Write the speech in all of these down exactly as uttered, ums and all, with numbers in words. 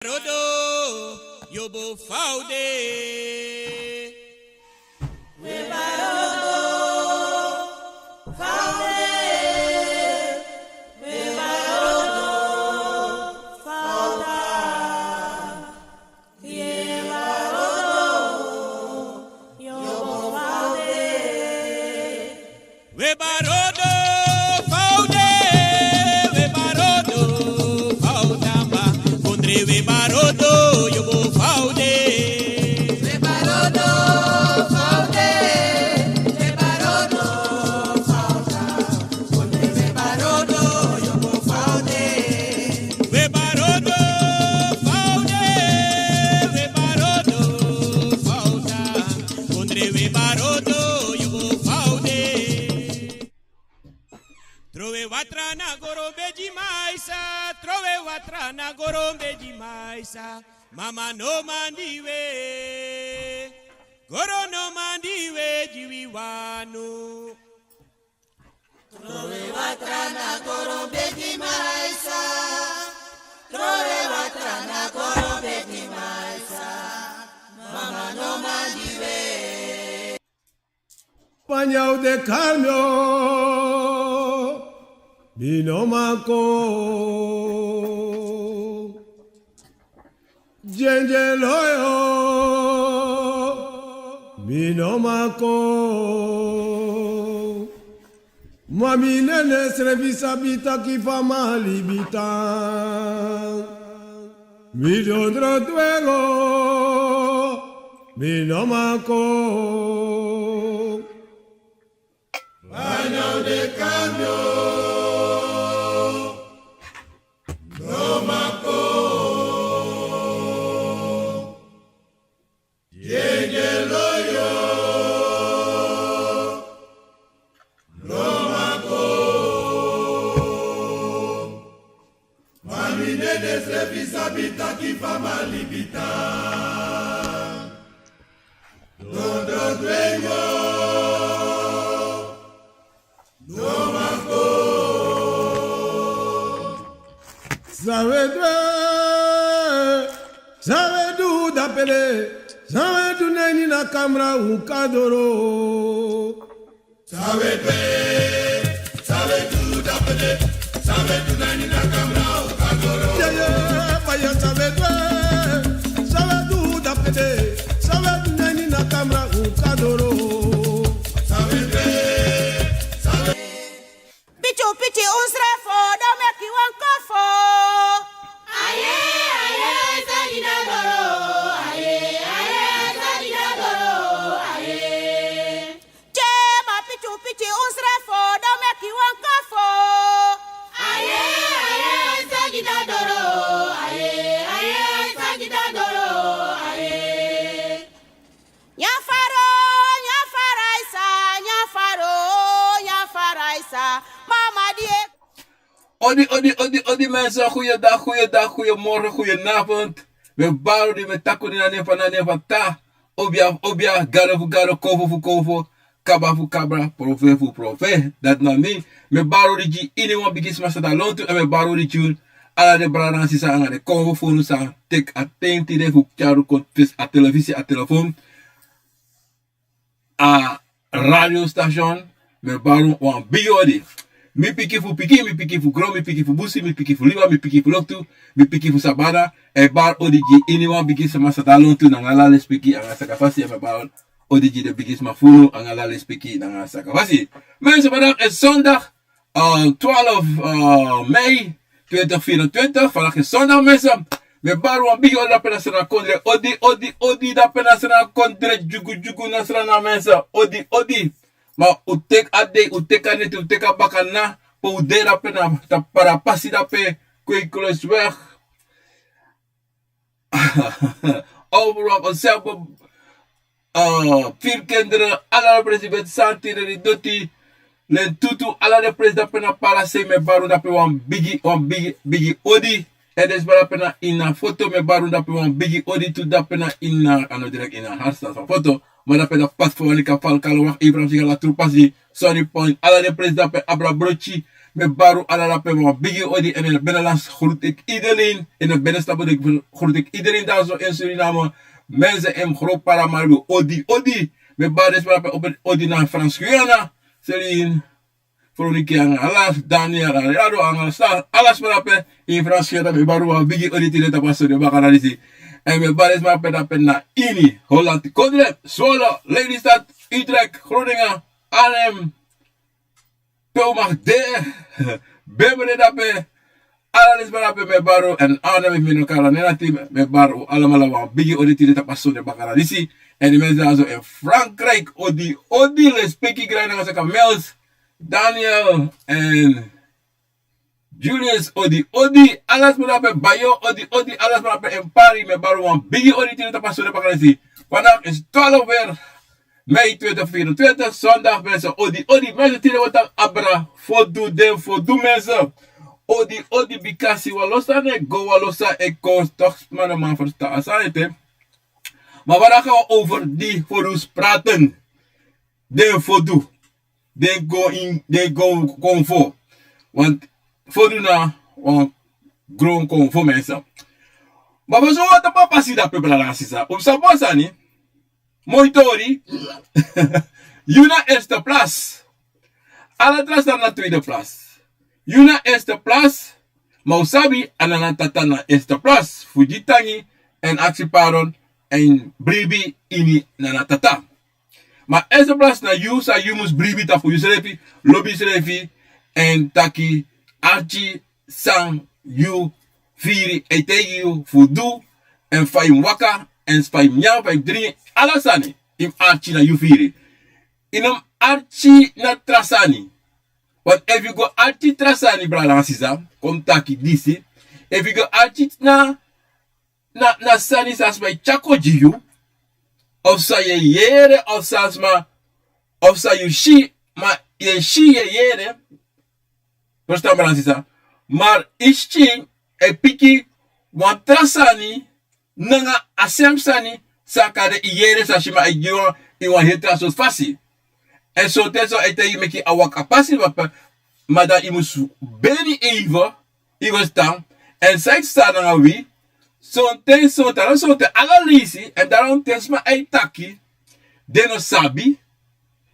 Rodo, yobo faude. We barodo faude, we barodo faudamba, kondre we barodo yobo faude. We barodo faude, we barodo fauda, kondre we barodo yobo faude. We barodo faude, we barodo fauda, kondre we barodo yobo faude. Trowe watra na goro bedi maisa, trowe watra na goro bedi maisa. Mama no mandi we, goro no mandi we, di wi wani. Trowe watra na goro bedi maisa, trowe watra na goro bedi maisa. Mama no mandi we. Panyau de kari mi o, mi no man kon. Dyendyelo yo, mi no man kon. Ma mi nene srefi sabi taki fa mi e libi tan. Mi dondro dwengo, mi no man kon. Panyau de kari mi o, no man kon. Dyendyelo yo, no man kon. Ma mi nene srefi sabi taki fa mi e libi tan. Dondro dwengo, no man kon. San we du, san we du dape de, san we du na ini a kamra un kan doro. San we du, san we du dape de, san we du na ini a kamra un kan doro. Yeah, yeah, fire, san we du, san we du dape de, san we du na ini a kamra un kan doro. San we du, san we Pichu pichu un srefo, dan meki wan kofo. Aye, aye, sagi na doro. Aye, aye, sagi na doro. Aye. Che ma pichu pichu un srefo, dan meki wan kofo. Aye, aye, sagi na doro. Aye, aye, sagi na doro. Aye. Nyafaro, nyafaraisa, nyafaro, nyafaraisa, mama die. Odi, odi, odi, odi mensen, goeiedag, goeiedag, goeiemorgen, goedenavond. We bari odi, we taki odi na nen fu, na nen fu Tata. Obia fu obia, Gado fu Gado, Konfo fu Konfo, Kaba fu Kaba, Profe fu Profe. Dati na mi. Mi e bari odi gi iniwan bigi sma san de na lontu, èn mi e bari odi gi unu ala den brada nanga sisa nanga den konfo fu unu san teki a ten tide fu tyari unu kon fesi a telefisi, a telefon, a radio station. Mi e bari unu wan bigi odi. Mi pikin fu pikin, mi pikin fu gron, mi pikin fu busi, mi pikin fu liba, mi pikin fu loktu, mi pikin fu sabana, e bari odi gi iniwan bigi sma san de na lontu nanga ala lespeki nanga sakafasi. Mi e bari odi gi den bigi sma fu unu nanga ala lespeki nanga sakafasi. Mensen, vandaag is zondag, eh, twaalf, eh, mei tweeduizend vierentwintig, vandaag is zondag, mensen. Mi e bari wan bigi odi dape na Sranan kondre. Odi, odi, odi dape na Sranan kondre, dyugu, dyugu na Sranan, mensen. Odi, odi. Ma un teki a dei, un teki a neti, un teki a bakana, pe un de dape na, tapu Parapasi dape, Kweikloosweg. Overal, Osebo, eh, Vier Kinderen, ala den presi, Wet Sand, Tileri, Doti, Lentutu, ala den presi dape na Parasei, mi e bari unu dape wan bigi, wan bigi, bigi odi. Èn den sma dape na ini a foto, mi e bari unu dape wan bigi odi tu, dape na ini a, a no direct ini a hartstand fu a foto. Ma dape na Pasi fu Wanica, Falkalo, Wak, Abraham, Sigala, Trupasi, Sunny Point, ala den presi dape, Abra Brochi, Mi e bari un ala dape wan bigi odi, en in de binnenland groet ik iedereen. In de binnenstad groet ik iedereen daar zo in Suriname. Mensen in Groot Paramaribo, odi, odi. Mi e bari den sma dape opo odi na Frans Guyana. Celine, Veronica, anga ala, Daniel, Ariado, anga ala sma dape in Frans Guyana. Mi e bari un wan bigi odi tide tapu a sonde bakadisi. En mi e bari den sma dape na ini Holland, Kodre, Zwolle, Lelystad, Utrecht, Groningen, Arnhem, pe un mag de, ben mi de dape. Ala den sma dape mi e bari un, en Arnhem, efu mi no kari den nen dati, mi e bari un alamala wan bigi odi tide tapu a sonde bakadisi. En den mensen daar zo in Frankrijk, odi, odi, lespeki, Granada, saka Mels, Daniel, en Julius, odi, odi, ala sma dape, Bayo, odi, odi, ala sma dape in Paris, mi e bari un wan bigi odi tide tapu a sonde bakadisi. Vandaag is twaalf weer mei tweeduizend vierentwintig, zondag, mensen, odi, odi, mensen, tide wan taki abra, fodu, den fodu, mensen. Odi, odi, bikasi wan lo sani e go, wan lo sani e kon, toch, sma no man verstaan, a sani ete. Maar vandaag gaan we over die fodu's praten. Den fodu. Den go in, den go konfo. Want fodu na wan gron konfo, mensen. Maar we zo wat papa si dape, brada nanga sisa. Un sabi wan sani. Moi tori. Yu na eerste plaats. Ala tra sani na tweede plaats. Yu na eerste plaats. Ma un sabi, a Nana Tata na eerste plaats fu gi tangi, en aksi pardon, en bribi ini Nana Tata. Ma eerste plaats na yu, san yu mus bribi tapu yusrefi, lobi yusrefi, en taki arki san yu firi, a e taigi yu fu du, en fa yu mus waka, en fa yu mus nyan, fa yu mus dringi, ala sani, yu mus arki na yu firi. Yu no mus arki na tra sani. Want efu yu go arki tra sani, brada nanga sisa, kon mi taki disi. Efu yu go arki na, na, na sani san sma e tyari kon gi yu, of san yu e yere, of san sma, of san yu si, ma yu e si, yu e yere, Verstaan, brada nanga sisa. Maar yu skin e piki wan tra sani nanga a sem sani san kande yu yere, san sma e gi wan, ini wan heri tra sortu fasi. En sonten so a e taigi yu meki a waka pasi, ma dan yu mus beni even, yu verstaan. En san yu sa nanga wi, sonten, sonten, ala sonten, ala leisi, en daarom te sma e taki, den no sabi,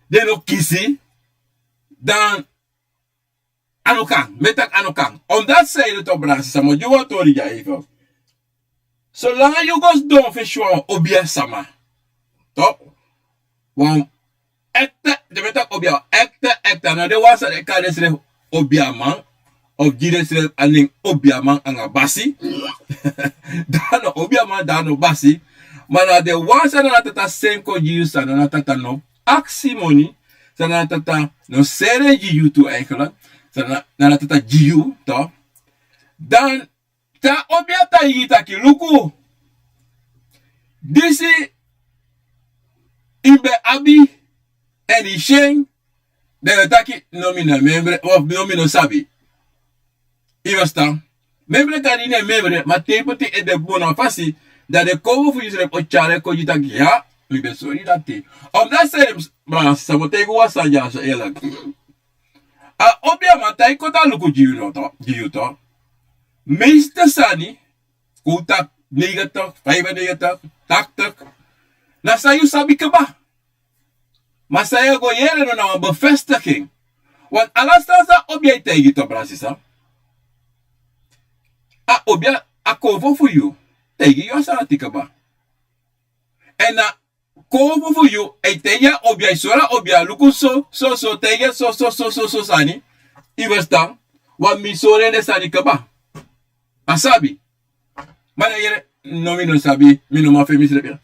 den no kisi, dan a no kan, mi e taki a no kan. Omdat san yu de, toch, brada nanga sisa, mi o gi wan tori dya even. Solanga yu go sidon fesi wan obiasma, toch, wan ekte, den mi e taki obia, ekte, ekte, a no den wan san den e kari densrefi obiaman, of gi densrefi a nen obiaman anga basi. Dan a no obiaman, dan a no basi. Ma na den wan san Nana Tata seni kon gi yu, san Nana Tata no aksi moni, san Nana Tata no seni gi yu tu eigenlijk, san Nana, Nana Tata gi yu, toch. Dan te a obia taigi yu taki luku, disi yu ben abi, en yu si en, dan yu o taki no, mi no memre, of no, mi no sabi. Yu verstaan? Memre kan yu no e memre, ma te yu poti yu ede bun na fasi, dan den konfo fu yusrefi o tyari en kon gi yu taki ya, mi ben sori dati. Omdat san yu, ma san mi o taigi wan sani dya so eerlijk. A obiaman, te a e koti a luku gi yu, no, toch, gi yu, toch. Meeste sani, kon taki negentig, vijfennegentig, tachtig, na san yu sabi kaba. Ma san yu e go yere no na wan bevestiging. Want ala sani san obia e taigi yu, toch, brada nanga sisa. A obia, a konfo fu yu, taigi yu a sani dati kaba. En na konfo fu yu, a e taigi a obia, a e sori a obia, luku so, so, so, taigi en so, so, so, so, so sani. Yu verstaan? Want mi sori en den sani kaba. A sabi. Ma na yu yere, no, mi no sabi, mi no man feni misrefi.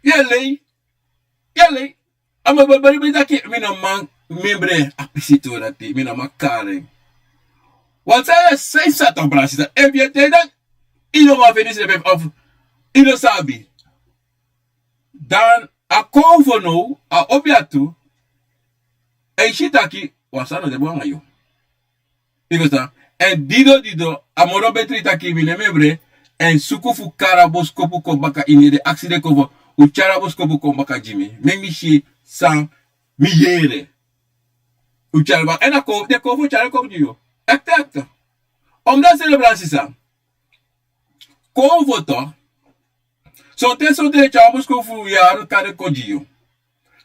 Yu e lei, yu e lei. A mi o bari, bari, bari taki mi no man memre a pisi tori dati, mi no man kari en. Want san yu e, san yu sa, toch, brada nanga sisa, efu yu e taigi, dan yu no man feni misrefi, of yu no sabi. Dan a konfo now, a obia tu, a e si taki wan sani no de bun nanga yu. Yu verstaan? En dido, dido, a moro betri taki mi no e memre, en suku fu kari a boskopu kon baka ini ede, aksi den konfo, un tyari a boskopu kon baka gi mi. Meki mi si san mi yere. Un tyari baka, en a kon, den konfo tyari kon gi yu. Ektekte. Omdati seni, brada sisa, kon foto. Sonten sonten den tyari wan boskopu fu yari kari kon gi yu.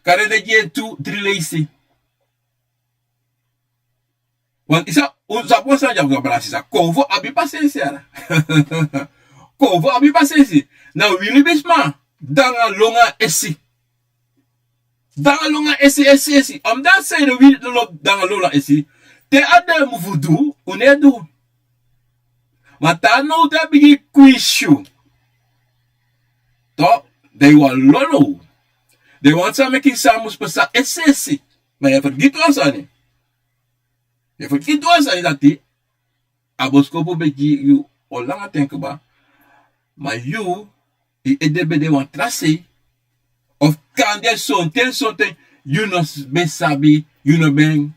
Kari den gi en tu dri leisi. Wan isa un sabi wan sani dya fu, brada sisa, kon fu abi pasensi ala. Kon fu abi pasensi. Na wi libisma dangalonga esi. Dangalonga esi esi esi. Omdati seni wi lo dangalonga esi. Te a de mufu du, un no e du. Ma te a now te a bigin kwinsi yu, to, dan yu wan lon now. Den wani sa meki san mus pasa esi esi. Ma yu e fergiti wan sani. Yu e fergiti wan sani dati. A boskopu ben gi yu wan langa ten kba. Ma yu, yu ede ben de wan tra sei. Of kande sonten sonten yu no ben sabi, yu no ben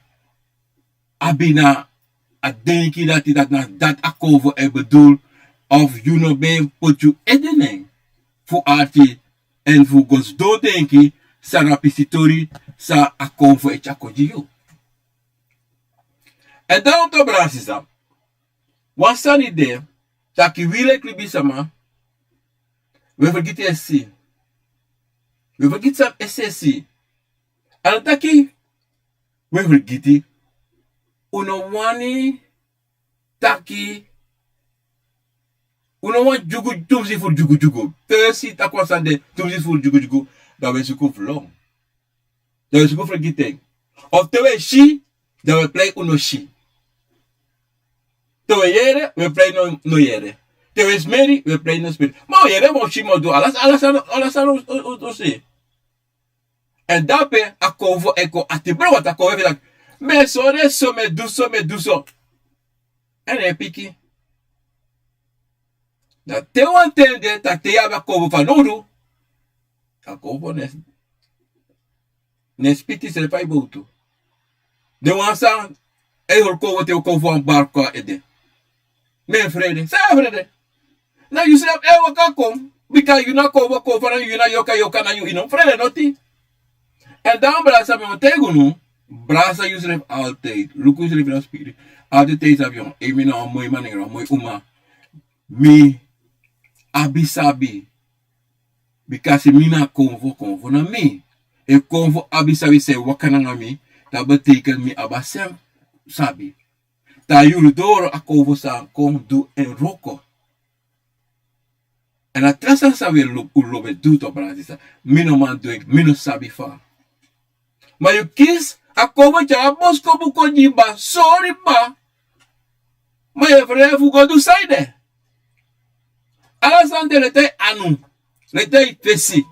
abi na a denki dati, dati na dati a kon fu e bedul. Of yu no ben poti yu ede nen fu arki èn fu go sidon denki san na pisitori san a kon fu e tyari kon gi yu. Èn dan, brada sisa, wan sani de taki wi leki libisma, wi e fergiti esi. Wi e fergiti san esi esi. A no taki wi e fergiti. Un no wani taki, un no wani dyugu, tumsi furu dyugudyugu. Te wi e si taki wan sani de tumsi furu dyugudyugu, dan wi e suku fu lon. Dan wi e suku fu fergiti en. Of te wi e si, dan wi e prei un no si. Te wi e yere, wi e prei no, no yere. Te wi e smeri, wi e prei no smeri. Ma un yere, ma un si, ma un du ala, ala sani, ala sani un, un, un, un si. Èn dape a kon fu e kon ati bron, want a kon fu e taki, mi e sori en so, mi e du so, mi e du so. Èn a e piki. Dan te wan ten de taki te yu abi a kon fu fanowdu, a kon fu no e, no e spiti srefi a yu bowtu. Den wan san e hori kon fu, te wan kon fu wan barku a ede. Mi e frede. San yu e frede? Na yusrefi e waka kon. Bika yu na kon fu kon fu na yu, na yoka yoka na yu, yu no frede noti. Èn dan, brada sisa, mi o taigi unu, brasa yusrefi altijd. Luku yusrefi na spiti. Altijd taigi sabi, ei, mi na wan moi man nanga wan moi uma. Mi abi sabi. Bika si mi na kon fu, kon fu na mi. E kon fu abi sabi san e waka nanga mi, dati betekent mi abi a sem sabi. Te a yuru doro a kon fu san kon du en wroko. Èn a tra sani san wi e lobi, un lobi e du tu, brada sisa. Mi no man du en, mi no sabi fa. Ma yu kisi a kon fu tyari a boskopu kon gi yu, baka sori, baka. Ma yu e frede fu go du san ede. Ala sani de leti a yu anu, leti a yu fesi.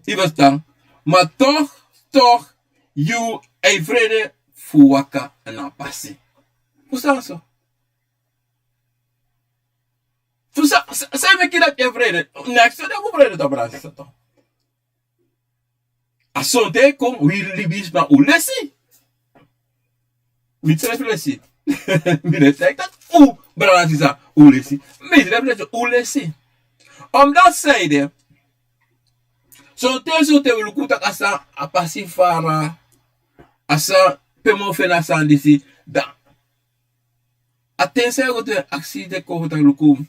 Yu e ferstan? Ma toch, toch, yu e frede fu waka na a pasi. Fu san so? Fu san, san, san e meki dati yu e frede? Neks, so den mus frede tu, brada sisa, tu. A sonten kon wi libisma un lesi. Mi srefi lesi. Mi no e taigi taki un, brada sisa, un lesi. Mi srefi lesi, un lesi. Omdati san ede, sonten sonten wi luku taki a san, a pasi fara, a san pe mi o feni a sani disi, dan a ten san yu go tu, e aksi den kon fu taki luku,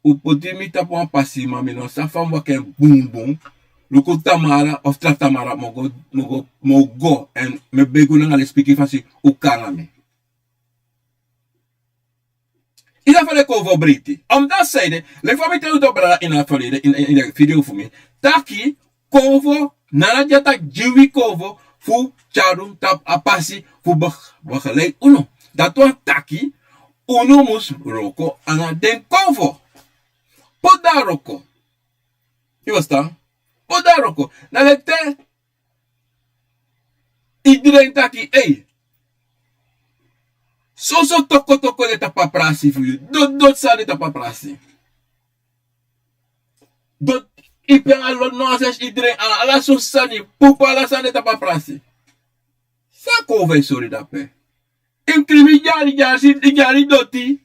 un poti mi tapu wan pasi, ma mi no sabi fa mi waka en bunbun. Luku, tamara of tra tamara mi o go, mi o go, mi o go, èn mi e begi un nanga lespeki fasi, un kon nanga mi. Yu sabi fa den kon fu o breiti. Omdati san ede, leki fa mi taigi un tu, brada, ini a verleden, ini, ini, ini a video fu mi, taki kon fu, na dati a taki gi wi kon fu, fu tyari unu tapu a pasi fu beg-, begeleid unu. Dati wani taki unu mus wroko nanga den kon fu. Poti den a wroko. Yu e ferstan? Poti den a wroko. Na leki te iedereen taki, ei, soso toko toko de tapu a prasi fu yu. Doti doti sani de tapu a prasi. Doti, ipi, anga lo nonsens, iedereen, ala, ala soso sani, pupu, ala sani de tapu a prasi. San kon fu e sori dape? Yu mus krin mi dyari, dyari, si, dyari doti.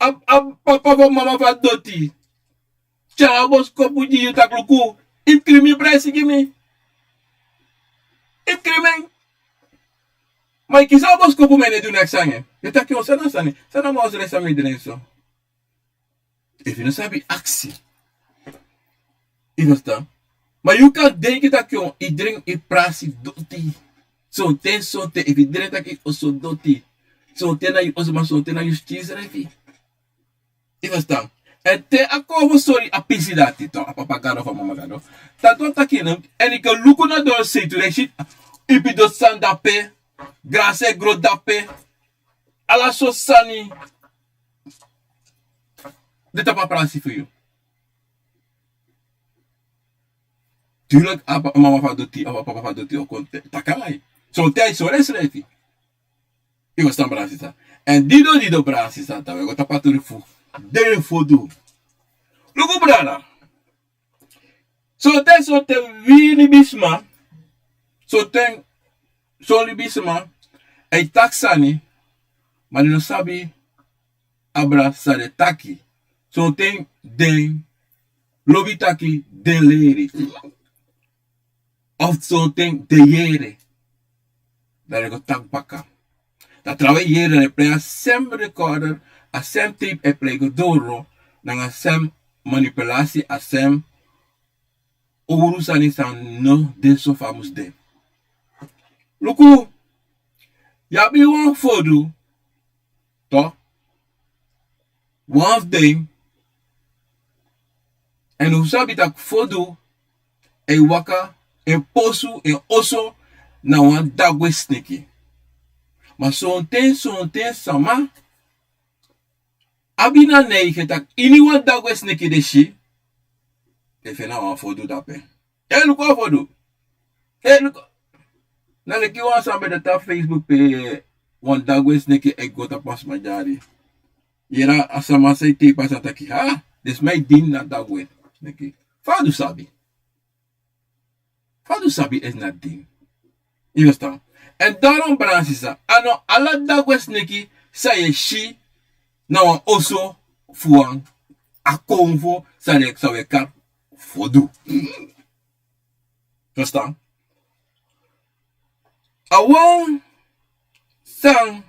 A, a papa fu mama fu a doti tyari a boskopu gi yu taki luku, yu mus krin mi presi gi mi. Yu mus krin mi en. Ma yu kisi a boskopu, ma yu no e du neks nanga en. Yu e taki: "O, san na a sani? San na a man o srei san mi e dringi so?" Efu yu no sabi aksi, yu e ferstan. Ma yu kan denki taki yu e dringi, yu e prasi doti. Sonten, sonten, efu yu dringi, taki yu oso doti. Sonten na yu oso, ma sonten na yu skin srefi. Yu e ferstan. Èn te a kon fu sori a pisi dati, to, a papa gado fu a mama gado, dati wani taki, èn yu kan luku na doro sei tu, dan yu si ipi doti sani de ape, grasi e gro de ape, ala sortu sani de tapu a prasi fu yu. Tuurlijk, a pa-, a mama fu a doti, a papa fu a doti o kon te-, taki nanga yu. Sonten a e sori ensrefi. Yu e ferstan, brada sisa. Èn dido, dido, brada sisa, dan wi e go tapu a tori fu den fodu. Luku, brada. Sonten, sonten wi libisma, sonten, son libisma e taki sani, ma den no sabi abra san den e taki. Sonten den lobi taki den leri. Of sonten den yere, dan den go taki baka. Dan trawan yere, dan den e plei a sem recorder, a sem tape e plei go doro, nanga a sem manipulasi, a sem owru sani san no de so fa a mus de. Luku, yu abi wan fodu, to, wan fu den, èn un sabi taki fodu e waka, en posu, en oso na wan dagwe sneki. Ma sonten, sonten sama abi na neigheid taki ini wan dagwe sneki den si, den feni wan fodu dape. Hei, luku a fodu. Hei, luku. Na leki wan sani ben de tapu Facebook pe wan dagwe sneki e go tapu a sma dyari. Yere a sama san e teipi a sani taki, ha, den sma e dini na dagwe sneki. Fa a du sabi? Fa a du sabi esi na dini? Yu e ferstan? Èn daarom, brada sisa, a no ala dagwe sneki san yu e si na wan oso fu wan, a konfo san den, san wi e kari fodu. Ferstan? A wan san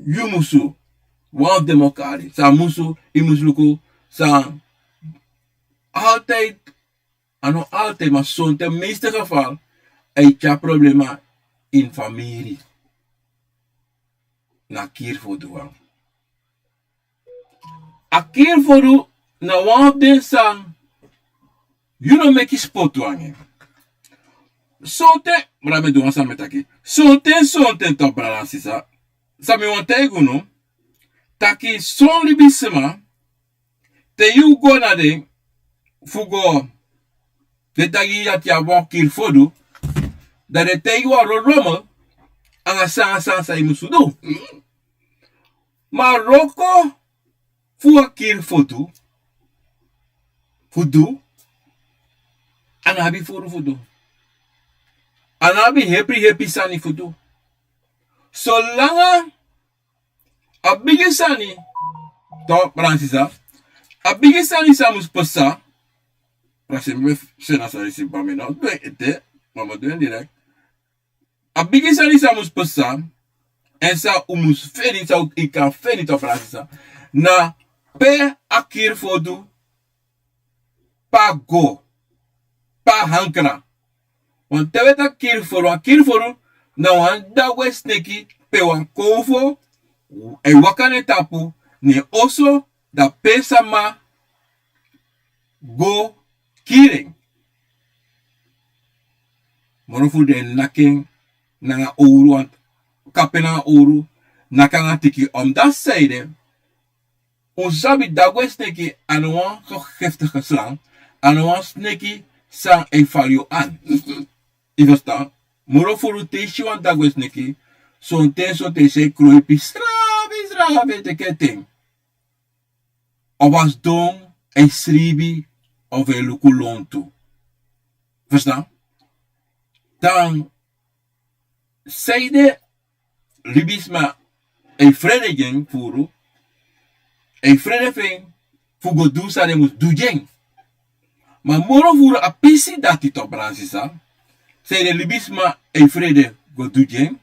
yu musu, wan fu den mokari, san musu, yu musu luku, san altijd, a no altijd, ma sonten, meeste geval, e tyari problema ini famiri. Na kiri fodu wan. A kiri fodu na wan fu den san yu no meki spotu nanga en. Sonten, brada, mi e du wan sani, mi e taki. Sonten, sonten, to, brada, sisa. San mi wani taigi unu, taki son libisma, te yu go na den fu go, den taigi yu dati yu abi wan kiri fodu, dan den taigi wan ro-, rommel, anga san, san, san yu musu du. Ma a wroko fu a kiri fodu fu du, a no abi furu fu du. A no abi hepi hepi sani fu du. Solanga a bigi sani, to, brada sisa, a bigi sani san mus pasa, brada, mi ben seni a sani disi, ma mi no du en ete, ma mi o du en direct. A bigi sani san mus pasa, èn san un mus feni, san un kan feni, to, brada sisa, na pe a kiri fodu, pe a go, pe a ankra. Wan te wi e taki kiri fodu, wan kiri fodu na wan dagwe sneki pe wan konfo e waka na en tapu, na en oso, dan pe sama go kiri en. Moro furu den naki en nanga owru, wan kapu en nanga owru, naki en nanga tiki. Omdat, sanede, un sabi dagwe sneki a no wan giftige slang, a no wan sneki san e fali yu an. Yu e ferstan? Moro furu te yu si wan dagwe sneki, sonten, sonten san e kroipi srabi, srabi, e teki en ten. Of a sidon e sribi, of e luku lontu. Ferstan? Dan, sanede libisma e frede gi en furu, e frede fu en fu go du san den mus du gi en. Ma moro furu a pisi dati, to, brada sisa, sanede libisma e frede go du gi en,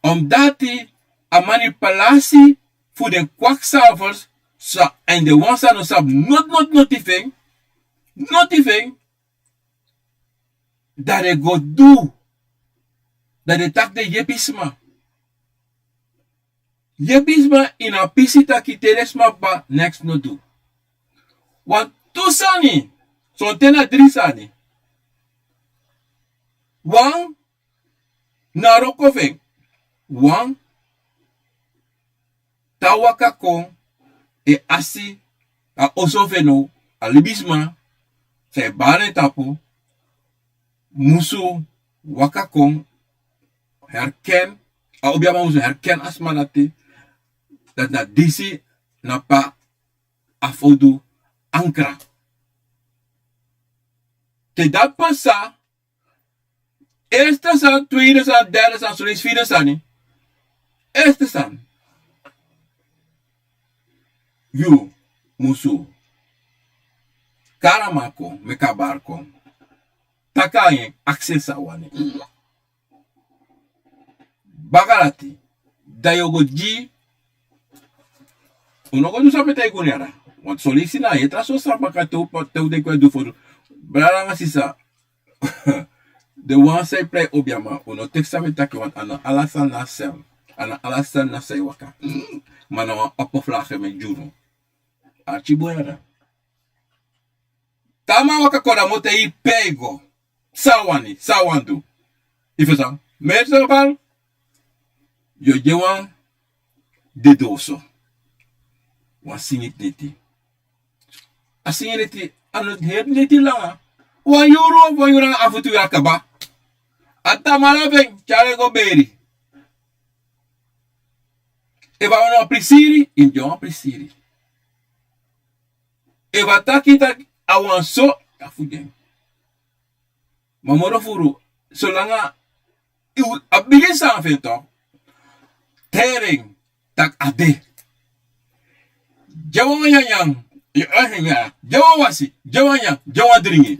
Omdati a manipulasi fu den kwaksalvers, san, èn den wan san no sabi noti noti noti fu en, noti fu en, dan den go du, dan den taki den yepi sma. Yepi sma ini a pisi taki te den sma p'pa neks no du. Wantu sani, sonten na dri sani. Wan na wroko fu en. Wan te a waka kon, e asi a oso fu en now, a libisma san e bari en tapu musu waka kon herken, a obiaman musu herken a sma dati, dati na disi na pe a fowtu ankra. Te dati pasa, eerste sani, tweede sani, derde sani, son leisi vierde sani. Eerste sani, yu musu kari a man kon, meki a bari kon, taki nanga en, aksi en san a wani. Baka dati, dan yu o go gi. Un no go du san mi e taigi unu ya. Want son leisi na a heri tra sani san baka te un, te un denki un e du fu du. Brada nanga sisa, den wan san e prei obiaman, un no teki san mi e taki, want a no ala sani na sel. A no ala sani na san e waka. Ma na wan oppervlakte mi e gi unu. Arki bun ya. Te a man waka kon, dan mi o taigi yu pe a e go, san a wani, san a wani du. Yu ferstan? Meestal, yu o gi en wan dede oso, wan singi neti. A singi neti, a no heri neti langa. Wan yuru, wan yuru nanga afu, tu yuru kaba. A tamara fu en tyari en go beri. Efu a wani wan prisiri, yu gi en wan prisiri. Efu a taki taki a wani so, a fu gi en. Ma moro furu, solanga a bigin sani fu en tok, teri en taki a de. Gi en wan nyanyan, gi en wan wasi, gi en wan nyan, gi en wan dringi.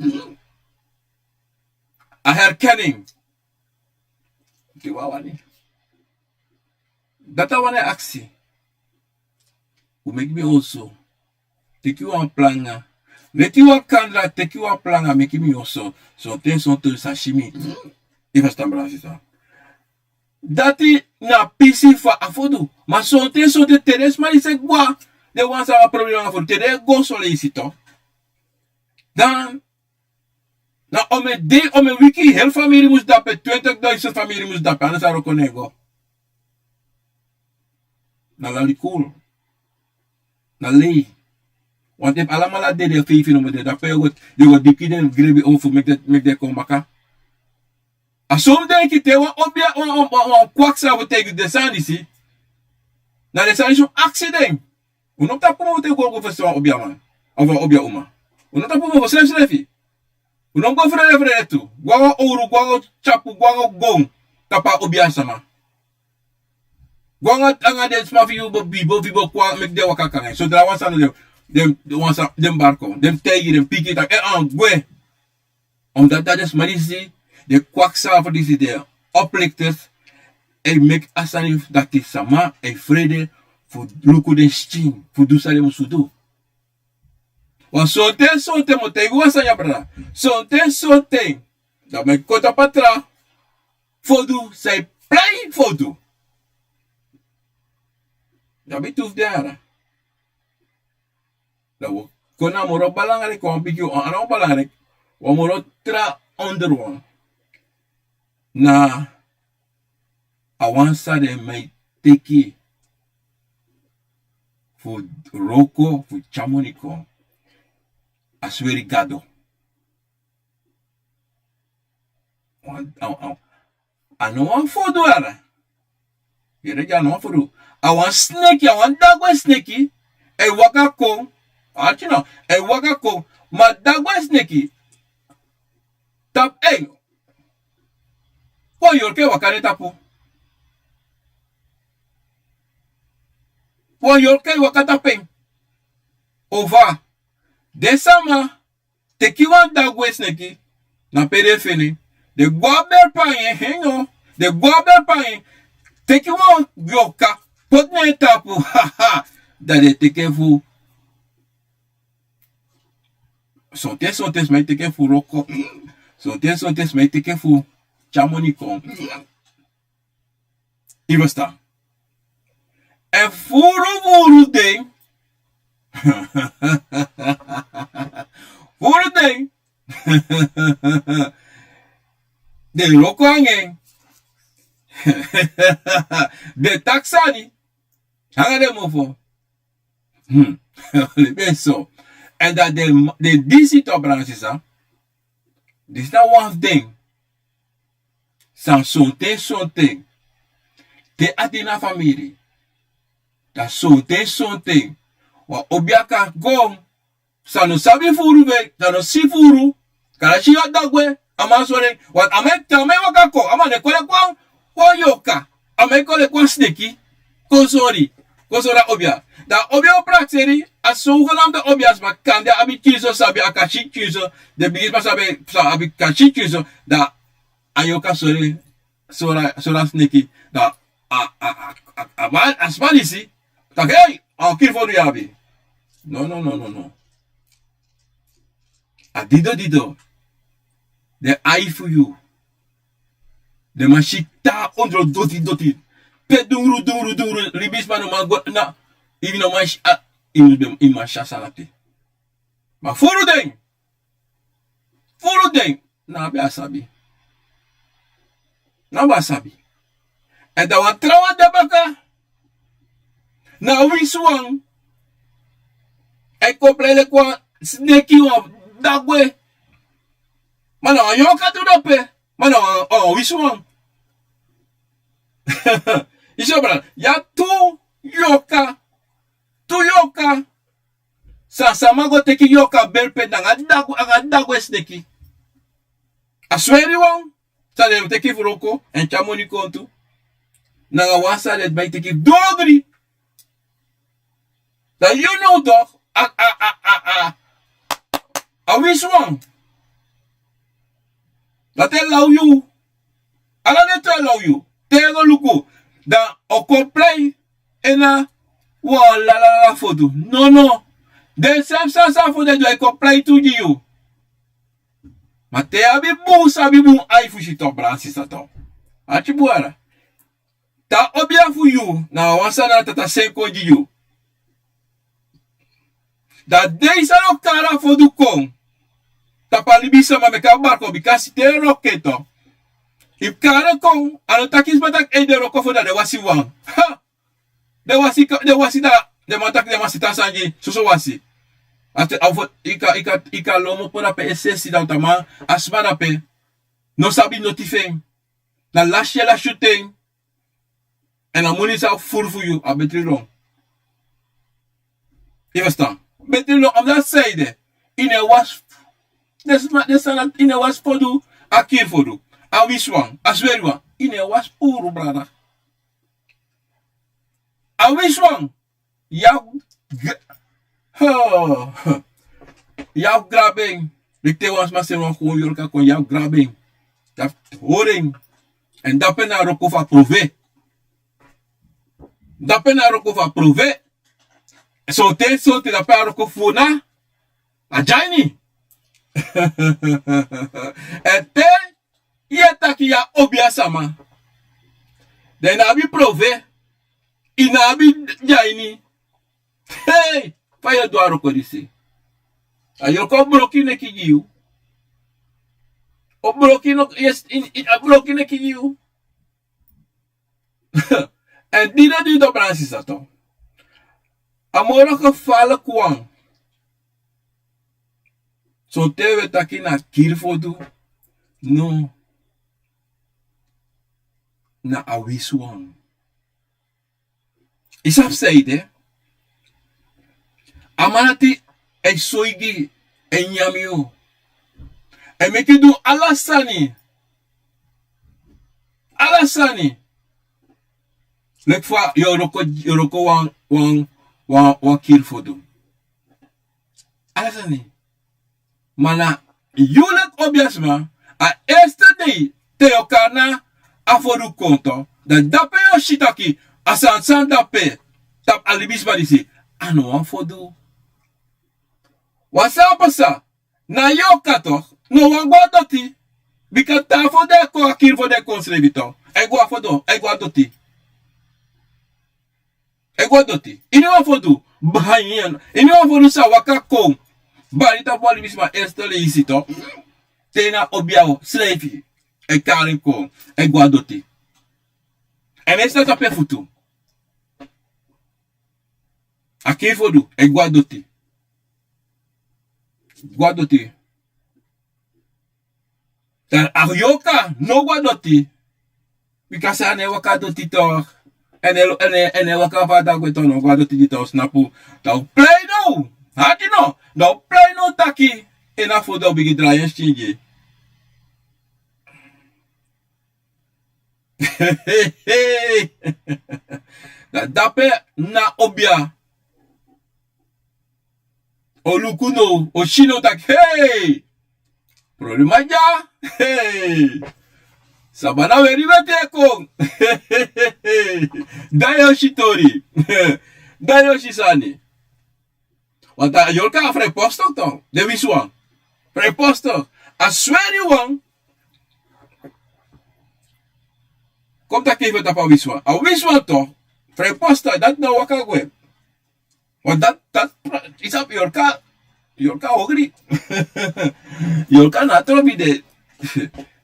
A herken en. Te wan wani. Dati a wani aksi. Un meki mi oso. Teki wan planga. Leti wan kandra, teki wan planga, meki mi oso. Sonten, sonten, sa si mi. Yu ferstan, brada, sisa? Dati na pisi fu a fowtu. Ma sonten, sonten, te den sma disi e gwe, den wan san abi problema fu, te den e go son leisi tok, dan na omeni dei, omeni wiki, heri famiri musu dape, twintig duizend famiri musu dape, a no sa wroko no e go. Na lali kul. Na lei. Want efu alamala dede, feifi nomo dede, dape yu o go, yu o go diki den grebi ofu, meki den, meki den kon baka. A so mi denki te wan obia, wan, wan, wan, wan kwaksalver taigi den sani disi. Na den sani disi un aksi den. Un no tapu mofo te go, go fesi wan obiaman, of wan obia uma. Un no tapu mofo srefsrefi. Un no go frede frede tu. Go nanga owru, go nanga tyapu, go nanga gon tapu a obia sama. Go nanga, nanga den sma fu yu, bo bibo, bibo, kon meki den waka kon nanga yu. Sodra wan sani den, den, den wan sani, den bari kon, den taigi, den piki taki, eh, ah, gwe. Omdat dati den sma disi, den kwaksalver disi, den oplichters, e meki a sani dati sama e frede fu luku den skin, fu du san den musu du. Wan sonten, sonten mi o taigi wan sani ya, brada. Sonten, sonten, dan mi e kon tapu a tra fowtu san e prei fowtu. Dan mi tu fu den ara. Dan wi o kon na moro belangrijk, wan bigi, wan, a no belangrijk, wan moro tra onderwerp. Na a wan san den man e teki fu wroko, fu tyari moni kon. A sweri gado. Wan, a, a, a no wan fowtu ara. Yere, a no wan fowtu. A wan sneki, a wan dagwe sneki. A e waka kon. Arki no, a e waka kon. Ma dagwe sneki, tapu en, wan yorka e waka na en tapu. Wan yorka e waka tapu en. Ova, den sama teki wan dagwe sneki, na pe den feni en. Den gwe a beri panya en, hen no. Den gwe a beri panya en. Teki wan yoka, poti na en tapu, haha. Dan den teki en fu, sonten sonten sma e teki en fu wroko. Sonten sonten sma e teki en fu tyari moni kon. Yu ferstan? Èn furu furu den, furu den, den wroko nanga en. Den taki sani nanga den mofo. Hm. Libi en so. Èn dan den, den disi tu, a brada, sisa. Disi na wan fu den. San sonten sonten, te a de na famiri, dan sonten sonten wan obia kan kon, san no sabi furu, san no si furu, kan si yu a dagwe, a man sori en. Wan a man e, te a man e waka kon, a man e kole kon, wan yoka, a man e kole kon sneki, kon sori, kon sori a obia. Dan a obia o prakseri, a so wi go na mi, dan obia sma kan de abi kinso sabi, a kan si kinso, den bigi sma sabi, sa abi kan si kinso, dan a yoka sori, sori a, sori a sneki, dan a, a, a, a, a man, a sma disi taki: "Hei, a o kiri fodu yu abi." No, no, no, no, no. A dido dido. Den ai fu yu. Den man si tan ondro doti doti. Pe dungru, dungru, dungru. Libisma no man go na. Yu no man si a, yu no man si a sani dati. Ma furu den. Furu den. Na abi a sabi. Na abi a sabi. Èn dan wan trawan de baka. Na a winsi wan. A e kon prei leki wan sneki, wan dagwe. Ma na wan yoka tu dape. Ma na wan, wan winsi wan. Yu si, brada, yu abi tu yoka. Tu yoka. San, sama go teki yoka beri pe nanga dagwe, nanga dagwe sneki. A sweri wan, san den teki fu wroko, èn tyari moni kon tu. Nanga wan san den bai teki dodri. Dan yu no dok, a, a, a, a, a, a winsi wan. Dati e law yu. Ala den tu e law yu. Te yu go luku, dan a o kon prei en na wan lala fodu. No, no. Den srefi sani san fu den du, a e kon prei tu gi yu. Ma te yu abi bun sabi, bun ai fu si tu, brada, sisa, tu. Ati bun, ara. Te a obia fu yu na wan sani, na tata seni kon gi yu. Dan dei san a o kari a fodu kon tapu a libisma, meki a bari kon, bika si te yu wroko en tu, yu kari en kon, a no taki sma taki: "Ei, den wroko fu, dan den wasi wan." Ha! Den wasi, den wasi, dan den man taki den man si tan sani gi soso wasi. A te, a fu, yu kan, yu kan, yu kan lomo pona pe esi esi, dan taman a sma dape no sabi noti fu en. Na lasi yu e lasi yu ten. Èn a moni san a furu fu yu, a betri lon. Yu ferstan? Betri lon, a mus de a saide. Yu no e wasi, den sma, den sani, yu no e wasi fodu, a kiri fodu, a winsi wan, a sweri wan. Yu no e wasi puru, brada. A winsi wan. Yu abi g-, ho, yu abi grabu en. Leki te wan sma seni wan kon yorka kon, yu abi grabu en. Yu abi hori en. Èn dape na a wroko fu a prove. Dape na a wroko fu a prove. Sonten, sonten dape a wroko fu na a dyaini. Èn te yu e taki yu a obia sama, dan yu no abi prove, yu no abi dyaini. Hei, fa yu e du a wroko disi? A wroko o broko yu neki gi yu. O broko yu no, yes, yu, yu, a broko yu neki gi yu. Èn dido dido, brada, sisa, tu. A moro gevaarlijk wan. Sonten wi e taki na kiri fodu. No. Na a winsi wan. Yu sabi san ede? A man dati e soigi, e nyan yu, e meki yu du ala sani. Ala sani. Leki fa yu o wroko, yu o wroko wan, wan, wan, wan kiri fodu. Ala sani. Ma na yu leki obiasma, a eerste dei te yu o kari na a fodu kon tu, Dan dape yu o si taki a sani san dape tapu a libisma disi, a no wan fodu. Wan san pasa na yorka tok, no wan go a doti. Bika te a fodu e kon, a kiri fodu e kon srefi tok, a e go a fodu, a e go a doti. A e go a doti. Ini wan fodu bari, ini wan fodu sa waka kon bari tapu a libisma erste leisi tok, te na obia srefi e kari en kon, a e go a doti. Èn a e stan tapu en futu. A kiri fodu e go a doti. Go a doti. Dan a yorka no go a doti. Bika san a no e waka a doti tok, èn a e waka fu a dagwe tok, no go a doti di tok, snapu. Dan un prei now. Hati no, dan un prei now taki en na fodu, dan un bigin drai en skin gi en. Dan dape na obia o luku now, o si now taki hei, problema dya. Hei, sabana weri weti e kon. Dan yu o si tori. Dan yu o si sani. Want a yorka a vrijpostig tok, den wisiwan. Vrijpostig. A sweri wan. Kon taki yu fu tapu a wisiwan, a wisiwan tok. Vrijpostig, dati no waka gwe. Want dati, dati, yu sabi yorka, yorka ogri. Yorka na trobi de.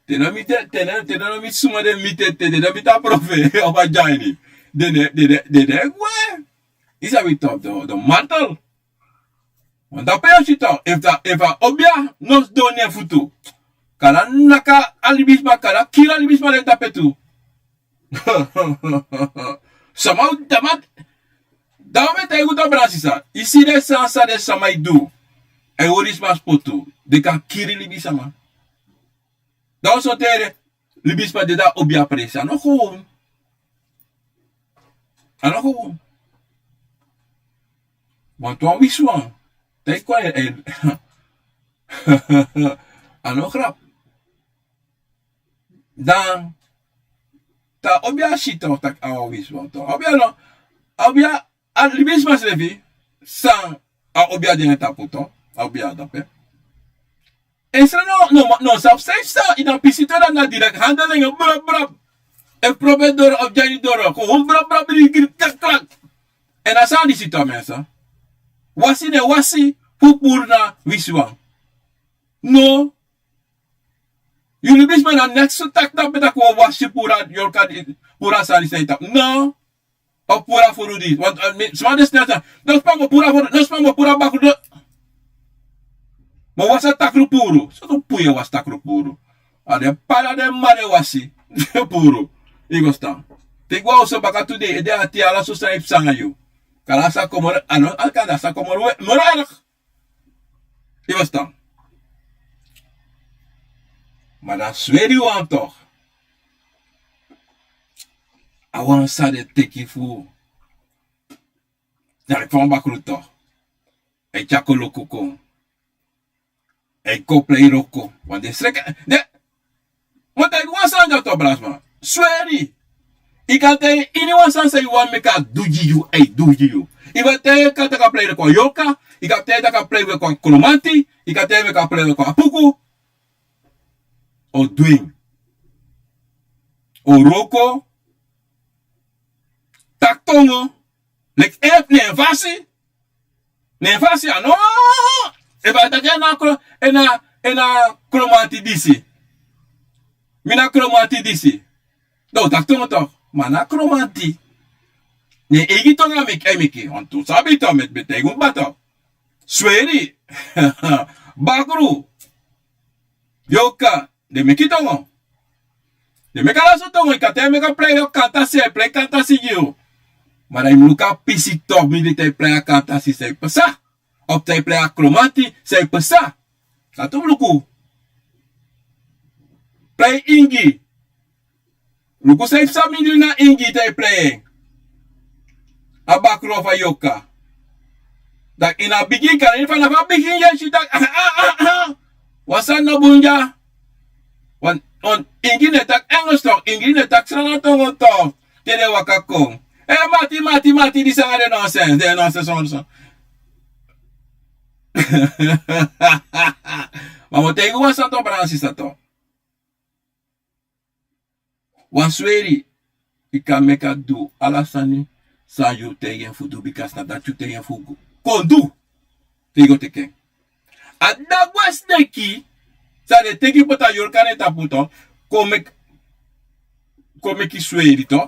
Te no miti, te no miti suma, den miti, te den no miti a profe of a dya ini, den no e gwe. Yu sabi tok, den o martel. Want dape yu o si tok, efu a obia no sidon ini en futu, kala naki a libisma, kala kiri a libisma, den dape tu. Sama o dama. Dan mi e taigi un tok, brada, sisa, yu si den sani san den sama e du, a e hori sma spotu, den kan kiri libisma. Dan un so tere, libisma dede a obia presi, a no gewoon. A no gewoon. Want wan wisiwan, te yu kon e, a no grap. Dan te a obia si tok taki a wan wisiwan tok, a obia no, a obia, a libisma srefi, san a obia de na en tapu tok, a obia dape. En san no, no, no sabi san yu sa ini a pisi tok, dan na direct handeling, brab brab. Efu probe doro of dyani doro, kon brab brab, bigin kiri klak klak. Èn a sani disi tok, a mi e sa wasi, ne wasi fu puru na wisiwan. No. Yu libisma na neks taki na beta kon wasi puru a yorka, puru a sani san yu tapu. No. O puru a furu di. Want, eh, mi, sma den stel san, no sma mu puru a furu, no sma mu puru a bakru, no. Mu wasi a takru puru. So tu puru, yu e wasi takru puru. A den pala den mari e wasi puru. Yu go stan. Te yu go a oso baka tu dei, ede ati, ala so san e psa nanga yu. Kande a sa kon moro, a no, a kande a sa kon moro, moro erg. Yu e ferstan? Ma dan sweri wan tok. A wan san den teki fu, na leki fa wan bakru tok. A e tyari koloku kon. A e kon prei wroko. Wan den sreke, den, ma taigi wan sani dati, brada sma. Sweri. Yu kan taigi iniwan sani san yu wani meki a du gi yu, a e du gi yu. Yu kan taigi en taki a prei wroko a yorka, yu kan taigi en taki a prei wroko a kromanti, yu kan taigi en meki a prei wroko a puku. O du en. O wroko. Taki tongo. Leki efu na en fasi. Na en fasi a no. Efu a taki en na kro, en na, en na kromanti disi. Mi na kromanti disi. Dan un taki tongo tok. Ma a no kromanti. Na en eigi tongo a meki, a e meki. Wantu sabi tok, mi e taigi un kba tok. Sweri. Bakru. Yorka. Den meki tongo. Den meki ala sortu tongo, yu kan taigi en meki a prei yu kantasi, a e prei kantasi gi yu. Ma dan yu mus luku a pisi tok mindri te yu prei a kantasi san e pasa. Of te yu prei a kromanti san e pasa. Dati yu mus luku. Prei ingi. Luku san e pasa mindri na ingi te yu prei en. A bakru of a yorka. Dan ini a bigin, kande ini, fanafu a bigin yu e si taki, ah, ah, ah, ah. Wan sani no bun dya. Want, want ingi no e taki Engels tok, ingi no e taki Sranan tongo tok. te den waka kon. E mati, mati, mati, disi nanga den nonsens, den nonsens, nonsens. Ma mi o taigi wan sani tu, brada nanga sisa tu. Wan sweri, yu kan meki a du ala sani san yu taigi en fu du, bika na dati yu taigi en fu kon du. Te yu go teki en. A dagwe sneki san den teki poti a yorka na en tapu tu, kon meki, kon meki sweri tu.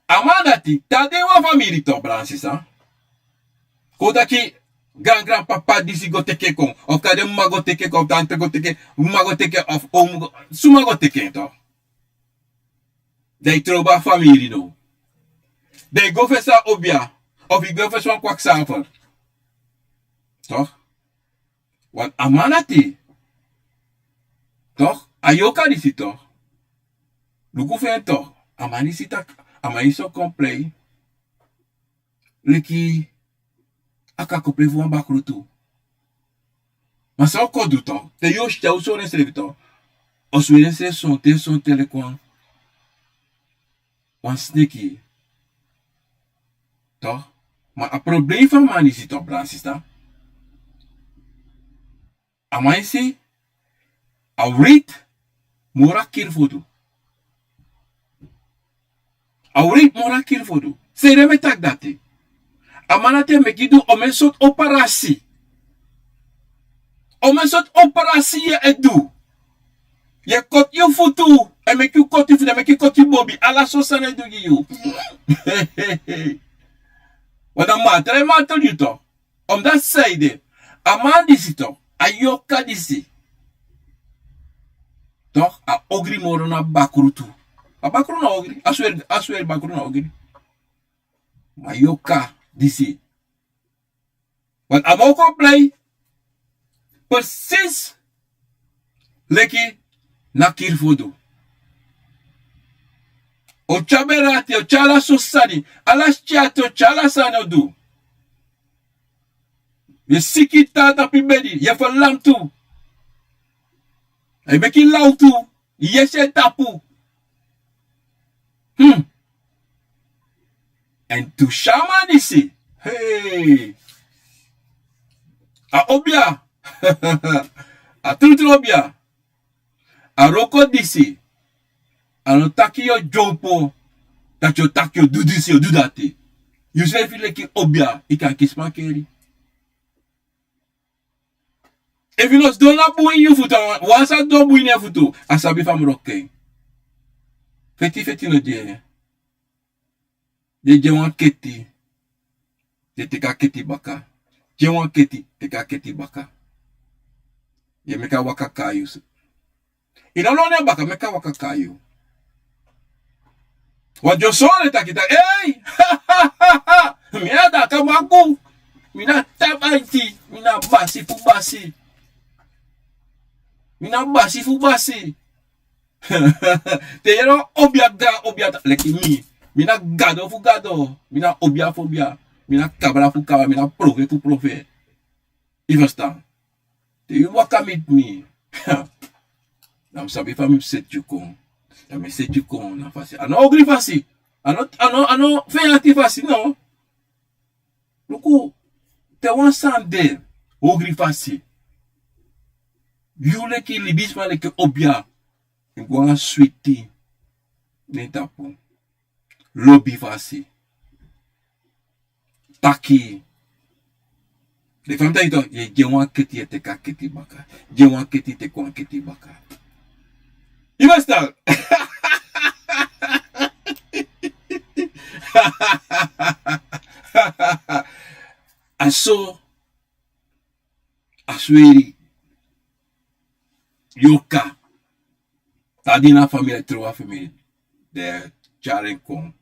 A man dati, te a de wan famiri tu, brada nanga sisa. Kon taki gran gran papa disi go teki en kon, of te a de mama go teki en kon, of tante go teki en, mama go teki en, of omu go, suma go teki en tu. Dan yu trobi a famiri now. Dan yu go fesi a obia, of yu go fesi wan kwaksafer. Toch? Want a man dati, toch? A yorka disi, toch? Luku fu en, toch? A man disi taki, a man disi o kon prei. Leki a kan kon prei fu wan bakru tu. Ma san o kon du, toch? Te yu o si te a o sori ensrefi, toch? O sori ensrefi sonten, sonten leki wan, wan sneki. Toch? Ma a problem fu a man disi, toch, brada nanga sisa. A man disi, a wreed moro a kiri fu du. A wreed moro a kiri fu du. Sanede mi e taki dati? A man dati e meki du omeni sortu operasi. Omeni sortu operasi yu e du. Yu e koti yu futu, e meki yu koti yu futu, e meki yu koti yu bobi, ala sortu sani e du gi yu. Wan dan man tra e man toli yu tu. Omdati sanede, a man disi tu, a yorka disi, toch, a ogri moro na bakru tu. A bakru na ogri, a sweri, a sweri bakru na ogri. Ma yorka disi. Want a man o kon prei precies leki na kiri fu du. O tyari bere ati, o tyari ala sortu sani, ala skin ati, o tyari ala sani o du. Yu e siki tan na tapu yu bedi, yu e felamtu. Yu e meki lawtu, yu e yesi en tapu. Hmm. Èn tu si a man disi. Hey. A obia. A trutru obia. A wroko disi. A no taki yu o dyompo. Dati yu o taki yu o du disi, yu o du dati. Yu srefi leki obia, yu kan kisi makeri. Efu yu no sidon na bun ini yu futu, wan san sidon bun ini en futu, a sabi fa a mu wroko en. Feti feti no de. Den gi en wan keti, den teki a keti baka. Gi en wan keti, teki a keti baka. Yu e meki a waka kai yu. Yu no lon en baka, meki a waka kai yu. Wan dyosone taki taki, ei! Mi na daka maku. Mi na tabaiti. Mi na basi fu basi. Mi na basi fu basi. Te yu no obia ga, obia ta, leki mi. Mi na gado fu gado. Mi na obia fu obia. Mi na kabra fu kabra. Mi na profeti fu profeti. Yu ferstan? Te yu waka miti mi, dan mi sabi fa mi seti yu kon. Dan mi seti yu kon na fasi. A no ogri fasi. A no, a no, a no feyanti fasi, no. Luku, te wan sani de ogri fasi, yu leki libisma, leki obia, en go nanga switi na en tapu. Lobi fasi. Taki. Leki fa mi taki tu, yu e gi en wan keti, yu e teki a keti baka. Gi en wan keti, teki wan keti baka. Yu ferstan? A so a sweri yorka. Te a de ini a famiri, a trobi a famiri, den e tyari en kon.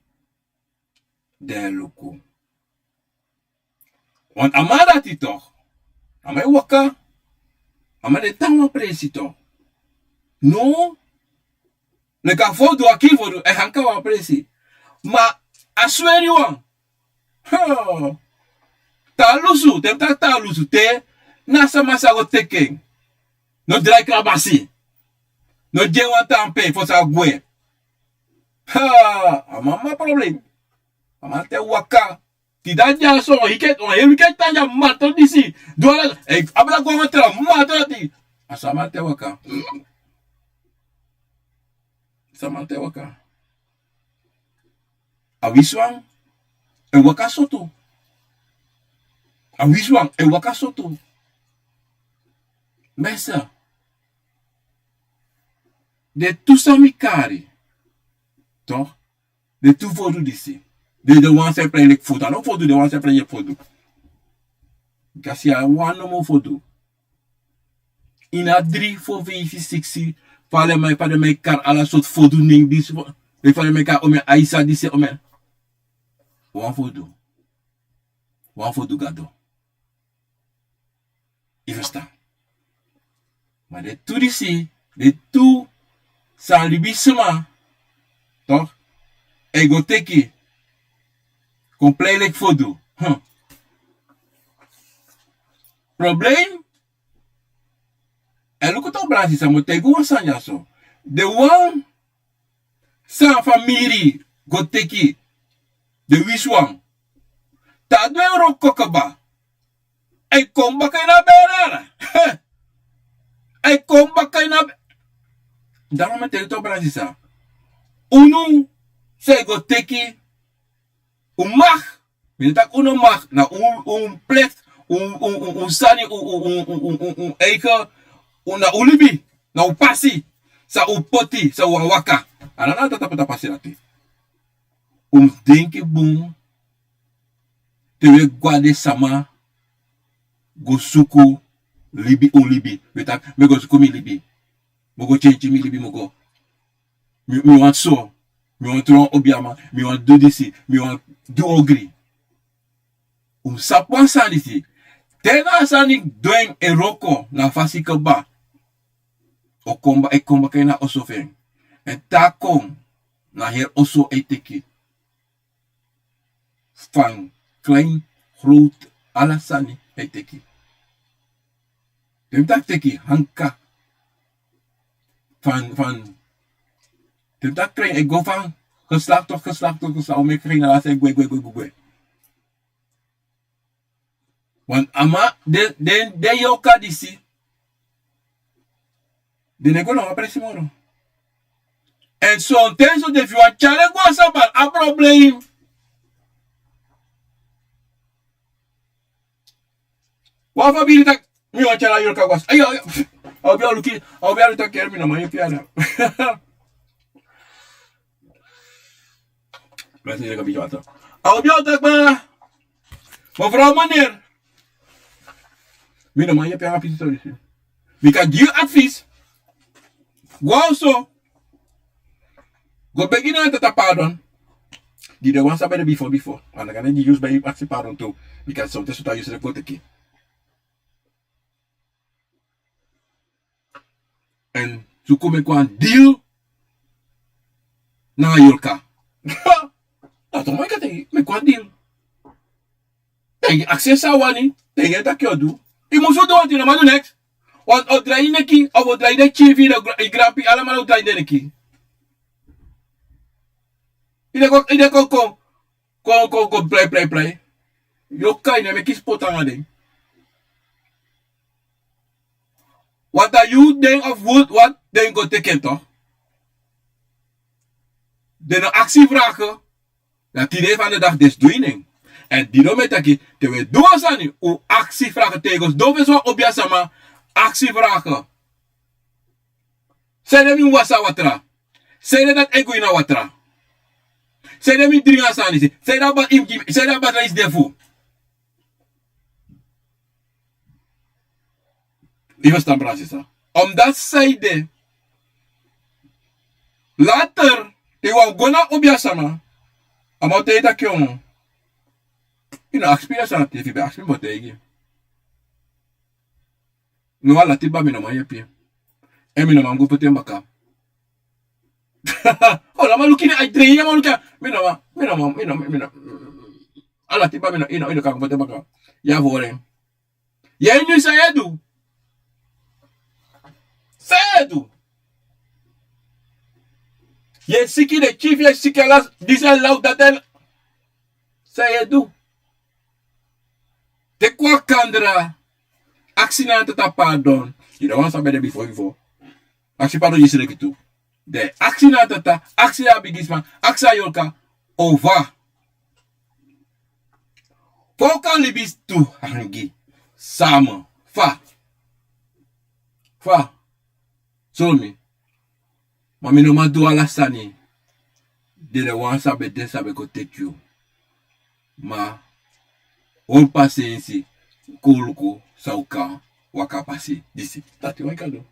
Den e luku. Want a man dati toch, a man e waka. A man de tan wan presi toch. No. Leki a fodu, a kiri fodu, e hanka wan presi. Ma a sweri wan. Ho. Te a lusu, te mi taki te a lusu, te na sama sa go teki en. No drai krabasi. No gi en wan tan pe fosi a gwe. Ha, a mama problem. A man te waka. Tide a dyaso wan hiki, wan heri hiki tan dya, mato disi. Du ala, eh, abra go wan tra, mato dati. A sama te waka. Sama te waka. A wisi wan e waka sotu. A wisi wan e waka sotu. Mensen, den tu san mi kari, toch? Den tu fodu disi. Den, den wan san e prei leki fodu. A no fodu, den wan san e prei leki fodu. Kasi a wan nomo fodu. Ini a dri, fo, feifi, siksi, fa den man, fa den man e kari ala sortu fodu nen disi, fo, fa den man e kari omen Aisa disi, omen. Wan fodu. Wan fodu gado. Yu ferstan? Ma den tu disi, den tu san libisma, toch, e go teki kon prei leki fodu. Hm. Problem. En luku toch, brada, sisa, mi o taigi wan sani dyaso. Den wan san famiri go teki, den wisi wan, te a du en wroko kaba, a e kon baka ini a bere. A e kon baka ini a be-, daarom mi e taigi, toch, brada, sisa. Unu san e go teki, un mag. Mi no taki un no mag, na un, un plicht, un, un, un, un sani, un, un, un, un, un, un eigen, un, na un libi, na un pasi, san un poti, san un wani waka. A no na a tata poti a pasi dati. Un mus denki bun, te un e go na den sama, go suku libi, un libi. Un e taki, mi e go suku mi libi. Mi o go tyentyi mi libi, mi o go. Mi, mi wani so, mi wani tron obiaman, mi wani du disi, mi wani du ogri. Un sabi wan sani disi. Te na a sani du en e wroko na fasi kaba, o kon ba-, e kon baka ini a oso fu en. En te a kon, na heri oso a e teki. Fan klein, groot, ala sani a e teki. Te mi taki teki, hanka. Fan, fan. Te mi taki klein, e go fan geslacht tot geslacht tot geslacht. O meki generatie gwe, gwe, gwe, gwe, gwe. Want a man, den, den, den yorka disi, den no e go na wan presi moro. En sonten so den fu wan tyari en go na sabari, a problem. Wan famiri taki, mi wani tyari a yorka go na sa-, ayo, ayo. A obiaman luku, a obiaman luku taki, mi no man yepi en. Merci, lekker beetje water. A obiaman taki, ma, mevrouw, meneer, mi no man yepi en a pisi so disi. Mi kan gi yu advies. Go na oso. Go begi na tata pardon. Di den wan san ben de bifo, bifo. Wan nanga den di yu ben aksi pardon tu. Bika sonten so dati yu srefi go teki. En suku meki wan deal nanga yorka. Dati o man kan taigi, meki wan deal. Taigi, aksi san a wani, taigi en taki yu o du. Yu musu du, want yu no man du neks. Want a o drai neki, a o drai den pikin fu yu, den gra-, yu granpikin, alamala o drai den neki. Yu de kon, yu de kon, kon, kon, kon, kon prei, prei, prei. Yorka, yu no e meki spotu nanga den. Wat a yu denki of wut, wat den go teki en toch? Den no aksi vragen. Na tide van de dag den sidon ini en. En didon mi e taki, te un e du wan sani, un aksi vragen. Te yu go sidon fesi wan obiasama, aksi vragen. Sanede mi wasi a watra? Sanede dati e go ini a watra? Sanede mi dringi a sani disi? Sanede a ba-, sanede a batra disi de fu? Yu ferstan, brada, sisa? Omdat sanede, later, te yu wani go na obiasama, a man o taigi yu taki, yu no aksi mi a sani, te yu ben aksi mi, mi o taigi yu. No, a lati kba, mi no man yepi en. En mi no man go poti en baka. O, a man luku ini a dringi, a man luku, mi no man, mi no man, mi no, mi no. A lati kba, mi no, yu no, yu no kan go poti en baka. Yu a fori en. Yu a ini san yu e du. San yu e du. Yu e siki den kyifi, yu e siki ala disi en law dati en. San yu e du? Teki wan kandra, aksi na a tata pardon. Yu de wan san ben de bifo bifo. Aksi pardon gi sreki tu. Den aksi na a tata, aksi na a bigisma, aksi a yorka. Ova. Fa un kan libi tu hangi sama? Fa? Fa? Sori mi. Ma mi no man du ala sani. Den de wan san ben de san ben go teki yu. Ma hori pasensi, kon luku san un kan waka pasi disi. Dati wan kan du.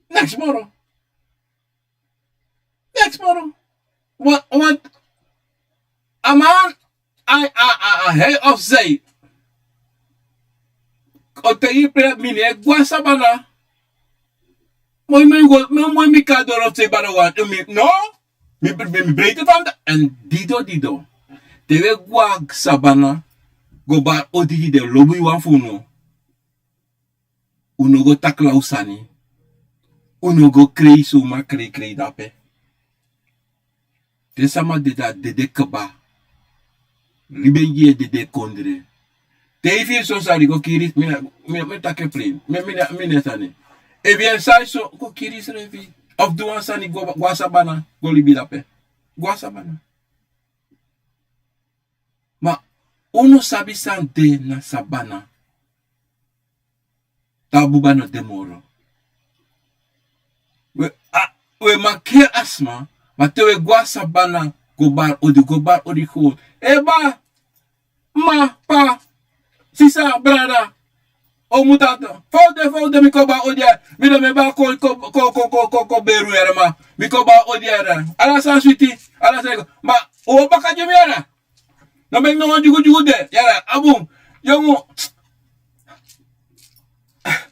Neks moro. Neks moro. Wan, wan, a man, a, a, a, a, hij of zij. O taigi pe mi no e gwe na sabana. Moi, moi, go, moi, moi, mi kan doro sei bana wan, mi, no. Mi, mi, mi breiti fan dati. Èn dido, dido. Te wi e gwe na sabana, go bari odi gi den lobiwan fu unu. Un no go taki law sani. Un no go krei suma krei krei dape. Te sama dede a dede kaba. Libi en gi yu e dede kondre. Te yu firi son sani go kiri, mi na, mi na, mi na taki en plein. Mi, mi na, mi na sani. Efu yu e sai so, go kiri yusrefi. Of du wan sani go, go na sabana, go libi dape. Go na sabana. Ma un no sabi san de na sabana. Te a buba no de moro. Wi, a, wi e makeri a sma, ma te wi e gwe na sabana, go bari odi, go bari odi gewoon. E ba, ma, pa, sisa, brada, omu, tata. Fa un de, fa un de, mi kon bari odi ya. Mi no, mi e bari kon, kon, kon beri un yere, ma mi kon bari odi yere. Ala sani switi, ala sani, ma un o baka gi mi yere. No meki no wan dyugudyugu de, yere, a bun. Yongu.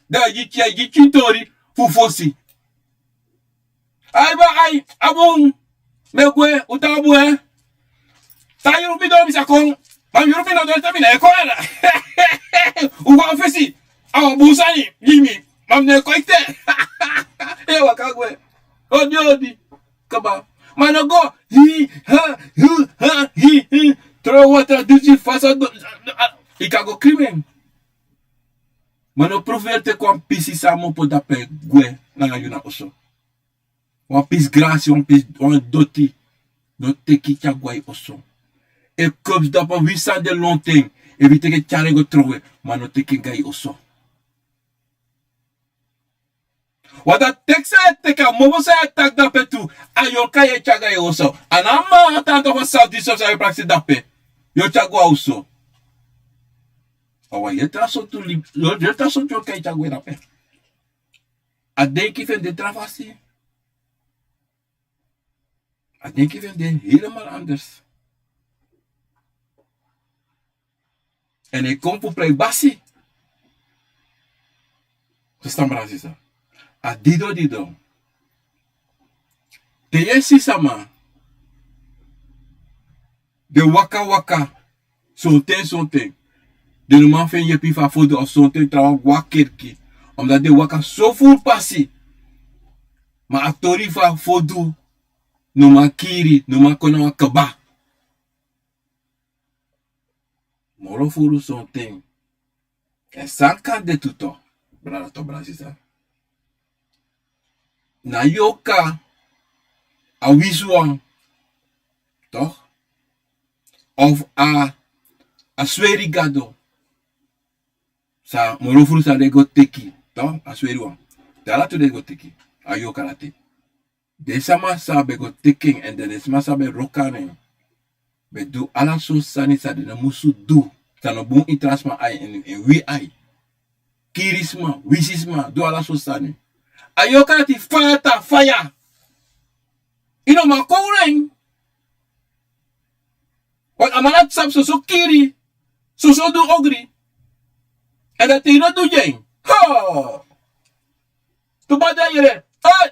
Dan yu e gi, yu e gi tyin tori fu fosi. Ai, ba, ai, a bun. Mi e gwe, un tan bun, eh. San yuru mi doro, mi sa kon. Ma mi yuru mi no doro, te mi no e kon, yere. Un go na fesi. A wan bun sani gi mi. Ma mi no e kon ete. E waka gwe. Odi, odi. Kaba. Ma no go, hi, ha, hu, ha, hi, hi. Tron watra disi fasa do, a, yu kan go krimen. Ma no proferi teki wan pisi san a mu opo dape gwe nanga yu na oso. Wan pisi grasi, wan pisi, wan doti. No teki tyari go na yu oso. E kobsi dape wi sani de lonten. Efu yu teki en tyari en go trowe, ma no teki en go na yu oso. Wan dati teki san yu e teki, a momo san yu e taki dape tu, a yorka yu e tyari go na yu oso. A no a man a tan dape, san disi san yu e prakseri dape, yu o tyari go na oso. A wan yere tra sortu libi, yere tra sortu yorka yu e tyari go dape. A denki fu en de tra fasi. A denki fu en de helemaal anders. Èn a e kon fu prei basi. Verstaan, brada, sisa? A dido, dido. Te yu e si sama, den waka waka, sonten, sonten den no man feni yepi fu a fodu, of sonten trawan go na kerki, omdat den waka so furu pasi. Ma a tori fu a fodu no man kiri, no man kon na wan kaba. Moro furu sonten. Èn san kan de tu, toch, brada, toch, brada, sisa. Na yorka, a wisiwan, toch? Of a, a sweri gado. San moro furu san den go teki, toch? A sweriwan. Dati ala tu den go teki. A yorka dati. Den sama san ben go teki en, èn den, den sama san ben wroko nanga en, ben du ala sortu sani san den no musu du, san no bun ini tra sma ai, èn, èn wi ai. Kiri sma, wisi sma, du ala sortu sani. A yorka dati faya tan faya. Yu no man kowru en. Want a man dati sabi soso kiri, soso du ogri. Èn dati yu no du gi en. Ho! Tu bada yere. Hey!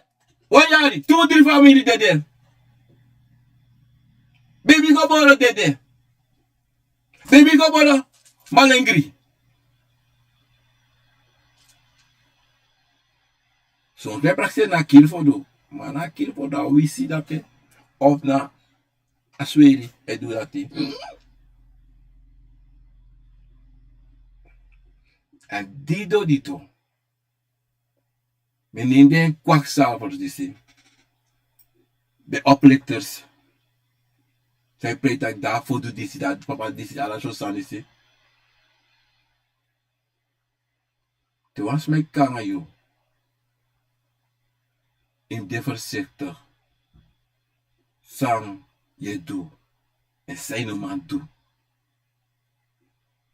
Wan yari, tu, dri famiri dede. Beibi go boro dede. Beibi go boro malengri. Sonten prakseri na kiri fu du. Ma na a kiri fu a wisi dati, of na a sweri e du dati. Èn di dodito, mi nen den kwaksalvers disi, den oplikters, san e prei taki dati fu du disi, dati papa disi, ala so sani disi. Te wan sma e kon nanga yu ini den fersekte san yu e du èn san yu no man du.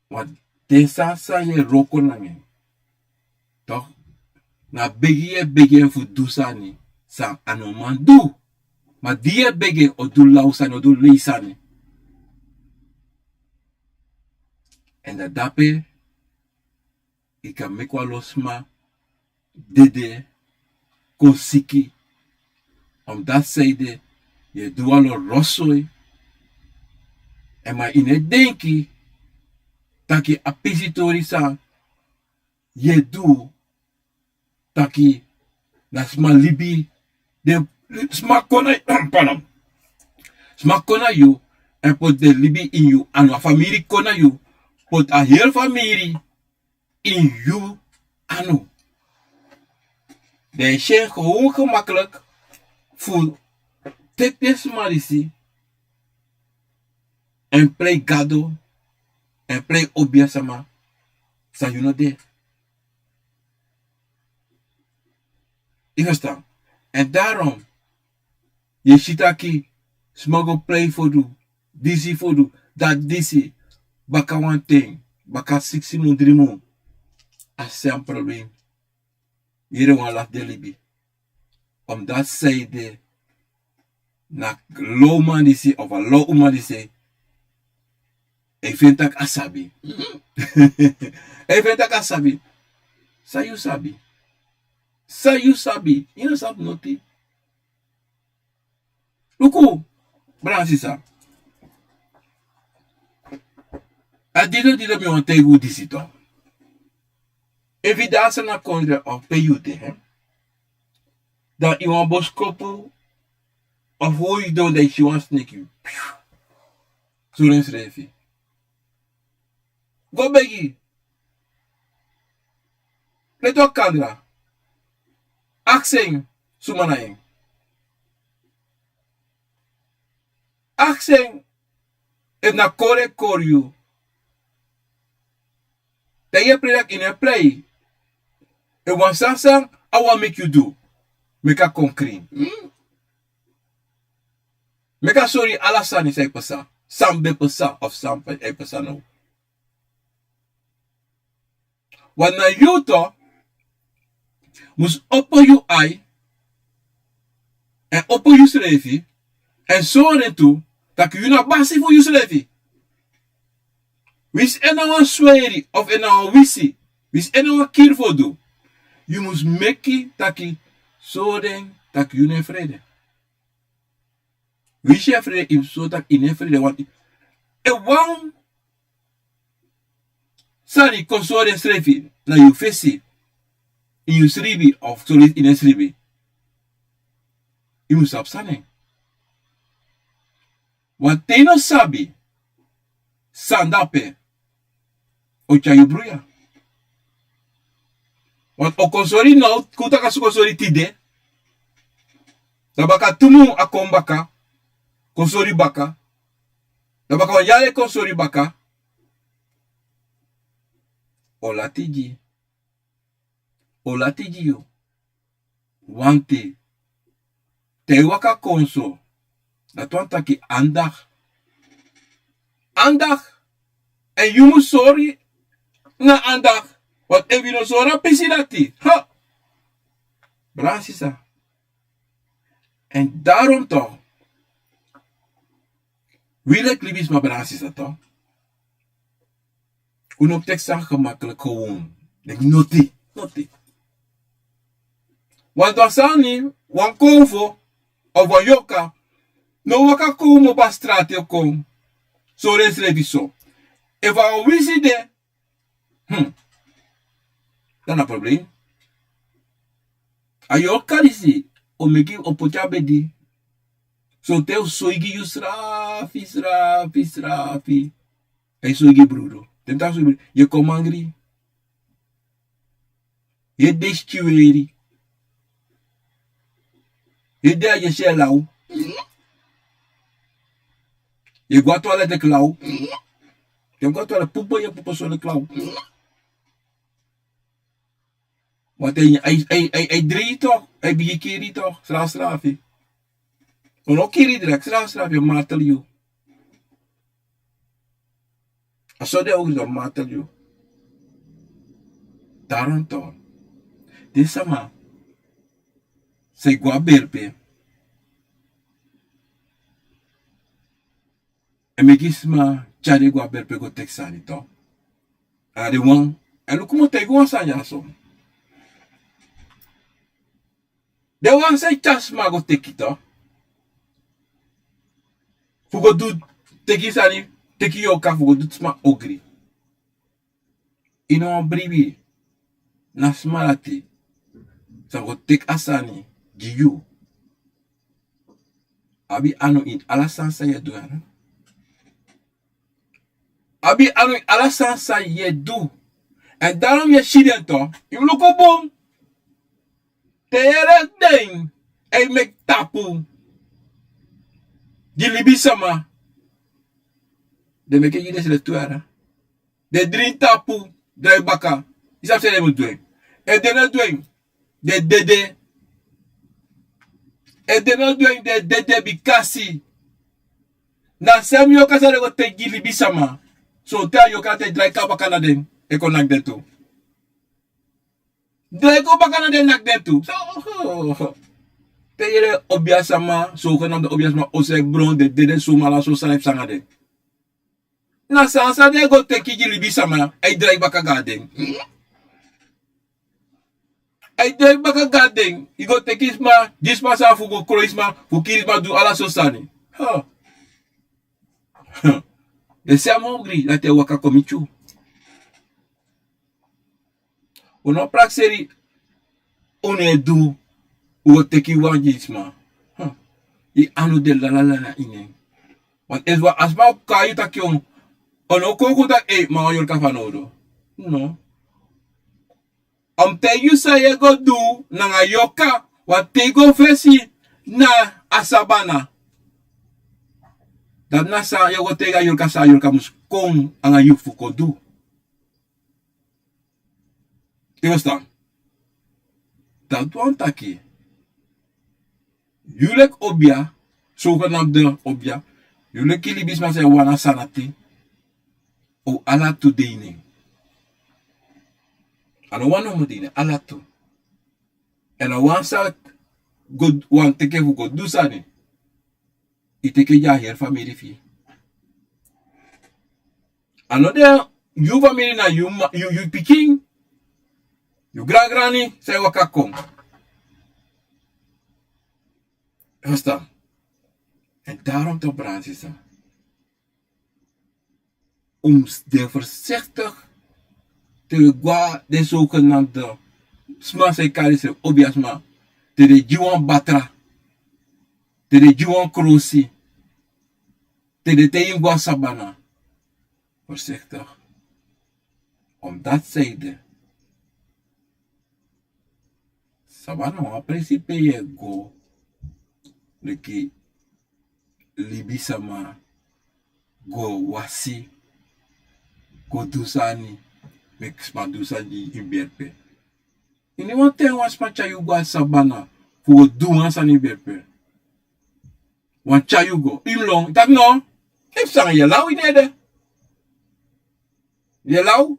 Want den sani san yu e wroko nanga en, toch, na begi yu e begi en fu du sani san a no man du. Ma di yu e begi en o du law sani, o du lei sani. Èn dan dape yu kan meki wan lo sma dede, kon siki. Omdati san ede yu e du wan lo rosoi. Èn ma yu no e denki taki a pisitori san yu e du, taki na sma libi, den sma kon na, pardon, sma kon na yu èn poti den libi ini yu anu. A famiri kon na yu, poti a heri famiri ini yu anu. Dan yu e si en gewoon gemakkelijk fu teki den sma disi èn prei gado èn prei obiasama san yu no de. Yu ferstan? Èn daarom yu e si taki sma go prei fu du disi, fu du dati disi, baka wan ten, baka siksi mun, dri mun, a sem problem. Yere wan lati de libi. Omdati san ede na lo uman disi of a lo uman disi e feni taki a sabi. E feni taki a sabi. San yu sabi? San yu sabi? Yu no sabi noti. Luku, brada sisa. A dido dido mi wani taigi un disi tu. Efu yu de a Sranan kondre of pe yu de, hè, dan yu wan boskopu of fu yu sidon dan yu si wan sneki, sori ensrefi. Go begi. Leti wan kandra. Aksi en suma na en. Aksi en efu na kori e kori yu. Dan yu e prei taki yu no e prei. Efu wan sani san a wani meki yu du, meki a kon krin. Meki a sori yu ala sani san e pasa, san ben pasa of san e pasa now. Want na yu tu mus opo yu ai èn opo yusrefi èn sori en tu taki yu na basi fu yusrefi. Winsi en na wan sweri of en na wan wisi, winsi en na wan kiri fu o du, yu mus meki taki sori en taki yu no e frede. Winsi yu e frede, yu mus sori taki yu no e frede. Want efu wan sani kon sori ensrefi na yu fesi, ini yu sribi of sori ini en sribi, yu mus sabi san na en. Want te yu no sabi san de ape, o tyari yu bruya. Want o kon sori now, kon taki a su kon sori tide, dan baka tu mun a kon baka, kon sori baka, dan baka wan yari e kon sori baka. O lati gi, o lati gi yu. Want te yu waka kon so, dati wani taki andak. Andak. Èn yu mus sori na andak. Want efu yu no sori a pisi dati, ha, brada sisa. Èn daarom tu, wi leki libisma, brada sisa, tu, un no mus teki sani gemakkelijk gewoon. Leki noti, noti. Want wan sani, wan konfo of wan yorka no waka kon kmopo na strati kon sori ensrefi so. Efu a winsi de, hmm, dan na problem. A yorka disi, o meki, o poti a bedi. Sonten o soigi yu srafi, srafi, srafi. A e soigi brudu. Te mi taki soigi brudu, yu e kon mangri. Yu e de sikiweri. Yu e de a yesi e law. Yu e go a toilet e klaw. Yu e go a toilet pupu, yu e pupu soni klaw. Want a e, a e, a e, a e dri yu toch, a e bigin kiri yu toch, srafi srafi. Un no kiri direct, srafi srafi, a e martel yu. A so den ogri, a e martel yu. Daarom toch, den sama san e go a berpe, e meki sma tyari den go a berpe go teki sani toch. A na den wan, èn luku mi o taigi wan sani ya so. Den wan san e tyari sma go teki toch, fu go du, teki sani, teki yorka fu go du sma ogri. Yu no wan bribi na sma dati san go teki a sani gi yu. Abi anu ini ala sani san yu e du, ya no? Abi anu ini ala sani san yu e du. Èn daarom yu e si den toch, yu mus luku bun. Te yere den e meki tapu gi libisama, den meki gi den srefi tu, ya no? Den dringi tapu, drai baka. Yu sabi san den mus du en? Efu den no du en, den dede. Efu den no du en, den dede, bikasi na srefi yorka san den go teki gi libisama. Sonten a yorka dati e drai kon baka na den, e kon naki den tu. Drai kon baka na den, naki den tu. So, te yere obiasama, so, kon na den obiasama, o srefi bron, den dede, suma ala so sani e psa nanga den. Na sani san den go teki gi libisama, a e drai baka go na den. A e drai baka go na den. Yu go teki sma, gi sma sani fu go kroi sma, fu kiri sma, du ala so sani. Ha. Den srefi ogri dati e waka kon miti yu. Un no prakseri, un no e du, un go teki wan gi sma. Yu anu de lalalala ini en. Want efu wan sma o kai yu taki un, un no kon kon taki, ei, ma wan yorka fanowdu. No. A mus taigi yu san yu e go du nanga yorka, want te yu go fesi na a sabana, dati na san yu o go taigi a yorka san a yorka mus kon nanga yu fu kon du. Yu e ferstan? Dati wani taki, yu leki obia, zogenaamde obia, yu leki libisma san e wani a sani dati, o ala tu de ini en. A no wan nomo de ini en, ala tu. Èn a wan san go, wan teki fu go du sani, yu teki gi a heri famiri fu yu. A no de yu famiri, na yu ma, yu, yu pikin, yu grangrani san e waka kon. Verstaan? En daarom toch, brada, sisa, un mus de voorzichtig te wi go na den zogenaamde sma san e kari srefi obiasma, te den gi wan batra, te den gi wan krosi, te den taigi yu go na sabana. Voorzichtig. Omdat zij de Sabana na wan presi pe yu e go, leki libisma, go wasi, go du sani, meki sma du sani gi yu ini berpe. Ini wan ten wan sma tyari yu go na sabana fu go du wan sani ini berpe. Wan tyari yu go, yu mus lon, yu taki no, yu mus sanga yu e law ini ede. Yu e law.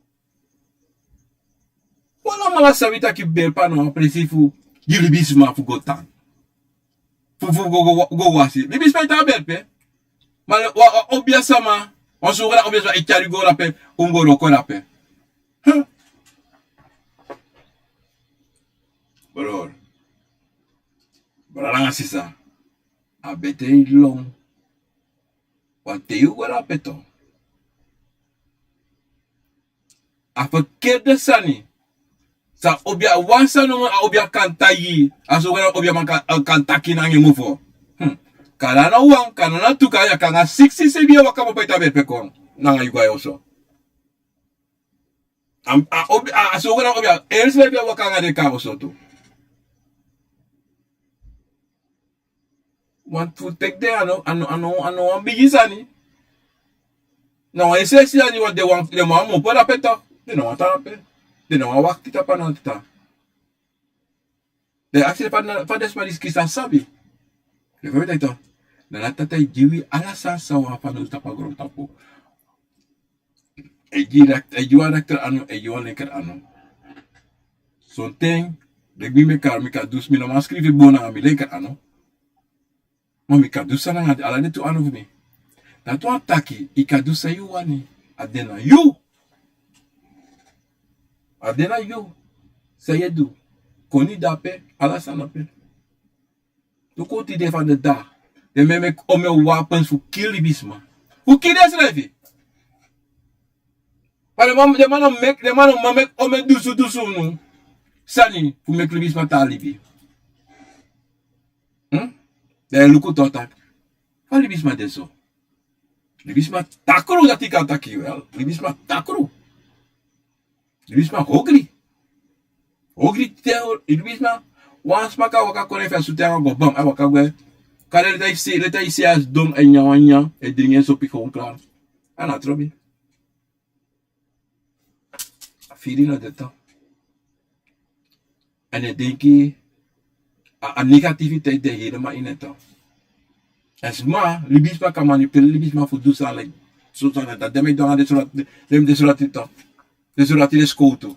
Wan alamala sabi taki berpe na wan presi fu gi libisma fu go tan. Fu, fu go, go, go wasi. Libisma e tan na berpe. Ma wan, wan obiasma, wan sogro obiasma e tyari yu go drape, un go wroko drape. Huh. Brother. Brother nanga sisa. A bete yu lon. Want te yu go drape tu, a verkeerde sani San obiaman san nomo a obiaman kan taigi, a so wan obiaman kan, kan taki nanga en mofo. Kande a no wan, kande a no tu, kande a kan nanga siksi sebi yere waka mopo e tan beri pe kon nanga yu go a yu oso. A, a, obi, a, a so wan obiaman, eri sebi yere waka nanga den kon a oso tu. Want fu teki den a no, a no, a no, a no wan bigi sani. Na wan esresi sani, want den wan, den man mu opo dape toch. Den no wani tan dape. Den no wani wakti tapu a no wani tan. Den aksi fa den, fa den sma disi kisi a sabi. Den fu mi taki toch. Na dati Tata e gi wi ala sani san wi abi fanowdu tapu a grontapu. A e gi, a e gi wan rechter anu, a e gi wan linker anu. Sonten, leki mi, mi kan, mi kan du, mi no man skrifi bun nanga mi linker anu. Ma mi kan du san nanga ala den tu anu fu mi. Dati wani taki, yu kan du san yu wani, a de na yu. A de na yu. San yu e du. Koni dape, ala sani dape. Luku tide fu a de dati. Den man e meki omeni wapens fu kiri libisma. Fu kiri densrefi. Ma den man, den man no meki, den man no man meki omeni dusun dusun sani fu meki libisma tan libi. Hmm? Dan yu e luku toch taki. Fa libisma de so? Libisma takru, dati kan taki wel. Libisma takru. Libisma hogri. Hogri te, libisma, wan sma kan waka kon na en fesi, te a go bam, a waka gwe. Kande leti a e si, leti a e si a sidon, e nyan wan nyan, e dringi en sopi kon kla. A no trobi. A firi no de toch. Èn e denki a, a negativiteit de helemaal in en toch. Èn sma, libisma kan manipuleren libisma fu du san leki so san, dati den mi e du nanga den solati, den, den solati toch. Den solati, den skowtu.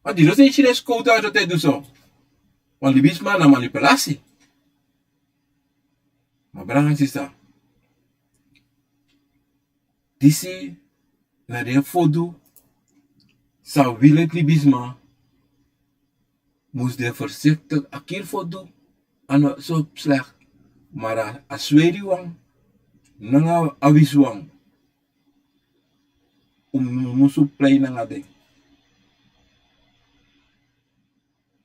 Ma di no si den skowtu a so te du so. Want libisma na manipulasi. Ma brada nanga sisa. Disi na den fodu san wi leki libisma mus de voorzichtig. A kiri fodu a no so slecht. Ma a sweri wan nanga a wisi wan. Un musu prei nanga den.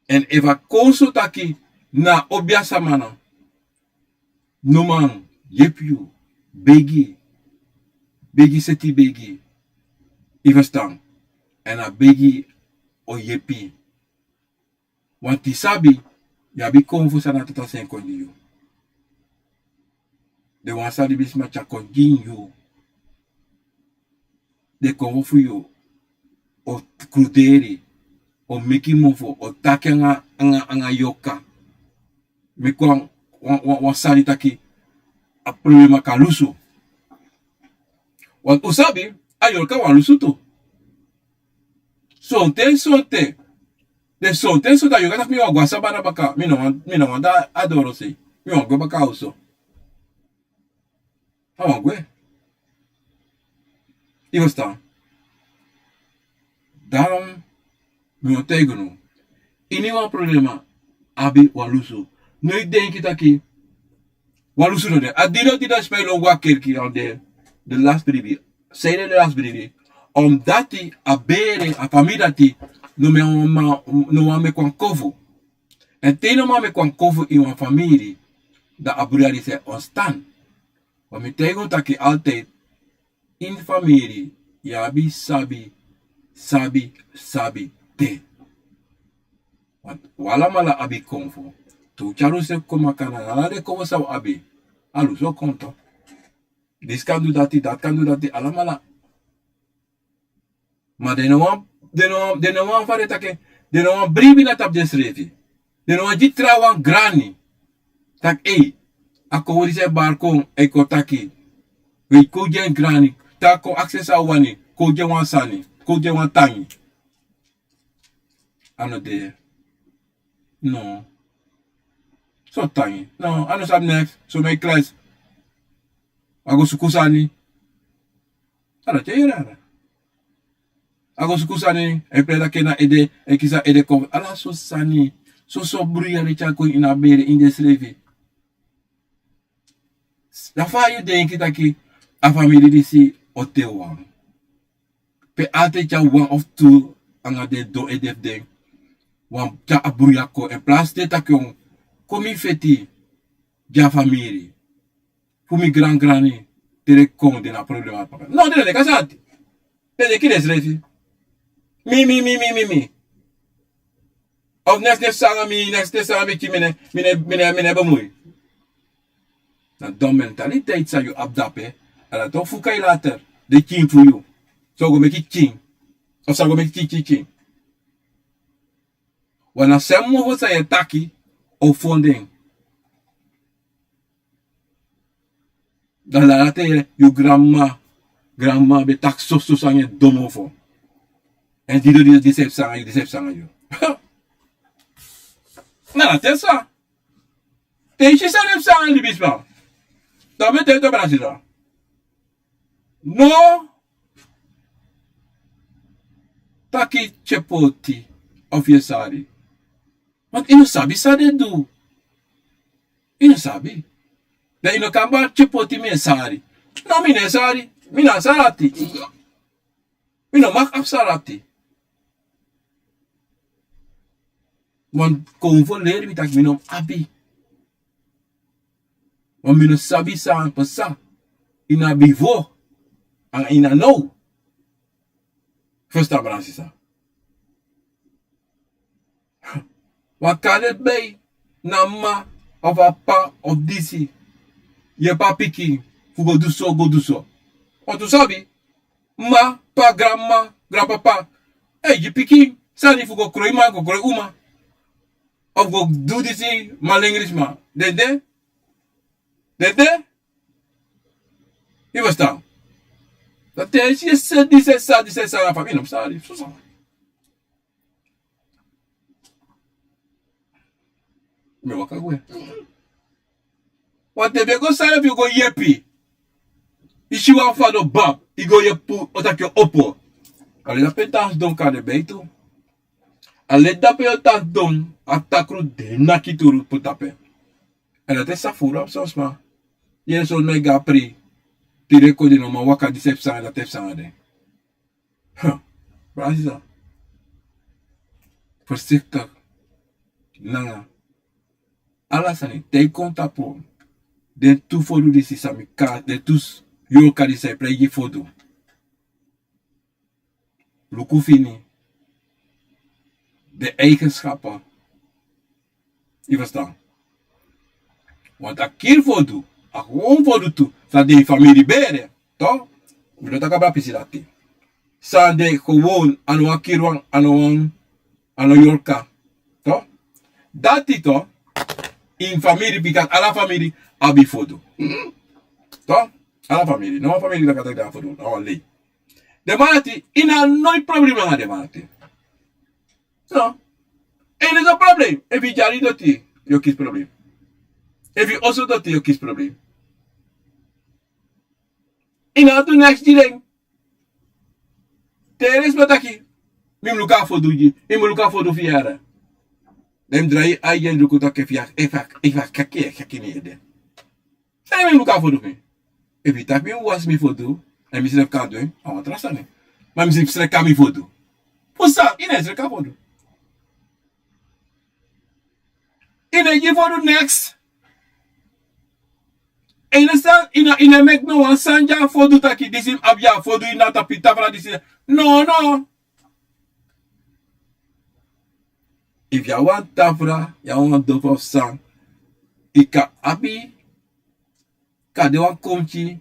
Èn efu a kon so taki na obia sama no man yepi yu, begi, begi seti begi, yu ferstan, èn a begi o yepi. Want yu sabi, yu abi konfo san na Tata seni kon gi yu. Den wan san libisma tyari kon gi yu. Den konfo fu yu o kruderi, o meki mofo, o taki anga, anga, anga yorka. Meki wan, wan, wan, wan sani taki a problema kan lusu. Want un sabi, a yorka wani lusu tu. Sonten, sonten. Den sonten, sonten a yorka taki mi wani go a sabana baka, mi no wani, mi no wani de a dorosei. Mi wani gwe baka a oso. A wani gwe. Yu ferstan? Daarom mi o taigi unu. Iniwan problema abi wan lusu. No e denki taki wan lusu no de. A dino dino sma e lon go a kerki, a de, de last bribi. San ede de last bribi? Omdati a bere, a famiri dati no man, no wani meki wan konfo. Èn te yu no man meki wan konfo ini wan famiri, dan a bruya disi e ontstaan. Want mi taigi unu taki altijd, ini famiri yu abi sabi, sabi, sabi de. Want un alamala abi konfo. Te un tyari unsrefi kon maka nanga ala den konfo san un abi, a lusu o kon toch. Disi kan du dati, dati kan du dati, alamala. Ma den no wani, den no wani, den no wani fa den taki, den no wani bribi na tapu densrefi. Den no wani gi trawan grani. Taki, ei, a konfo disi e bari kon, e kon taki. Wi kon gi en grani, taki kon aksi en san a wani, kon gi en wan sani, kon gi en wan tangi. A no de. No. So tangi. No, a no sabi niks. So mi e klas. A go suku sani. A no tyari yere. A go suku sani, e prei taki na ede, e kisi a ede kon. Ala so sani. Soso bruya di e tyari kon ini a bere, ini densrefi. Dan fa yu denki taki a famiri disi o de wan? Pe altijd yu abi wan of tu anga den don ede fu den. Wan tyari a bruya kon en plasi den taki on kon mi feti. Gi a famiri fu mi grangrani te den kon den na problema paka no den na den kasa ati. Den de kiri en srefi. Mi mi mi mi mi mi. Of neks neks sanga mi neks neks sanga mi ki mi ne mi ne mi ne mi ne bemui. Na don mentaliteit san yu abi dape. Ala ton fuka yu later de kin fu yu. So go meki kin. Of san go meki kin kin kin. Wan na sen mofo san yu e taki o fonden. Dan lala te yere yu granmama granmama ben taki soso sanga en don mofo. Èn dido dido di sefi sanga yu di sefi sanga yu. Na na te sa te yu si sanga yu sanga libisma. Dan ben te yu to brasila no taki tyepoti of yu e sari. Want yu no sabi san den du. Yu no sabi. Dan yu no kan bari tyepoti mi e sari. No mi no e sari. Mi na a sari ati. Mi no maki abi sari ati. Want kon fu leri mi taki mi no mus abi. Want mi no sabi san pasa ini a bifo anga ini a now. Festa brasisa. Wan kande bei na mama of a p'pa of disi. Yepi a pikin fu go du so go du so. Wantu sabi mama p'pa granmama granpapa e gi pikin sani fu go kroi man go kroi uma. Of go du disi malengrisma den de den de. Yu festan? Dan te yu si yu seti disi e sari disi e sari na famiri no mus sari sosa. Mi waka gwe. Wan te ben go sari efu yu go yepi. Yu si wan fado bab yu go yepi o taki yu opo. A leti dape yu tan sidon kan de beitu. A leti dape yu tan sidon a takru de naki turu puru dape. Èn dati e safuru abi son sma. Yere son no e go a pri. Tide kon den no man waka disi e psa nanga dati e psa nanga den. Brada sisa, forsiktik nanga ala sani te yu kon tapu. Den tu fodu disi san mi kari den tu yorka disi san e prei gi fodu. Luku fini den eigenskapu. Yu ferstan? Want a kiri fodu a gewon fodu tu san den famiri bere. Mi no taki a bra pisi dati. San den gewon a no wan kiri wan a no wan a no yorka. Dati ini famiri bika ala famiri abi fodu. Ala famiri no wan famiri daka daki den a fodu na wan lei. Den man dati ini a noi problem nanga den man dati. No. Ini so problem efu yu dyari doti yu o kisi problem. Efu yu oso doti yu o kisi problem. Yu no abi tu neks gi den. Te yu respeki taki mi mus luku a fodu gi mi mus luku a fodu fu yara. Dan yu mus drai yu ai gi en luku taki efu a kaki yu e kaki na yu ede. San yu mus luku a fodu fu mi? Efu yu taki mi mus wasi mi fodu èn mi srefi kan du en a wan tra sani. Ma mi srefi kan mi fodu. Fu san yu no e srefi kan fodu? Yu no e gi fodu neks. Èn yu no stan yu no e meki no wan sani di a fodu taki disi mi abi a fodu yu na tapu yu tafra disi. No no. Efu yu abi wan tafra yu abi wan dofa fu san yu kan abi. Kan de wan komki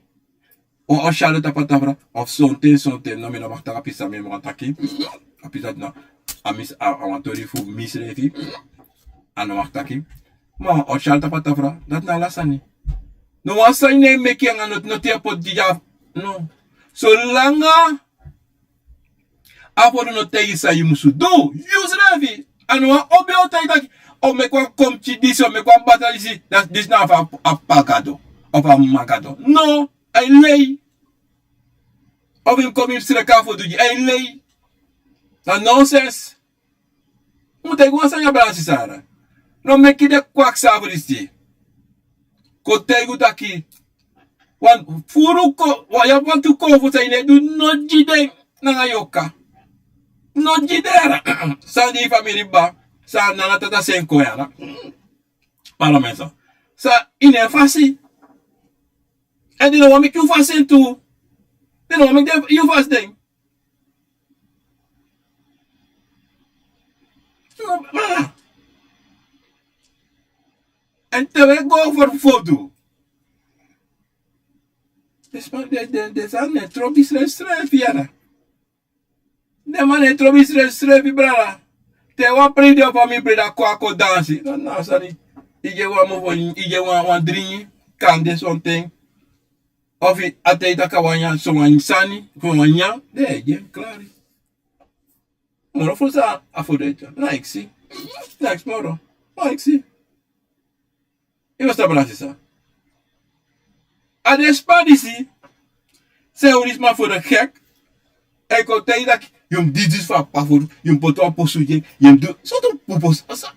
wan osyalo tapu a tafra. Of sonten sonten no mi no maki taki a pisi san mi e maki taki. A pisi dati na a wan tori fu mi srefi. A no maki taki. Ma wan osyalo tapu a tafra dati na ala sani. No wan sani no e meki anga noti noti e poti gi dya. No. Solanga a fodu no taigi san yu musu du. Yu srefi a no wan obi o taigi taki o meki wan komki disi o meki wan batra disi. Disi na a fu a p'pa gado of a mama gado no. A e lei. Of yu mus kon mi mus sreki a fodu gi a e lei. Na nonsens. Un mu taigi wan sani a brada sisara. No meki den kwaksa fu disi. Kon taigi un taki wan furu kon wan yu abi wantu kon fu san yu no e du noti gi den. Nanga yu o ka No gi dera. San di famiri ba, san nana tata sen kon ya na. Para mensa. San ini en fasi. En di no wan meki yu fasi en tu. Di no wan meki den yu fasi den. No, brada. En te we go for fodu. Desma de de de san ne trobi sre sre fiara. Den man e trobi srefi srefi brada. Te wan prei de o famiri prei da kon a kon dansi. Na na sani. I gi en wan mofo, i gi en wan wan dringi. Kande sonten. Ofi a te i taki a wan nyan so wan sani fu wan nyan. Den e gi en klari. Moro fu san a fu de dya na eksi. Na eksi moro. Na eksi. I mus tapu na sisa. A den span disi. San yu unu sma fu den gek. A e kon taigi taki yu mus disi disi fu a p'pa fu unu, yu mus poti wan posu gi en, yu mus du sortu pu posu a san.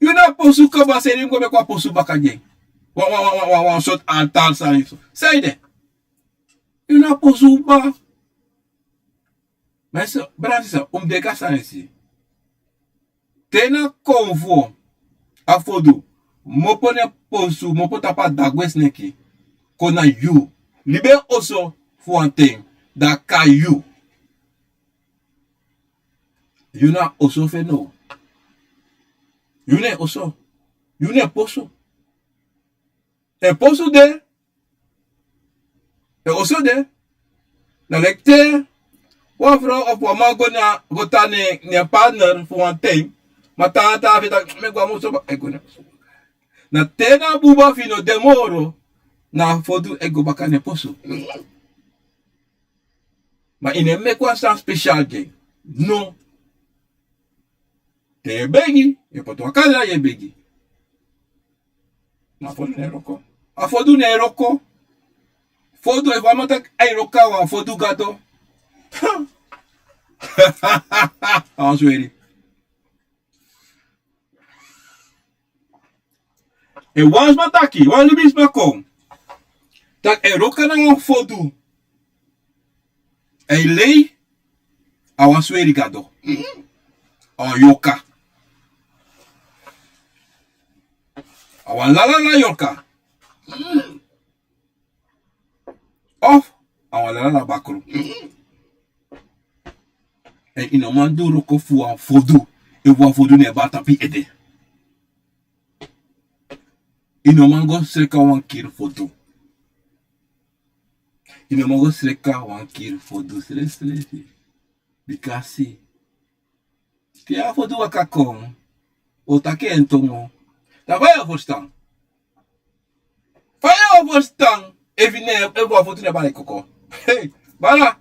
Yu na posu kaba seni yu mus go meki wan posu baka gi en. Wan wan wan wan wan sortu altal sani so san yu de. Yu na posu kaba. Ma yu si, brada sisa, un mus denki a sani disi. Te na kon fu a fodu, mopo na en posu, mopo tapu a dagwe sneki, kon na yu. Libi en oso fu wan ten, dan a kai yu. Yu na oso fu en now. Yu na en oso. Yu na en posu. En posu de. En oso de. Na leki te wan frow of wan man go na go tan na en partner fu wan ten. Ma tan a tan a feti taki mi e go a musu baka e go na. Na te na buba fu yu no de moro. Na a fodu e go baka na en posu. Ma yu no e meki wan sani spesial gi en. No. Te yu e begi, yu e poti wan kadra yu e begi. Ma a fodu no e wroko. A fodu no e wroko. Fodu efu a man taki a e wroko a wan fodu gado. A wan sweri. Efu wan sma taki, wan libisma kon taki a e wroko nanga wan fodu. A e lei a wan sweri gado. A wan yorka. A wan lalala yorka. Of a wan lalala bakru. Èn yu no man du wroko fu wan fodu. Efu wan fodu no e bari tapu yu ede. Yu no man go sreka wan kiri fodu. Yu no man go sreka wan kiri fodu srefsrefi. Bikasi te a fodu waka kon, o taki en tongo. Dan fa yu o ferstan? Fa yu o ferstan? Efu ne efu a fodu ne bari koko. Bara,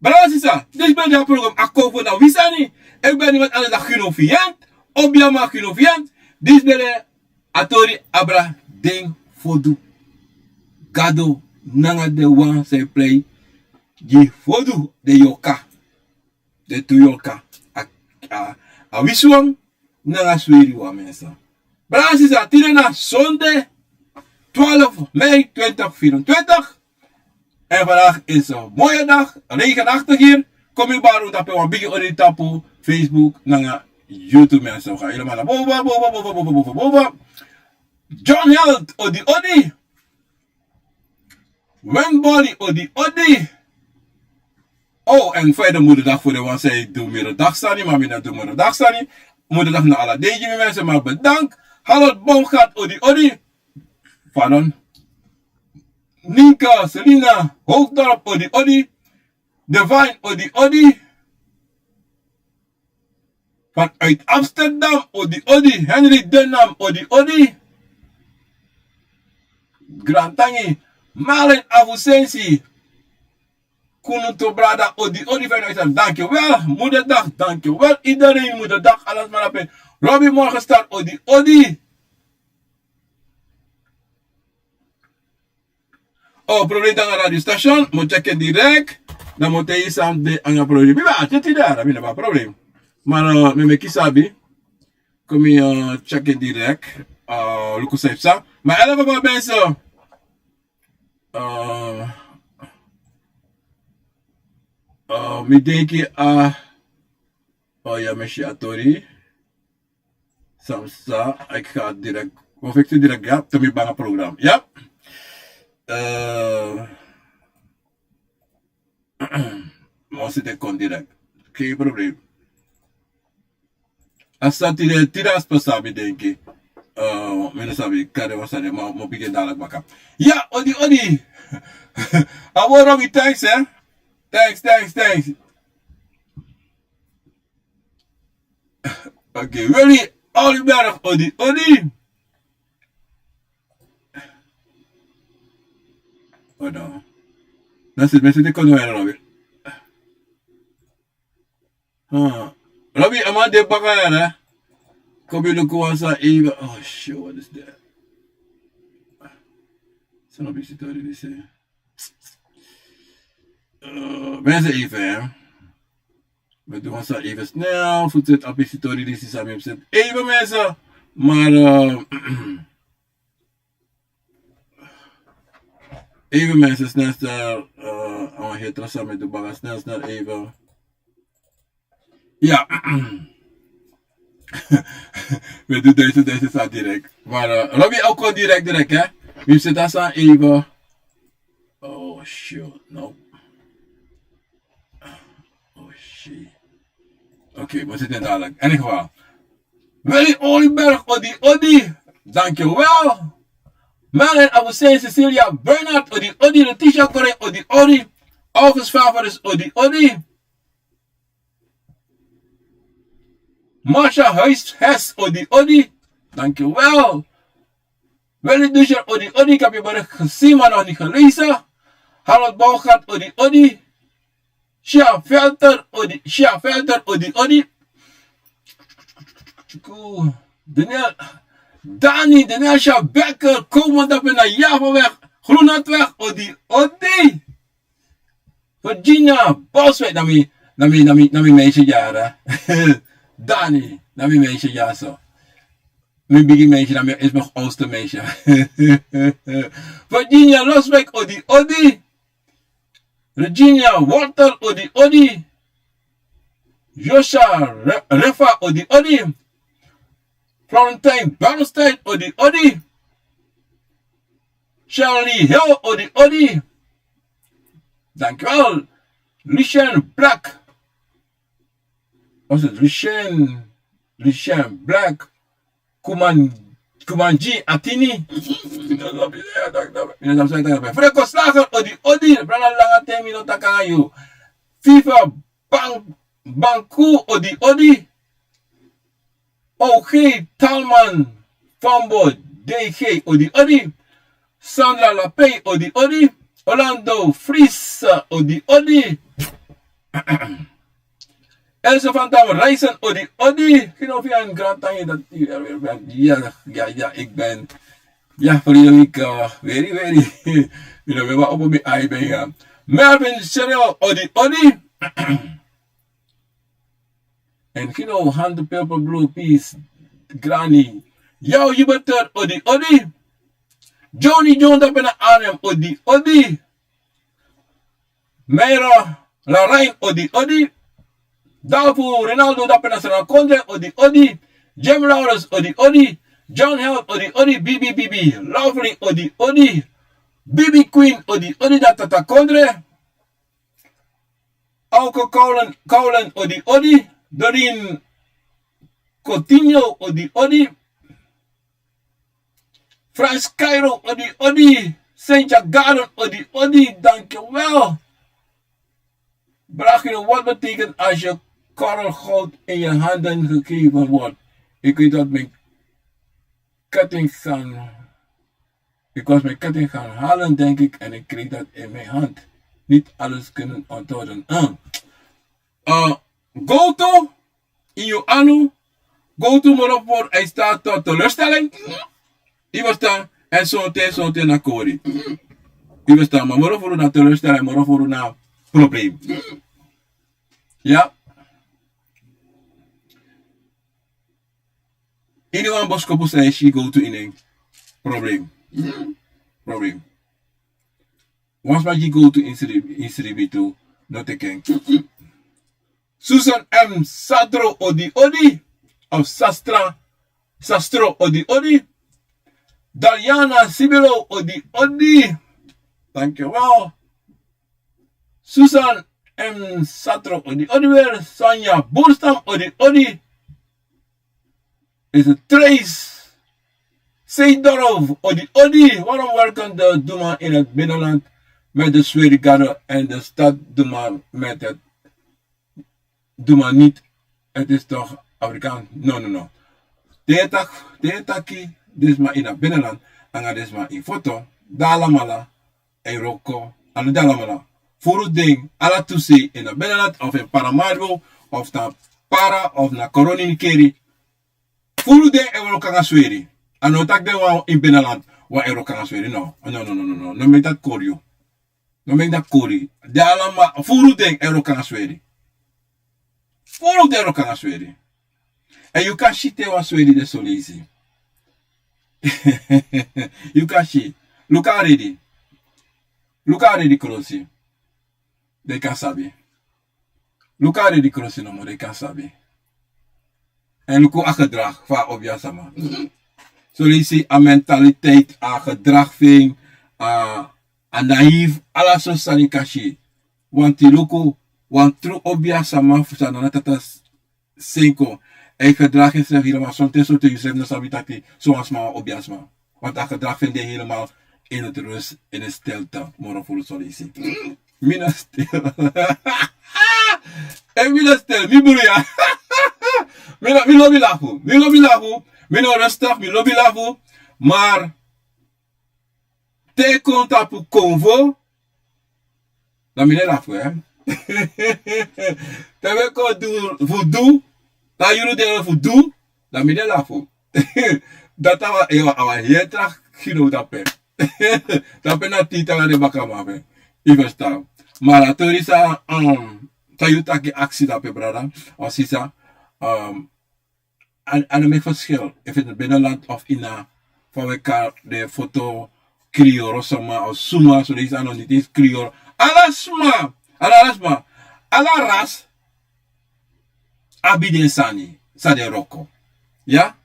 bara sisa, disi ben de a program a kon fu na wi sani. Efu ben de met ala daki yu no fiyant. Obi a man yu no fiyant. Disi ben de a tori abra den fodu. Gado nanga den wan san e prei gi fodu, den yorka. Den tu yorka. A, a, a wisi wan nanga sweri wan, mensen. Brada sisa, tide na sonde twaalf mei twintig vierentwintig. En vandaag is een mooie dag, regenachtig hier. Kom yu bari un tapu wan bigi odi tapu Facebook nanga YouTube, mensen. We gaan helemaal naar boven, boven, boven, boven, boven, boven, boven. John Held, odi, odi. Wen Boli, odi, odi. Oh, en fijne moederdag voor de wan san e du moederdag sani, ma mi no du moederdag sani. Moederdag na ala dei gi mi, mensen, maar bedankt. Harold Baumgart, odi, odi. Pardon. Ninka, Selina, Hoofddorp, odi, odi. Divine, odi, odi. Vanuit Amsterdam, odi, odi. Henry Denam, odi, odi. Grantangi, Marlin Avusensi. Kununtu brada, odi, odi, vanuit Amsterdam. Dankjewel, moederdag, dankjewel. Iedereen moederdag, alles maar op. Robbie Morgenstern, odi, odi. Oh, problem nanga radio station, mo check en direct. Dan mo tei san de nanga problem. Mi ben a teti dara, mi no ben a problem. Maar, eh, mi meki sabi. Kon mi, eh, check en direct. Eh, luku san yu psa. Maar in elk geval, mensen. Eh, eh, mi denki, eh, Oh ya, mi si a tori. San mi sa, ik ga direct. Wi o fiksi direct, ya. Te mi banga program. Ya. Eh, mi o seti kon direct. Geen probleem. A sa tide, tide a spa sa mi denki. Eh, mi no sabi kande wan sani, ma mi o bigin dadilik baka. Ya, odi, odi. A word of thanks, hè? Thanks, thanks, thanks. Oké, Willy Oliberg, odi, odi. Oh no. That's it, mensen, die kunnen wel, Robbie. Huh. Robbie, a man de baka ya, hè? Kom je luku wan san even. Oh, shit, what is that? San Robbie zit already, hè? Eh, mensen, even, hè. We doen ons even snel. Voet zit op die story, die is aan hem zit. Even, mensen. Maar, eh, even, mensen, snel, snel. Eh, oh, het er samen met de bagage. Snel, snel, even. Ja. We doen deze, deze staat direct. Maar, eh, Robbie ook gewoon direct, direct, hè? We zitten daar staan even. Oh, shit. No. Oh, shit. Oké, we zitten dadelijk. In ieder geval. Willy Oliberg, odi, odi. Dankjewel. Marlene Abusei, Cecilia Bernard, odi, odi. Letitia Corey, odi, odi. August Favorus, odi, odi. Marsha Huis, Hes, odi, odi. Dankjewel. Willy Duscher, odi, odi. Ik heb je bericht gezien, maar nog niet gelezen. Harold Bouwgaard, odi, odi. Shia Velter, odi, Shia Velter, odi, odi. Daniel, Dani, Daniel Sjabekker, komen dat we naar Javaweg, Groenhoutweg, odi, odi. Virginia Boswijk, na mi, na mi, na mi, na mi meisje jaren. Dani, na mi meisje jaren zo. Mi bigi meisje, na mi is mijn oudste meisje. Virginia Loswijk, odi, odi. Virginia Walter, odi, odi. Joshua Re-, Refa, odi, odi. Florentine Bernstein, odi, odi. Charlie Hill, odi, odi. Dankjewel. Lucien Black. Was het Lucien? Lucien Black. Kuman, Kumanji Atini. Freko Slager, odi, odi. Brada langa temi no taka yu. Fifa Ban-, Banku, odi, odi. O G Talman, Fambo, D G, odi, odi. Sandra Lapey, odi, odi. Orlando Fries, odi, odi. Elsa van Dam Reisen, odi, odi. Kino fi en grand tangi dat, ja, ja, ja, ik ben, ja, verleden week, eh, very, very. You know, we waren op mijn ei bij, ja. Melvin Cheryl, odi, odi. En you know, Hand the Paper Blue Peace, Granny. Yo, Huberter, odi, odi. Johnny John, dat ben Arnhem, odi, odi. Meira Larain, odi, odi. Dafu Rinaldo, dat ben Sera Kondre, odi, odi. Jim Lawrence, odi, odi. John Held, odi, odi. Bibi, Bibi. Lovely, odi, odi. Bibi Queen, odi, odi. Dat Tata Kondre. Auke Koulen, Koulen, odi, odi. Doreen Coutinho, odi, odi. Frans Cairo, odi, odi. Saint Garden, odi, odi. Dankjewel. Brachino, wat betekent als je korrelgoud in je handen gegeven wordt? Ik weet wat mijn ketting gaan Ik was mijn ketting gaan halen, denk ik, en ik kreeg dat in mijn hand. Niet alles kunnen onthouden. Eh. Eh, go to, in je anu, go to moro voor hij staat tot teleurstelling. Je verstaan? En zo te, zo te na kori. Je verstaan? Maar moro voor na teleurstelling, moro voor na probleem. Ja? Ini wan boskopu san e si go tu ini en. Problem. Problem. Wan sma gi go tu ini sribi, ini sribi tu, no teki en. Susan M Satro, odi odi. Of Sastra, Sastro, odi odi. Daliana Sibilo, odi odi. Dankjewel. Susan M Satro, odi odi weer. Sanja Boerstam, odi odi. Is het Trace Seedorf, odi odi. Waarom werken de Duma in het binnenland met de Swerigado en de stad Duma met het Duma niet? Het is toch Afrikaan? No, no, no. Te taki, te taki, disma in het binnenland, anga disma in foto, da alamala e wroko, anu da alamala. Furu den, ala tu sei, in het binnenland of in Paramaribo of na Para of na Koroni Nikeri. Furu den e wroko anga Sweri. A no taki den wan in binnenland wan e wroko anga Sweri. No, no, no, no, no, no. No meki dati kori yu. No meki dati kori. Den alamala, furu den e wroko anga Sweri. Furu den e wroko anga Sweri. En yu kan si te wan Sweri de so leisi. Yu kan si. Luku a redi. Luku a redi krosi. Den kan sabi. Luku a redi krosi nomo, den kan sabi. En luku a gedrag fu a obiasama. So leisi a mentaliteit, a gedrag fu en, a, a naïef, ala sortu sani kan si. Want luku, wan tru obiasama fu Saanan na tata Senko. Hij gedraagt zichzelf helemaal, soms ten slotte, yu srefi no sabi taki so wan sma wan obiasma. Want a gedraagt zich helemaal in het rust, in het stilte. Moro furu so leisi. Mi no stil. En mi no stil, mi bruya. Mi no, mi lobi lafu. Mi lobi lafu. Mi no rustig, mi lobi lafu. Maar te kon tapu konvo, dan mi no e lafu, hè. Te mi kon du fu du, dan yuru de fu du, dan mi no e lafu. Dati a wan, a wan heri tra giro dape. Dape na tita na den bakaman fu en. Yu ferstan. Ma a tori san, um, san yu taki, aksi dape, brada of sisa, um, a no meki verschil efu ini binnenland of ini a, fa wi e kari den foto, krioro sma of suma, so den sani no niti, krioro. Ala sma, ala, ala sma, ala ras abi den sani san den wroko. Ya?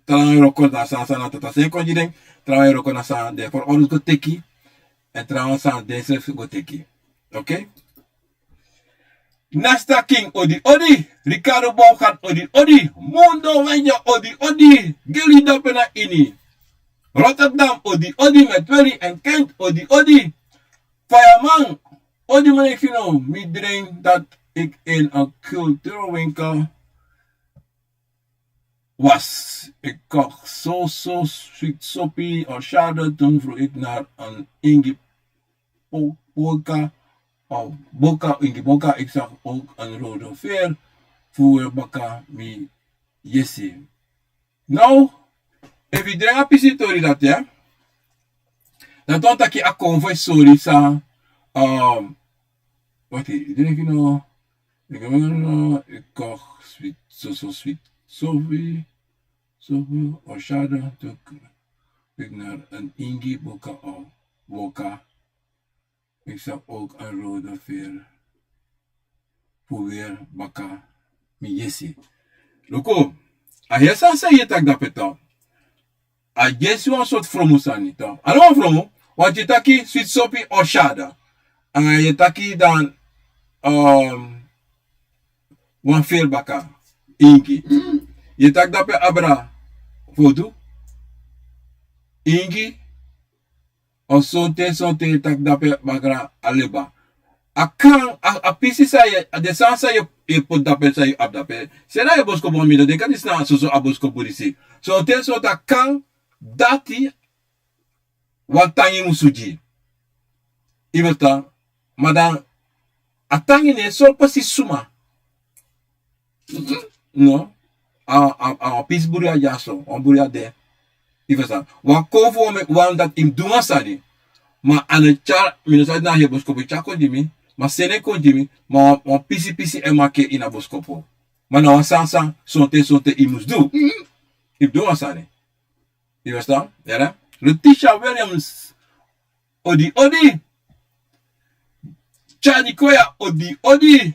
Trawan e wroko na san, san na tata Sen kon gi den. Trawan e wroko na san den forouders go teki. En trawan san den srefi go teki. Oké? Nasta King, odi odi. Ricardo Bouwgat, odi odi. Mundo Wenja, odi odi. Gilly dape na ini. Rotterdam, odi odi. Met Willy en Kent, odi odi. Fireman, odi. Meneer Kino, mi dream dat ik in een cultuurwinkel was. Ik kocht zo, zo sweet soppie, orchade. Toen vroeg ik naar een Ingi po-, polka, of boka, Ingi boka. Ik zag ook een rode veer. Voor baka mi yesi. Nou, efu yu drink a pisi tori dati, ya. Dan ton taki a kon fu e sori san, um, wati, yu drink, yu no, yu no, yu kocht sweet, so, so sweet. Sofi, sofi, orchade, toen ik naar een Ingi boka, of boka. Ik zag ook een rode veer. Fu weer baka mi yesi. Luku, a heri san san yu e taki dape tu. A yesi wan sortu fromu sani tu. A no wan fromu, want yu taki sweet sopi, orchade. Anga yu taki dan, um, wan veer baka, Ingi. Yu taki dape abra fodu, Ingi. Of sonten, sonten yu taki dape bakra a leba. A kan, a, a pisi san yu, den sani san yu, yu poti dape, san yu abi dape. Seni a yu boskopu, mi no denki disi na soso a boskopu disi. Sonten, sonten a kan dati wan tangi musu gi. Yu ferstan? Ma dan a tangi no e sori precies suma. No. A, a, a wan pisi bruya dyaso, wan bruya de. Yu ferstan? Wan kon fu wan, wan dati yu mus du wan sani. Ma a no tyari, mi no sabi na a heri boskopu e tyari kon gi mi. Ma seni en kon gi mi, ma wan, wan pisi pisi e maki en ini a boskopu. Ma na wan sani san sonten, sonten yu mus du. Yu mus du wan sani. Yu ferstan? Yere? Letitia Williams, odi, odi. Chani Koya, odi, odi.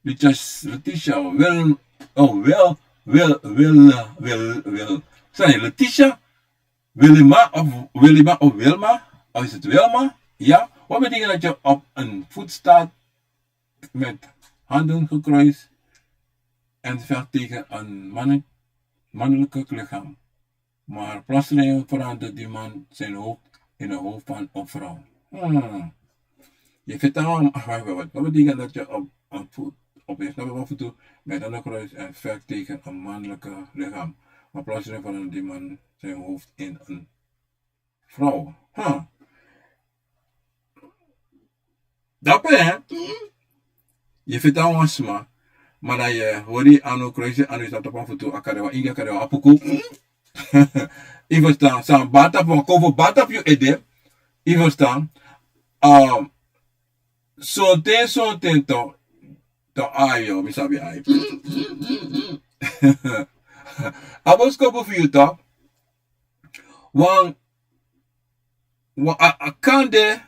Letitia, Letitia, wel, oh, wel, wel, wel, wel, wel. Sorry, Letitia, Wilma of Wilma of Wilma, of is het Wilma? Ja, wat betekent dat je op een voet staat met handen gekruist en vecht tegen een manne-, mannelijk lichaam. Maar plotseling verandert die man zijn hoofd in een hoofd van een vrouw. Hmm. Je vertrouwen, wat betekent dat je op een voet, op je snap je, op voet met een kruis en vecht tegen een mannelijke lichaam. Maar plotseling verandert die man zijn hoofd in een vrouw. Huh. Dape, hè? Yu feti a wan sma, ma na yu e hori anu, kroisi anu, yu sa tapu a futu, a kari wan ingi, a kari wan apuku. Yu ferstan, san bari tapu wan konfo, bari tapu yu ede. Yu ferstan. Um, sonten, sonten to, to ayo, mi sabi ayo. A boskopu fu yu to. Wan, wan, a, a kan de,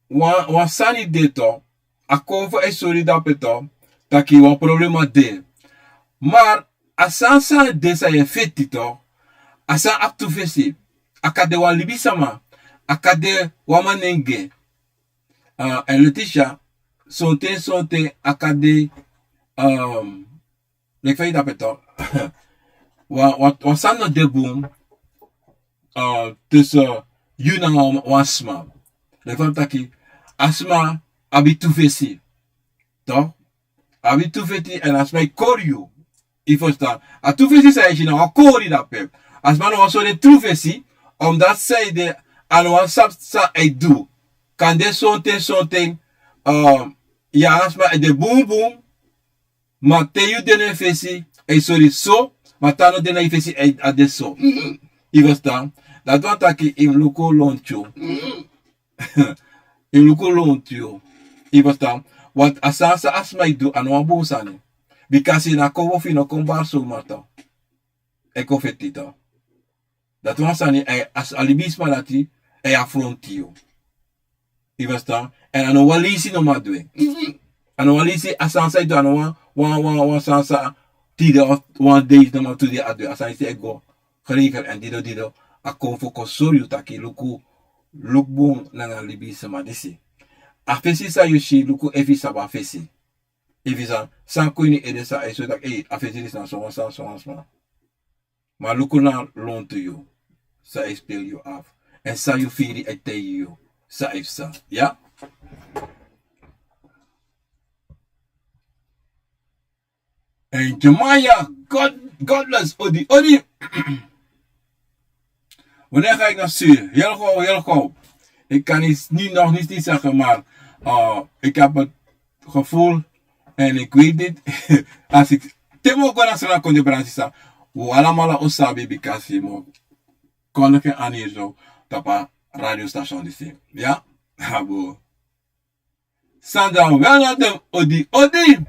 wan, wan sani de to, a konfo e sori dape to, taki wan problema de. Mar, a sani san de san yu e feti to, a sani abi tu fesi, a kan de wan libisama, a kan de wan manenge. Ah, èn Letitia, sonten, sonten, a kan de, um, leki fa yu dape to. Wan, wan, wan sani no de bun, uh, tusu yu nanga wan, wan sma. Leki fa mi taki, a sma abi tu fesi. To? Abi tu fesi èn a sma e kori yu. Yu ferstan. A tu fesi san yu e si na wan kori dape. A sma no wani sori en tru fesi, omdat san ede a no wani sabi san a e du. Kande sonten, sonten, um, yu nanga a sma e de bunbun, ma te yu de na en fesi, a e sori so, ma te a no de na yu fesi, a e, a de so. Yu ferstan? Dati wani taki yu mus luku lontu yu. Yu mus luku lontu yu. Yu ferstan? Want a sani san a sma e du, a no wan bun sani. Bikasi na konfo fu yu no kon bari somar to. E kon feti to. Dati wan sani, a, a, a libisma dati, a e afronti yu. Yu ferstan? Èn a no wan leisi no man du en. A no wan leisi a sani san yu du, a no wan, wan, wan, wan sani san tide of wan dei no man, tu dei a du en. A sani san e go geregeld èn dido, dido. A konfo kon sori yu taki luku, luku bun nanga libisma disi. A fesi san yu si, luku efu yu sabi a fesi. Efu san, san kon ini yu ede san e sori taki, ei, a fesi disi na so wan sani, so wan sma. Ma luku na lontu yu, san e spel yu af. Èn san yu firi e taigi yu, san e psa. Ya? En Jemaya, God, Godless, odi, odi. Wanneer ga ik naar Sur? Heel gauw, heel gauw. Ik kan niet, niet, nog niet, niet zeggen, maar, uh, ik heb het gevoel en ik weet niet. Als ik te mo go na Sranan Kondre Brada, sisa, we allemaal o sabi bikasi mo kondigen aan hier zo, tapu a radiostation disi. Ja? Abo. Sandra Welnatem, odi, odi.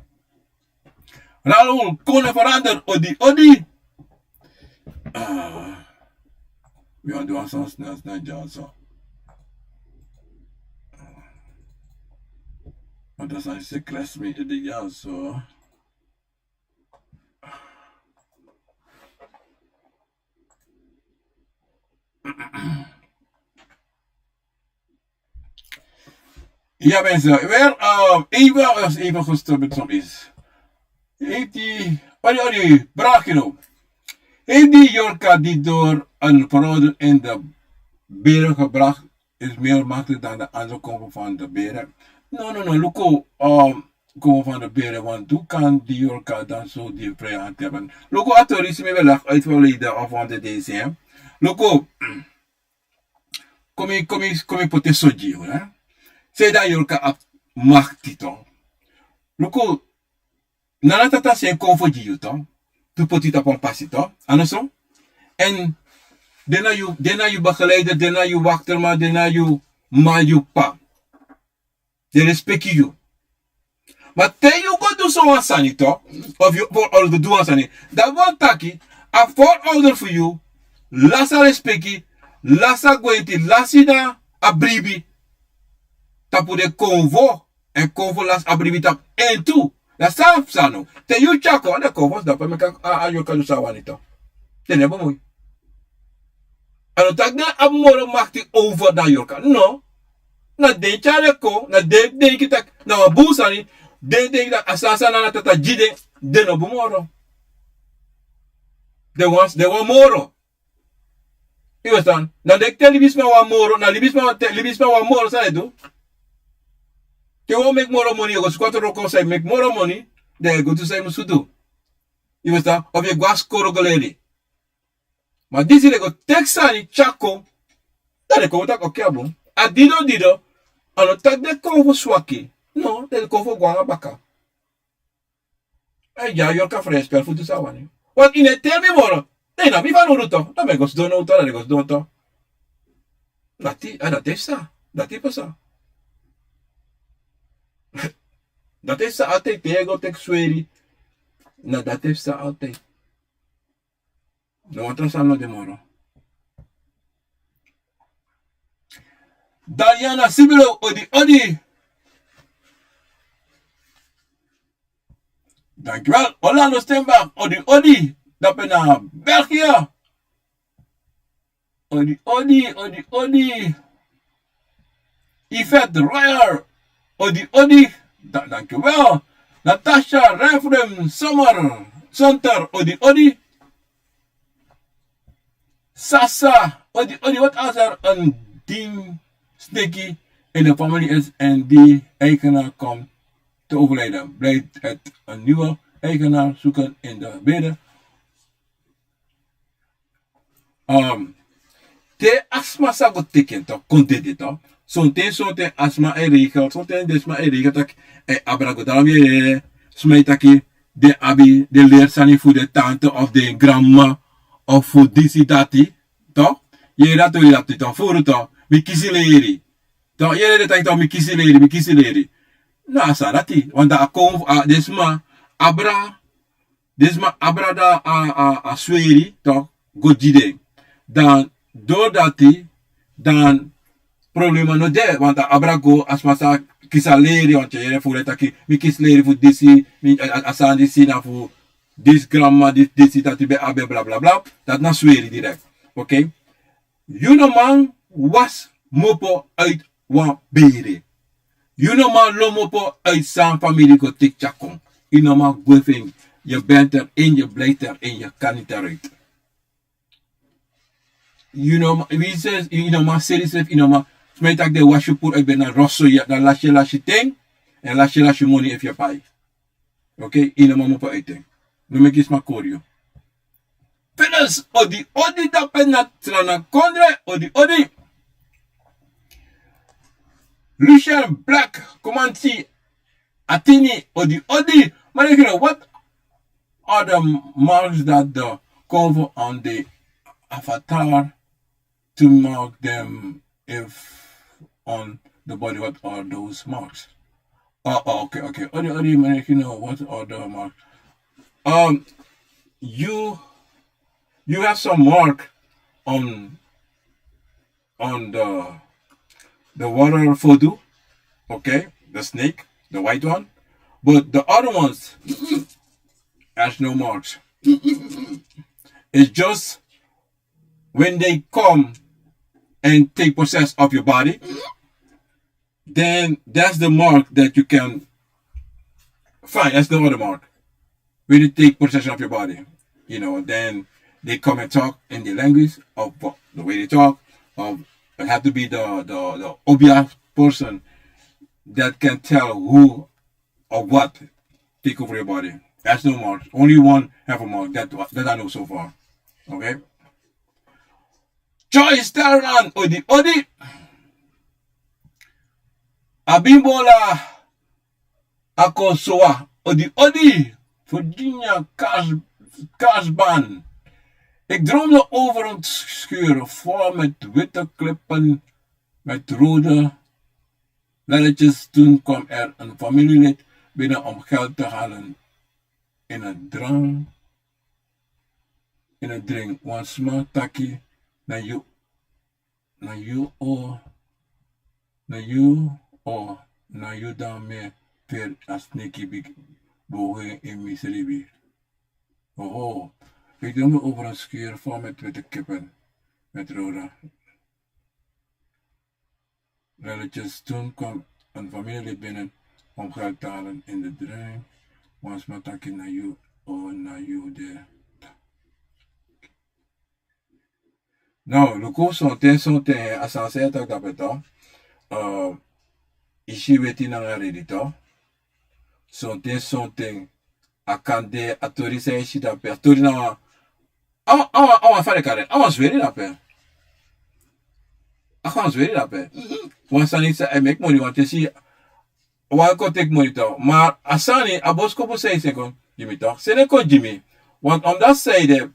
Raoul Kone Verander, odi, odi. Ah, we gaan doen zo'n snel, snel, ja, zo. Want dat zijn ze klas met de, ja, zo. Ja, mensen, weer, uh, even, als even gestopt met soms is. Heeft die, odi, odi, Brakino. Heeft die Yorka die door een veroordeling in de beren gebracht is meer makkelijk dan de andere komen van de beren? No, no, no, luku, um, komen van de beren, want hoe kan die Yorka dan zo die vrije hand hebben? Luku, a tori si mi ben leg uit verleden of van de deze, hè. Luku, komi, komi, komi pote soji, hè. Sei dan Yorka abi makti to. Luku, Nana Tata seni konfo gi yu to, fu poti yu tapu wan pasi to, a no so? Èn den na yu, den na yu begeleider, den na yu wakterman, den na yu m'ma, yu p'pa. Den respeki yu. Ma te yu go du so wan sani to, of yu voorouder du wan sani, dan wani taki a voorouder fu yu lasi a respeki, lasi a gwenti, lasi na a bribi tapu den konfo Èn kon fu lasi a bribi tapu en tu. Na san a psa no? Te yu tyari kon, den kon fu sidon pe meki a, a yorka du san a wani tu. Den no e bun moi. A no taki den abi moro makti over dan yorka. No. Na den tyari den kon, na den denki taki na wan bun sani. Den denki taki a sani san Nana Tata gi den, den no bun moro. Den wani, den wani moro. Yu e ferstan? Na den te libisma wani moro, na libisma, te libisma wani moro, san den e du? Te yu wani meki moro moni, yu e go suku a tron kon san e meki moro moni, dan yu e go du san yu musu du. Yu e ferstan? Of yu e go na skoro go leri. Ma disi den go teki sani tyari kon. Dan den kon taki oke, a bun. A dido dido, a no taki den kon fu swaki. No, den kon fu go nanga baka. A e gi a yorka frei spel fu du san a wani. Want yu no e teri mi moro. Dan yu na mi fanowdu tu. Dan mi e go sidon now tu, dan den go sidon tu. Dati, a dati e psa. Dati e psa. Dati e psa altijd, te yu e go teki sweri. Na dati e psa altijd. No wan tra sani no de moro. Daliana Sibilo, odi, odi. Dankjewel. Orlando Stenbach, odi, odi. Dape na België. Odi, odi, odi, odi. Yvette Royer, odi, odi. Da-, dankjewel. Natasha Refrem Sommer, Sonter, odi, odi. Sasa, odi, odi, wat als er een ding sticky in de familie is en die eigenaar komt te overlijden? Blijft het een nieuwe eigenaar zoeken in de bede? Um, te a sma sa go teki en tok, kon dede tok. Sonten, sonten a sma e regel, sonten den sma e regel taki, e abra go. Daarom yu e yere sma e taki den abi den leri sani fu den tante of den granmama of fu disi dati, tok. Yu e yere a tori dati tok, furu tok, mi kisi leri. Tok, yu e yere den taki tok, mi kisi leri, mi kisi leri. Na a sani dati, want dan a kon fu a, den sma abra, den sma abra dan a, a, a sweri tok, go gi den. Dan dori dati, dan problema no de, want a abra go, a sma sa kisi a leri, want yu e yere furu e taki, mi kisi leri fu disi, mi, a, a, a sani disi na fu disi granmama, disi, disi dati ben abi, bla, bla, bla. Dati na sweri direct. Oké? Yu no man wasi mopo uit wan bere. Yu no man lon mopo uit san famiri go teki tyari kon. Yu no man gwe fu en. Je bent erin, je blijft erin, je kan niet eruit. Yu no man, wi srefi, yu no man seri srefi, yu no man. Sma e taki den wasi yu puru uit bere, na roso, ya, na lasi, lasi ten, èn lasi, lasi moni efu yu e pai. Oké, yu no man mopo uit en. No meki sma kori yu. Felix, odi, odi, dape na Sranan Kondre, odi, odi. Lucian Black, Komansi, Atini, odi, odi. Maar you know, what are the marks that the cover on the avatar to mark them if on the body? What are those marks? Oh, oh, okay, okay. Odi, odi, man, you know, what are the marks? Um, you, you have some mark on, on the, the water voodoo, okay? The snake, the white one. But the other ones, has no marks. It's just when they come and take possess of your body, then that's the mark that you can find. That's the other mark. When they take possession of your body, you know, then they come and talk in the language of the way they talk. Of it have to be the, the, the obvious person that can tell who or what take over your body. That's no mark. Only one have a mark that, that I know so far. Okay? Joyce Terran, odi, odi. Abimbola Akosoa, odi, odi. Virginia Kas-, Kasban. Ik droomde over een schuur vol met witte klippen, met rode lelletjes. Toen kwam er een familielid binnen om geld te halen. In het drang, in het dring, wan sma taki, na yu, na yu o, na yu o, Na yu dan mi e peri a sneki bigi bogen in mi sribi. Oho, ik droomde over een schuur vol met witte kippen, met rode relletjes. Toen kwam een familielid binnen om geld te halen in de dreun. Wan sma taki na yu, o na yu de. No, luku, sonten sonten a sani san yu e taki dape, yu si, weti nanga redi. Sonten sonten a kan de a tori san yu si dape, a tori na wan, a wan, a wan, a wan fa den kari en, a wan sweri dape. A wan sweri dape. Wan sani san e meki moni, wan ten si wan kon teki moni, ma a sani, a boskopu san yu seni kon gi mi, seni en kon gi mi. Want omdat san ede,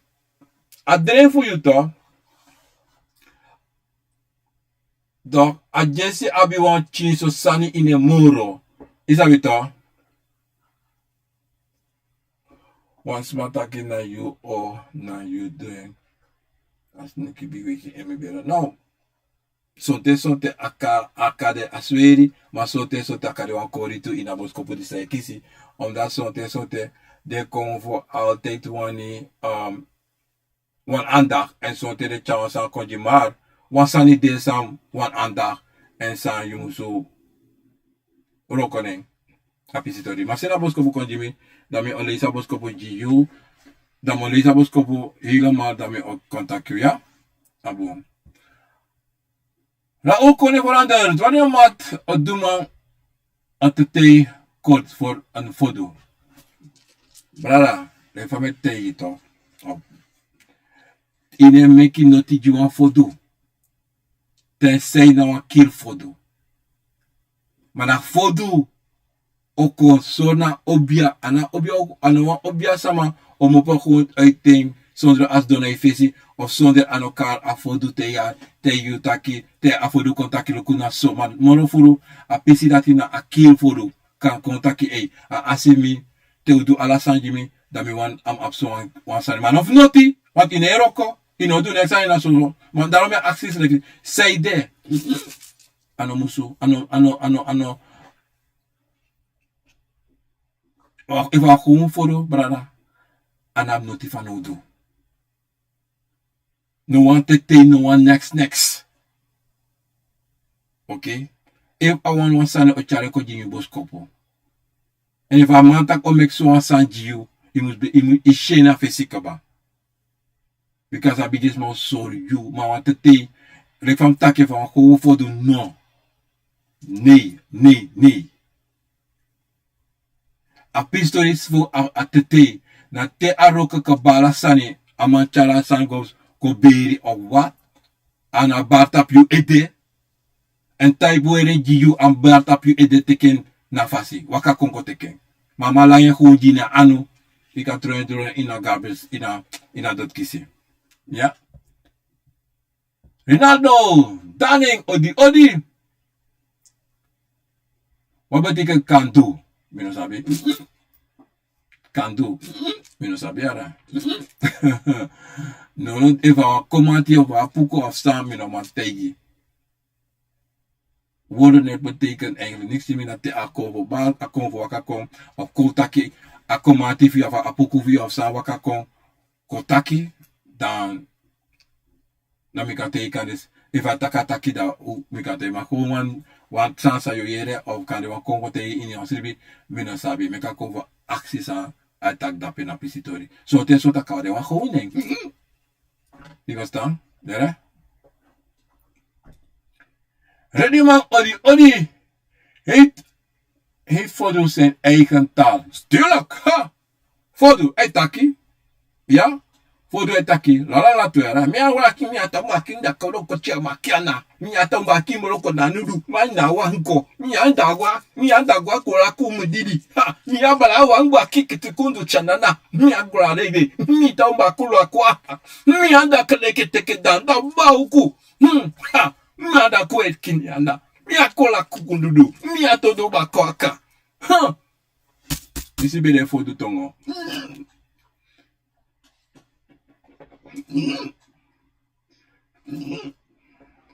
a dreun fu yu, toch, a dyesi abi wan tyinso sani ini en moro. Yu sabi, toch? Wan sma taki na yu, o na yu de. A sneki bigi weki en mi bere. No. Sonten sonten a kan, a kan de a sweri, ma sonten sonten a kan de wan kori tu ini a boskopu di san yu e kisi. Omdat sonten sonten den kon fu altijd wani, um, wan andacht, èn sonten den tyari wan sani kon gi, maar wan sani de san wani andacht, èn san yu musu wroko na en. A pisi tori. Ma seni a boskopu kon gi mi, dan mi o leisi a boskopu gi yu, dan mi o leisi a boskopu helemaal, dan mi o kontakti yu, ya? A bun. Raoul Koning veranderd. Wanneer maakt een doelman een tetei kort voor een fodu? Brada, leki fa mi e taigi yu, toch. Yu no e meki noti gi wan fodu. Tenzij na wan kiri fodu. Ma na fodu o kon sori na obia, a na obia, a no wan obia sama o mopo a grond uit ten, sondro a sidon na yu fesi, of sondro a no kari a fodu te yu, te yu taki, te a fodu kon taki luku na so. Ma moro furu, a pisi dati na a kiri fodu, kan kon taki, ei, a asi mi, te un du ala sani gi mi, dan mi wani a mu abi so wan, wan sani. Ma no fu noti, want yu no e wroko, yu no du noti sani na so. Ma daarom mi e aksi yu leki, san ede? A no musu, a no, a no, a no, a no. Efu a kon fodu, brada, a no abi noti fanowdu. No wan tetei, no wan neks, neks. Oké? Efu a wani wan sani, o tyari en kon gi yu ini boskopu. Èn efu a man taki o meki so wan sani gi yu, yu mus be, yu mus, yu si en na fesi kaba. Bika a bigisma o sori yu, ma wan tetei, leki fa mi taki, efu a wan kon fodu, no. Nei, nei, nei. A pisi tori fu a, a tetei, na te a wroko kaba ala sani, a man tyari a sani go, go beri of wat, a no bari tapu yu ede, èn te a bari en gi yu, a bari tapu yu ede teki en na fasi, waka kon go teki en. Ma a man langa en gewoon gi yu na anu, yu kan tron en, tron en ini a garbage, ini a, ini a dotkisi. Ya. Rinaldo, darling, odi, odi. Wat betekent kan du? Mi no sabi. Kan du. Mi no sabi, ara. No, no, efu a wan komanti of a puku of san, mi no man taigi. Woorden no e betekent eigenlijk niks. Mi na te a kon fu bari, a kon fu waka kon, of kon taki, a komanti fu yu, of a puku fu yu, of san waka kon, kon taki, dan dan mi kan taigi kande, efu a taki a taki, dan mi kan taigi, ma gewoon wan, wan sani san yu yere, of kande wan kon go taigi ini wan sribi, mi no sabi, meki a kon fu aksi san a taki dape na pisi tori. Sonten sonten a kan de wan gewoon nen. Yu verstaan? Yere? Rediman, odi, odi. Heet, heet fodu zijn eigen taal. Natuurlijk, ha! Fodu e taki. Ya? Fodu e taki. La, la, la, tu, ya, la. Mi a waki, mi a ta waki, nda kodo ko che ma ki ana. Mi a ta waki mo ko na nudu. Ma na wan ko. Mi a nda wa, mi a nda wa ko la ku mu didi. Ha, mi a bala wan wa ki kiti kundu chanana. Mi a gura lebe. Mi ta mba ku la kwa. Mi a nda kele ke teke da, nda ba uku. Hmm, ha. Mi a nda ku e kini anda. Mi a kola kukundudu. Mi a todo ba ko aka. Ha. Mi si bere fodu tongo.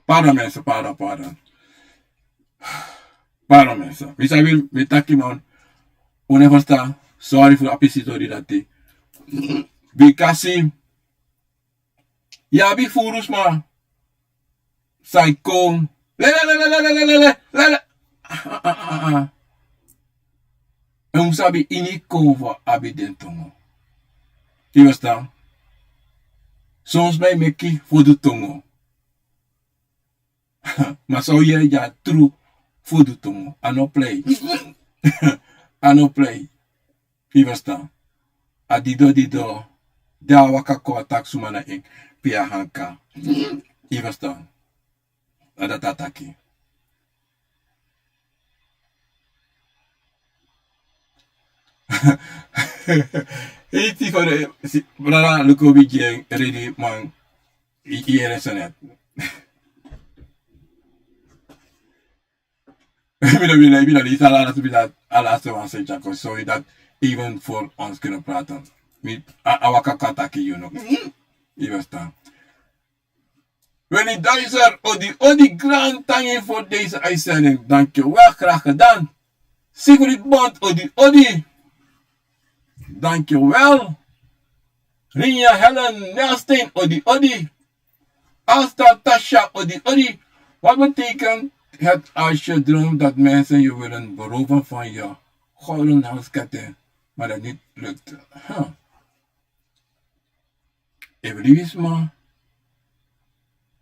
Pardon, mensen, pardon, pardon. Pardon, mensen. Mi sabi mi taki, man. Un no e ferstan. Sorry fu a pisi tori dati. Bikasi yu abi furu sma san e kon. Lele, lele, lele, lele, lele. Ah, ah, ah, ah, ah. Èn un sabi ini kon fu abi den tongo. Yu ferstan? Son sma e meki fu du tongo. Ma san un yere dya tru fu du tongo. A no plei. A no plei. Yu ferstan? A dido dido. Di a waka kon a taki suma na en pe a hanka. Yu ferstan? A dati a taki. Eiti for de si brada luku bigin redi man. Yu yere sonet. Mi no mi no mi no lisa ala ala ala so wan sen tyako so dat even for ons kunnen praten. Mi a waka kon a taki yu no. Yu ferstan? Willy Duizer, odi odi, grand tangi voor deze uitzending. Dankjewel, graag gedaan. Sigrid Bond, odi odi. Dankjewel. Rinja Helen Nelsteen, odi odi. Asta Tasha, odi odi. Wat betekent het als je droomt dat mensen je willen beroven van je gouden halsketting, maar dat niet lukt? Huh. Efu libisma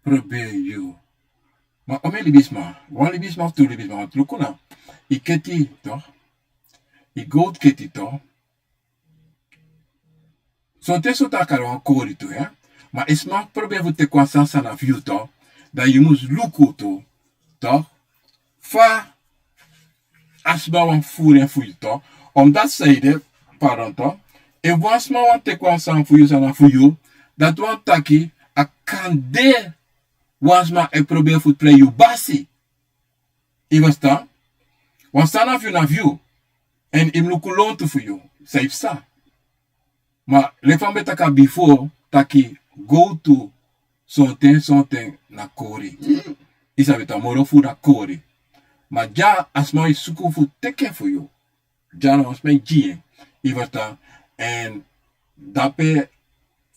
probeer yu. Ma omen libisma, wan libisma of tu libisma, want luku na, yu keti toch? Yu gold keti toch? Sonten so taki a wan kori tu, ya. Ma efu sma probeer fu teki wan sani san na fu yu toch, dan yu mus luku tu toch? Fa a sma wani furu en fu yu toch? Omdat san ede, pardon toch, efu wan sma wani teki wan sani fu yu san na fu yu, dati wani taki a kan de wan sma e probeer fu prei yu basi. Yu ferstan? Wan sani na fu yu na fu yu. Èn yu mus luku lontu fu yu san yu psa. Ma leki fa mi ben taki a bifo, taki gowtu sonten sonten na kori. Yu sabi, tan moro fu na kori. Ma dya a sma e suku fu teki en fu yu. Dya na wan sma e gi en. Yu ferstan? Èn dape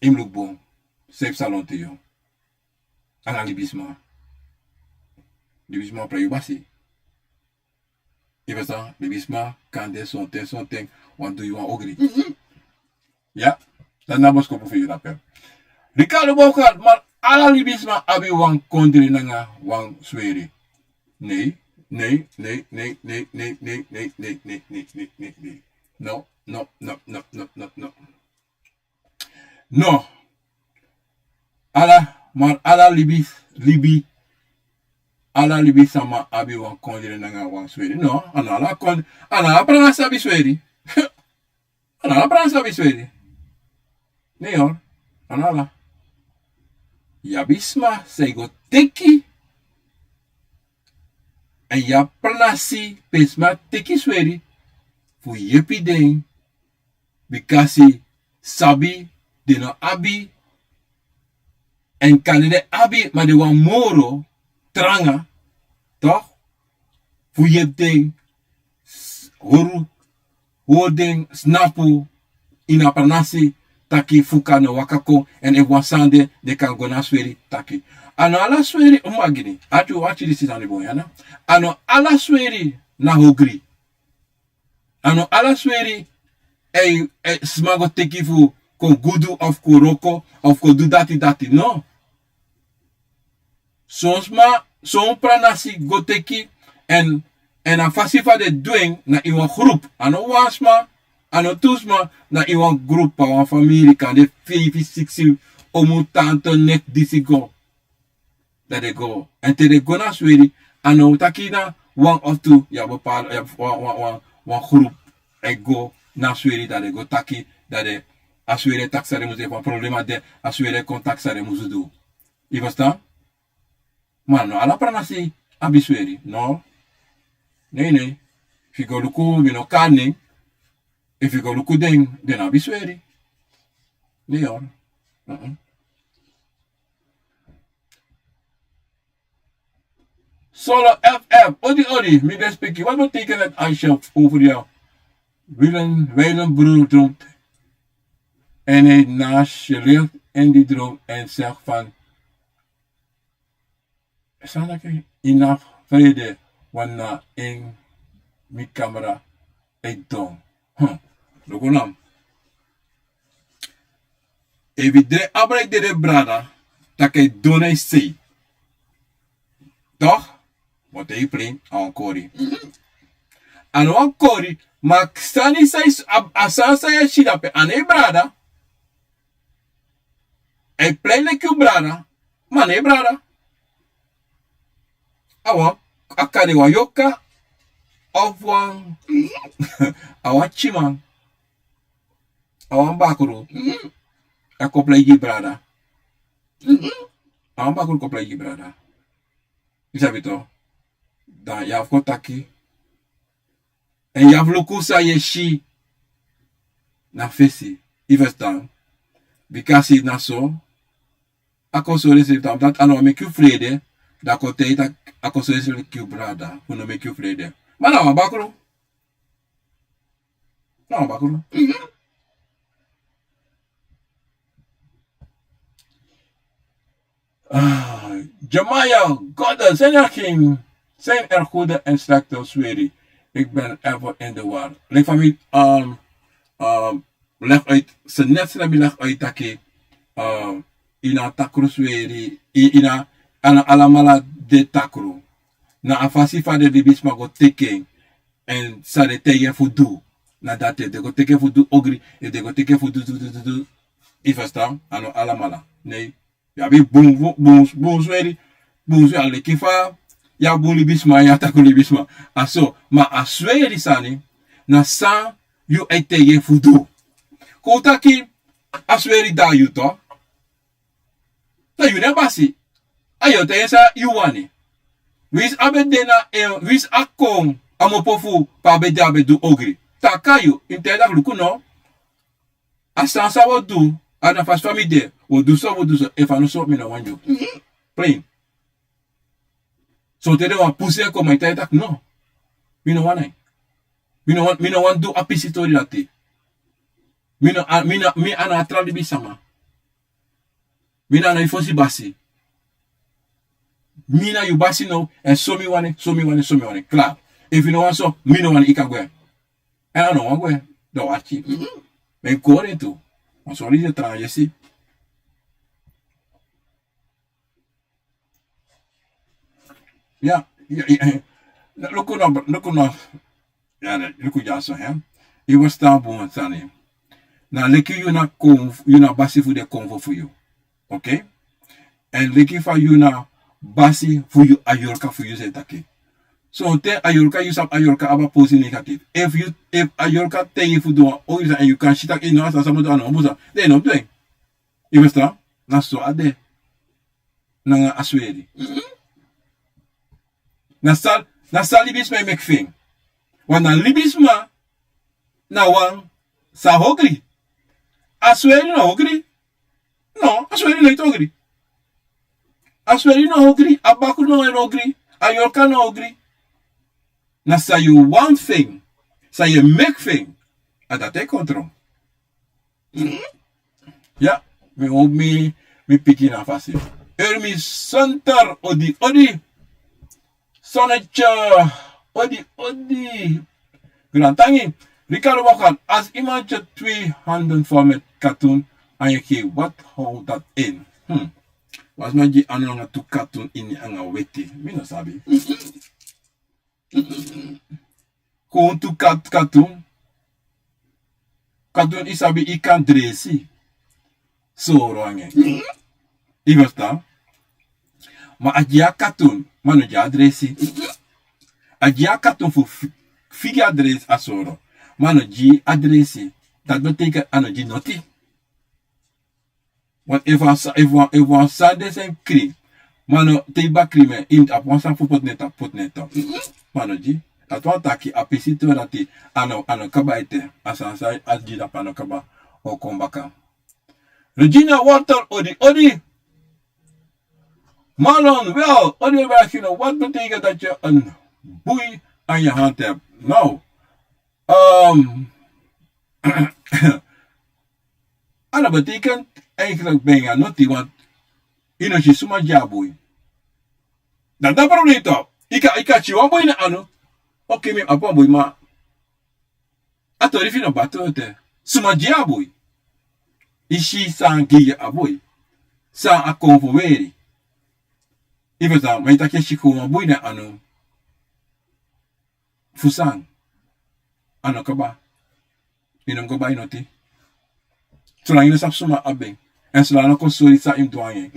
yu mus luku bun san yu psa lontu yu. Anga libisma. Libisma prei yu basi. Yu ferstan? Libisma kan de sonten sonten wani du yu wan ogri. Ya. Dati na boskopu fu yu dape. Ricardo Bokar, ma ala libisma abi wan kondre nanga wan sweri. Nei, nei, nei, nei. No, no, no, no, no, no, no. No. Ala, ma ala libi, libi, ala libisma abi wan kondre nanga wan sweri. No, a no ala kon, a no ala pranasi abi sweri. A no ala pranasi abi sweri. Nei, a no ala. Yu abi sma san e go teki, èn yu abi pranasi pe sma teki sweri fu yepi den. Bikasi sabi den no abi, èn kande den abi ma den wani moro tranga, toch, fu yepi den, hori, hori den, snapu ini a pranasi taki fu kan no waka kon, èn efu wan sani de den kan go na sweri taki. A no ala sweri, un mus gi mi ati, un mus ati disi sani bun ya. A no ala sweri na ogri. A no ala sweri e, e sma go teki fu kon gudu of kon wroko of kon du dati dati, no. Son sma, son pranasi go teki, èn, èn a fasi fa den du en na ini wan grupu. A no wan sma, a no tu sma, na ini wan grupu, a wan famiri, kande feifi, siksi, omu, tante, nek, disi go. Dan den go. Èn te den go na sweri, a no taki na wan of tu, yu abi wan, wan, wan, wan grupu e go na sweri, dan den go taki, dan den, a sweri e taki san den musu du, efu wan problema de, a sweri e kon taki san den musu du. Yu ferstan? Ma no ala pranasi abi sweri, no. Nei, nei. Efu yu go luku, mi no kari nen. Efu yu go luku den, den no abi sweri. Nei, ya. Mm-mm. Solo F M, odi odi, mi ben speki. Wat betekent het als je over je wielen, wijlen broer droomt en hij naast je ligt in die droom en zegt van: "Sanaki, ina vrede, wan na en mi camera uit dong." Hm, luku nam. Ebi dre abra yu dede brada, taki yu don na yu sei. Toch? Mo te yu plein, a wan kori. A no wan kori, ma sani san yu, a, a sani san yu e si dape, a no yu brada. A e plein leki yu brada, ma a no yu brada. A wan, a kan de wan yorka, of wan, a wan tyiman. A wan bakru. A kon plein gi brada. A wan bakru kon plein gi brada. Yu sabi to. Dan yu abi fu kon taki. Èn yu abi fu luku san yu e si na fesi. Yu ferstan? Bika si na so, a kon sori srefi taki dati a no wani meki yu frede. Dan a kon taigi taki a kon sori srefi leki yu brada fu no meki yu frede. Ma na wan bakru. No, bakru. Ah, Jamaya, God, zijn er geen, zijn er goede en slechte sweri? Ik ben even in de war. Leki fa mi, um, um, leg uit, ze net snap mi leg uit taki, um, ina takru sweri, i-, ina, a no alamala de takru. Na a fasi fa den libisma go teki en. Èn san den taigi en fu du, na dati, efu den go teki en fu du ogri, efu den go teki en fu du, du, du, du, du. Yu ferstan? A no alamala. Nei. Yu abi bun, bun, bun, bun sweri, bun sweri, a leki fa yu abi bun libisma, yu abi takru libisma. A so, ma a sweri sani, na san yu e taigi en fu du. Kon un taki, a sweri dati yu tu. Na yu na en basi. A yu o taigi en san yu wani. Winsi a ben de na en, winsi a kon a mopo fu, pe a ben de a ben du ogri. Taki a yu, yu mus taigi en taki luku no. A sani san wi o du, a na fasi fa mi de, wi o du so, wi o du so, efu a no so, mi no wani yu. Plein. Sonten den wani pusu en kon, ma yu taigi en taki no. Mi no wani. Mi no wani, mi no wani du a pisi tori dati. Mi no, a, mi no, mi a no a tra libisma. Mi na, na yu fosi basi. Mi na yu basi now, èn so mi wani, so mi wani, so mi wani. Klaar. Efu yu no wani so, mi no wani, yu kan gwe. Èn a no wani gwe, dan wi arki. Ma yu kori en tu. Wan sori de tranga yesi. Ya, ya, ya. Luku no, luku no. Ya, luku dyaso, hè. Yu mus tan bun sani. Na leki yu na kon, yu na basi fu den konfo fu yu. Oké? Èn leki fa yu na basi fu yu, a yorka fu yu, san yu taki. Sonten a yorka, yu sabi a yorka abi a posi negatif. Efu yu, efu a yorka taigi yu fu du wan ogri sani èn yu kan si taki, no, a sani san mi o du a no bun sani, dan yu no mus du en. Yu ferstan? Na so a de. Nanga a sweri. Na san, na san libisma e meki fu en. Want na libisma na wan san ogri. A sweri no ogri. No, a sweri no e ogri. A sweri no ogri, a bakru no e ogri, a yorka no ogri. Na san yu wani fu en, san yu e meki fu en, a dati e kontro. Ya, mi hopi mi, mi piki na fasi. Ermi Center, odi, odi. Sonnetje, odi, odi. Grantangi. Ricardo Bokan, als iemand je twee handen vol met katoen aan je geeft, wat houdt dat in? Hmm. Wan sma gi anu nanga tu katoen ini anga weti. Mi no sabi. Kon tu kat-, katoen. Katoen, yu sabi, yu kan dresi soro nanga en. Yu ferstan? Ma a gi a katoen, ma a no gi a dresi. A gi a katoen fu fi-, figi a dresi, a soro. Ma a no gi a dresi. Dati betekent a no gi noti. Want efu wan sa-, efu wan, efu wan sani de san yu krin, ma a no, te yu bakri en, yu mus abi wan sani fu poti na en tapu, poti na en tapu. Ma a no gi. Dati wani taki a pisi tu dati a no, a no kaba ete. A sani san a gi dape a no kaba, o kon baka. Regina Walter, odi, odi. Marlon, wel, odi e vraag, you know, wat betekent dat je een boei aan je hand hebt? Nou, ehm, dat betekent eigenlijk bijna noti, want ino si suma gi a boei. Dan dan probleem toch. Ika, ika si wan boei na anu. Oké, mi abi wan boei, ma a tori fu yu no bati ete. Suma gi a boei. I si san gi a boei. San a kon fu weri. Even san, ma i taki e si kon wan boei na anu. Fu san. A no kaba. I no go bai noti. Solanga i no sabi suma abi en. En solanga a no kon sori san i mus du nanga en.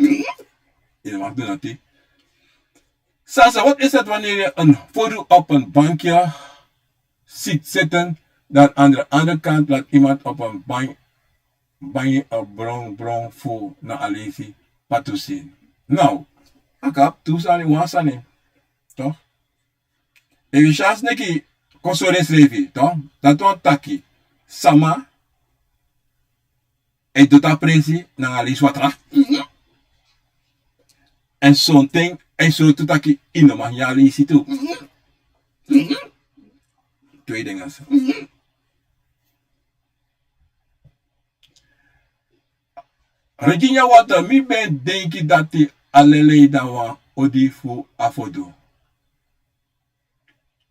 I no mag du noti. Sasa, wat is het wanneer je een foto op een bankje ziet zitten, dan aan de andere kant laat iemand op een bank, bank op bron, bron voor na alisi patusin? Nou, a kan tu sani, wan sani, toch? Efu yu si a sneki kon sori ensrefi, toch? Dati wani taki sama e doti a presi nanga leisi watra. Èn sonten a e sori tu taki i no man gi a leisi tu. Tweede nanga so. Regina Water, mi ben denki dati a lelei na wan odi fu a fodu.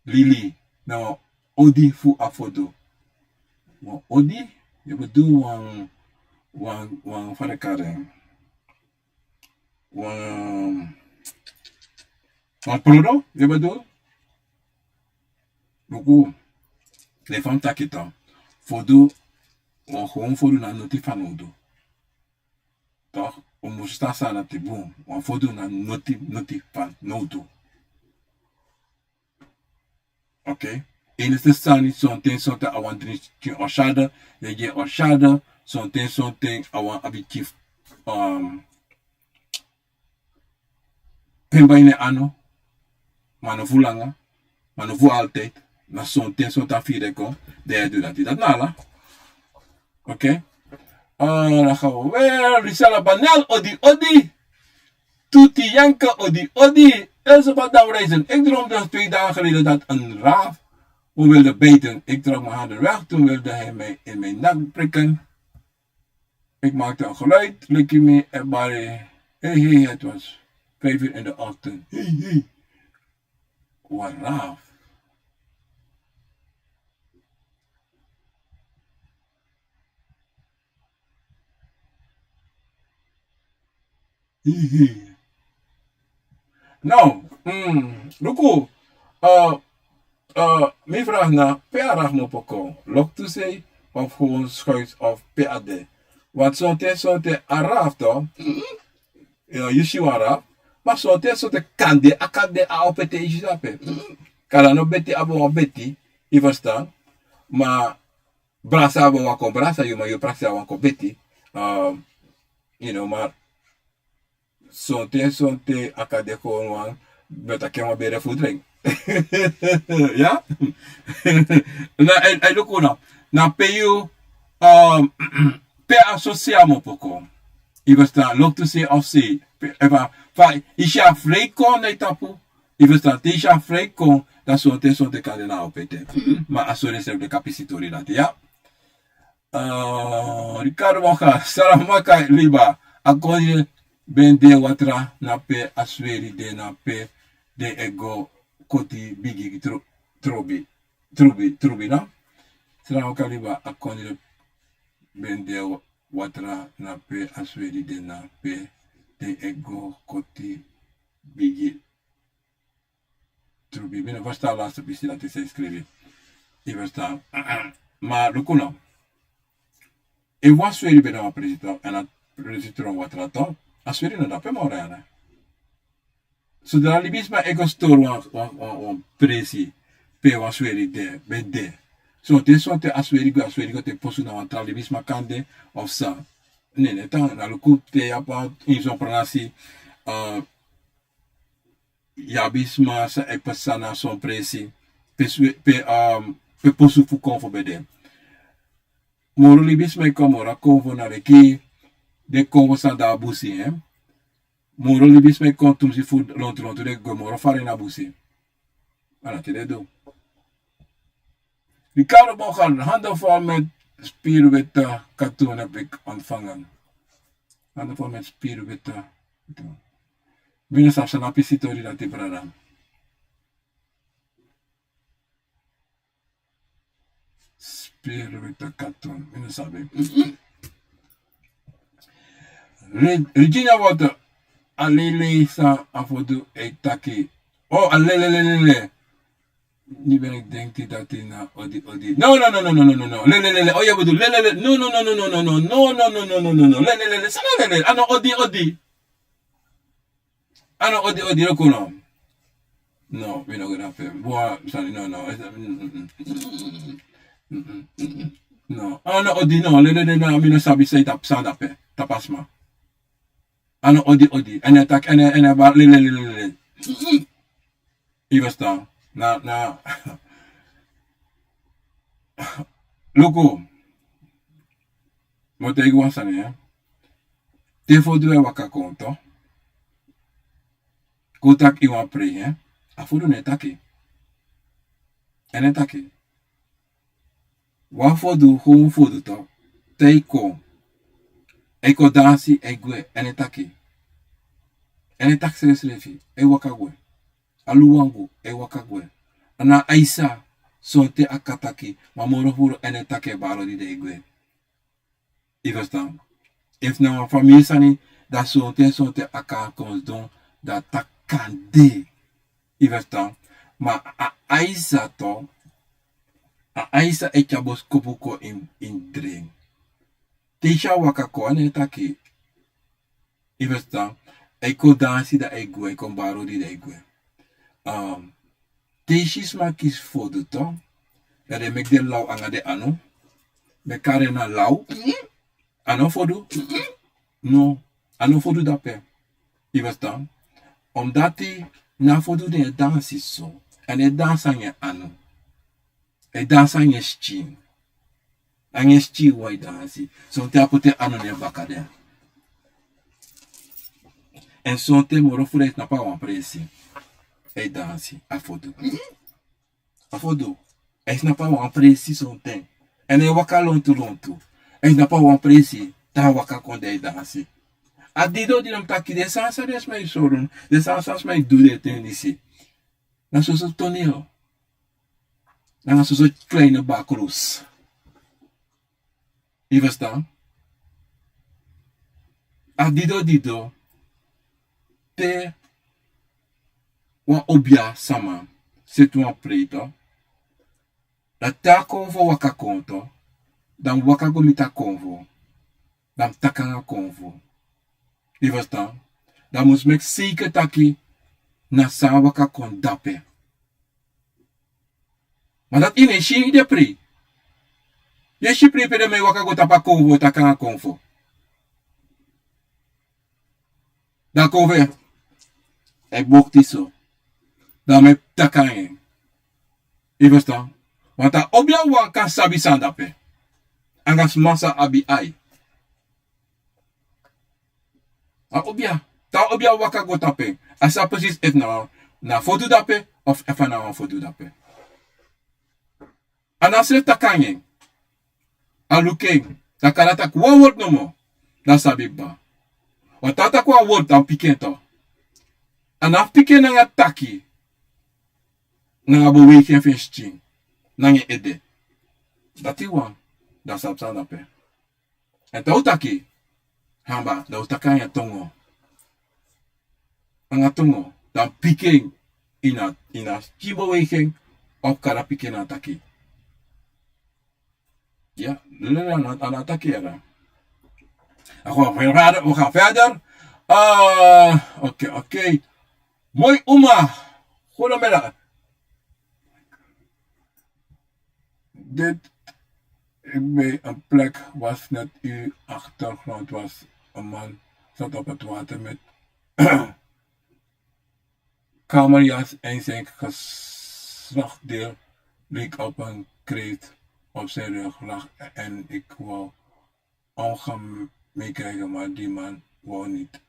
Lili, na wan odi fu a fodu. Wan odi, yu e bedoel wan, wan, wan, fa den e kari en. Wan, wan prodo, yu e bedoel. Luku, leki fa mi taki, toch. Fodu, wan gewoon fodu na noti fanowdu. Toch, un mus sabi san dati bun. Wan fodu na noti, noti fanowdu. Oké. Enigste sani, sonten, sonten a wan dringi oshada, yu e gi en oshada, sonten, sonten a wan abi kif, um, pen bai na en anu, ma no fu langa, ma no fu altijd, na sonten, sonten a firi e kon, dan yu e du dati. Dati na ala. Oké. Ah, dan gaan we weer. Lucella Banel, odi, odi. Tuti Janke, odi, odi. Elzebeth Damreizen, ik droomde twee dagen geleden dat een raaf me wilde bijten. Ik trok mijn handen weg, toen wilde hij mij in mijn nek prikken. Ik maakte een geluid, Likimi en Barry. Hey, hey, het was vijf uur in de ochtend. Hey, hey. Wat raaf. Hihi. Nou, mm, luku, eh, eh, mi vraag na pe a raaf mu opo kon. Loktu sei of gewoon schuins of pe a de. Want sonten, sonten a raaf toch. Ya, yu si wan raaf. Ma sonten, sonten kande, a kande a opo ete, yu si sabi. Kande a no beti, a abi wan beti, yu ferstan. Ma brasa abi wan kon brasa yu, ma yu prakseri a wan kon beti. Um, you know, ma sonten, sonten a kan de kon wan, mi o taki en wan bere fu dringi. Ya? Na, ai, ai luku na. Na pe yu, um, pe a so sei a mu opo kon. Yu ferstan, loktu sei of sei. Pe, efu a, fa, yu si a frei kon na yu tapu. Yu ferstan, te yu si a frei kon, dan sonten, sonten kande na a opo ete. Ma a sori ensrefi de kapisi tori dati, ya. Ah, Ricardo Mocha, Saramaka liba, a kondre ben de watra na pe a sweri de na pe den e go koti bigi tru-, trubi, trubi, trubi, no? Saramaka liba, a kondre ben de wa-, watra na pe a sweri de na pe den e go koti bigi trubi. Mi no ferstan a laatste pisi dati san yu skrifi. Yu ferstan. Ma luku no. Efu wan sweri ben de na wan presi, èn a presi tron watra, a sweri no de ape moro ya. Sodra libisma e go stori wan, wan, wan, wan presi pe wan sweri de, ben de. Sonten, sonten a sweri go, a sweri go teki posu na wan tra libisma kande of san. Nene tan, na luku te yu abi wan ini son pranasi, eh, yu abi sma san e pasa na son presi, pe swe-, pe, um, pe posu fu konfo ben de. Moro libisma e kon moro a konfo na leki den konfo san de a busi, eh. Moro libisma e kon tumsi fu lontu lontu de gwe moro fara ini a busi. A dati den du. Ricardo Bochard, handen vol met spierwitte katoen heb ik ontvangen. Handen vol met spierwitte katoen. Mi no sabi san na pisi tori dati, brada. Spierwitte katoen. Mi no sabi. Re- Regina Water. A lele san a fodu e taki. Oh, a lele, lele, lele. Ni ben ik denk dat hij na odi, odi. No, no, no, no, no, no, no, no. Lele, lele. Oh, je bedoelt lele, lele. No, no, no, no, no, no, no, no, no, no, no, no, no, no. Lele, lele. San na lele. A no odi, odi. A no odi, odi, luku no. No, mi no go dape. Bua, sani, no, no. No, a no odi, no. Lele, lele, no, mi no sabi san e tapu, san dape. Tapu a sma. A no odi, odi. Èn a taki, èn a, èn a bari, lele, lele, lele. Yu e ferstan? Na, na. Luku. Mi o taigi wan sani, hè. Te fodu e waka kon, to. Kon taki yu wani prei, hè. A fodu no e taki. Èn a e taki. Wan fodu, gewoon fodu, to. Te yu kon. A e kon dansi, a e gwe, èn a e taki. Èn a e taki srefsrefi, a e waka gwe. A luwangu, a e waka gwe. A no e aisa, sonten a kan taki, ma moro furu èn a e taki, a e bari odi, dan a e gwe. Yu e ferstan? Efu na wan famiri sani, dan sonten, sonten a kan kon sidon, dan a taki kan de. Yu e ferstan? Ma a aisa, to, a aisa e tyari boskopu kon ini, ini dren. Te yu si a waka kon, a no e taki. Yu e ferstan? A e kon dansi, dan a e gwe, a e kon bari odi, dan a e gwe. Ehm, te yu si sma kisi fodu, to, dan den meki den law nanga den anu. Mi e kari en na law. A no fodu. No, a no fodu dape. Yu e ferstan? Omdati na fodu den e dansi so. Èn den e dansi nanga en anu. A e dansi nanga en skin. Nanga en skin wan e dansi. Sonten a poti en anu na en baka de. Èn sonten moro furu a e tnapu a wan presi. A e dansi, a fodu. A fodu. A e tnapu a wan presi sonten. Èn a e waka lontu lontu. A e tnapu a wan presi. Dan a waka kon, dan a e dansi. A didon di mi taki, den sani san den sma e sori unu. Den sani san sma e du den ten disi. Na soso toneel. Nanga soso kleine bakroes. Yu e ferstan? A didon didon, te wan obia sama seti wan prei, to, dan te a konfo waka kon, to, dan mi waka go miti a konfo. Dan mi taki nanga konfo. Yu e ferstan? Dan mi mus meki seker taki na san a waka kon dape. Ma dati yu no e si den prei. Yu e si prei pe den man e waka go tapu a konfo, taki nanga konfo. Dan konfo e bokti so. Dan mi e taki nanga en. Yu e ferstan? Want a obia wan kan sabi san dape. Anga sma san abi ai. A obia. Te a obia waka go tapu en, a sabi precies efu na, na fodu dape, of efu a na wan fodu dape. A no srefi taki nanga en. A luku en. Dan a kari taki wan word nomo. Dan a sabi kba. Want te a taki wan word, dan a piki en, to. A no piki en nanga taki. Nanga beweging fu en skin. Nanga en ede. Dati wan. Dan a sabi san dape. Èn te un taki hamba, dan un taki nanga tongo. Nanga tongo, dan piki en ini a, ini a skin beweging, of kari a pikin nanga taki. Ya, lele, a no, a no taki ya. Dan we gaan verder, we gaan verder. Eh, oké, oké. Mooi oma. Goedemiddag. Dit, ik bij een plek was net uw achtergrond was. Een man zat op het water met kamerjas en zijn geslachtsdeel leek op een kreeft op zijn rug lag en ik wou omgang meekrijgen, maar die man wou niet.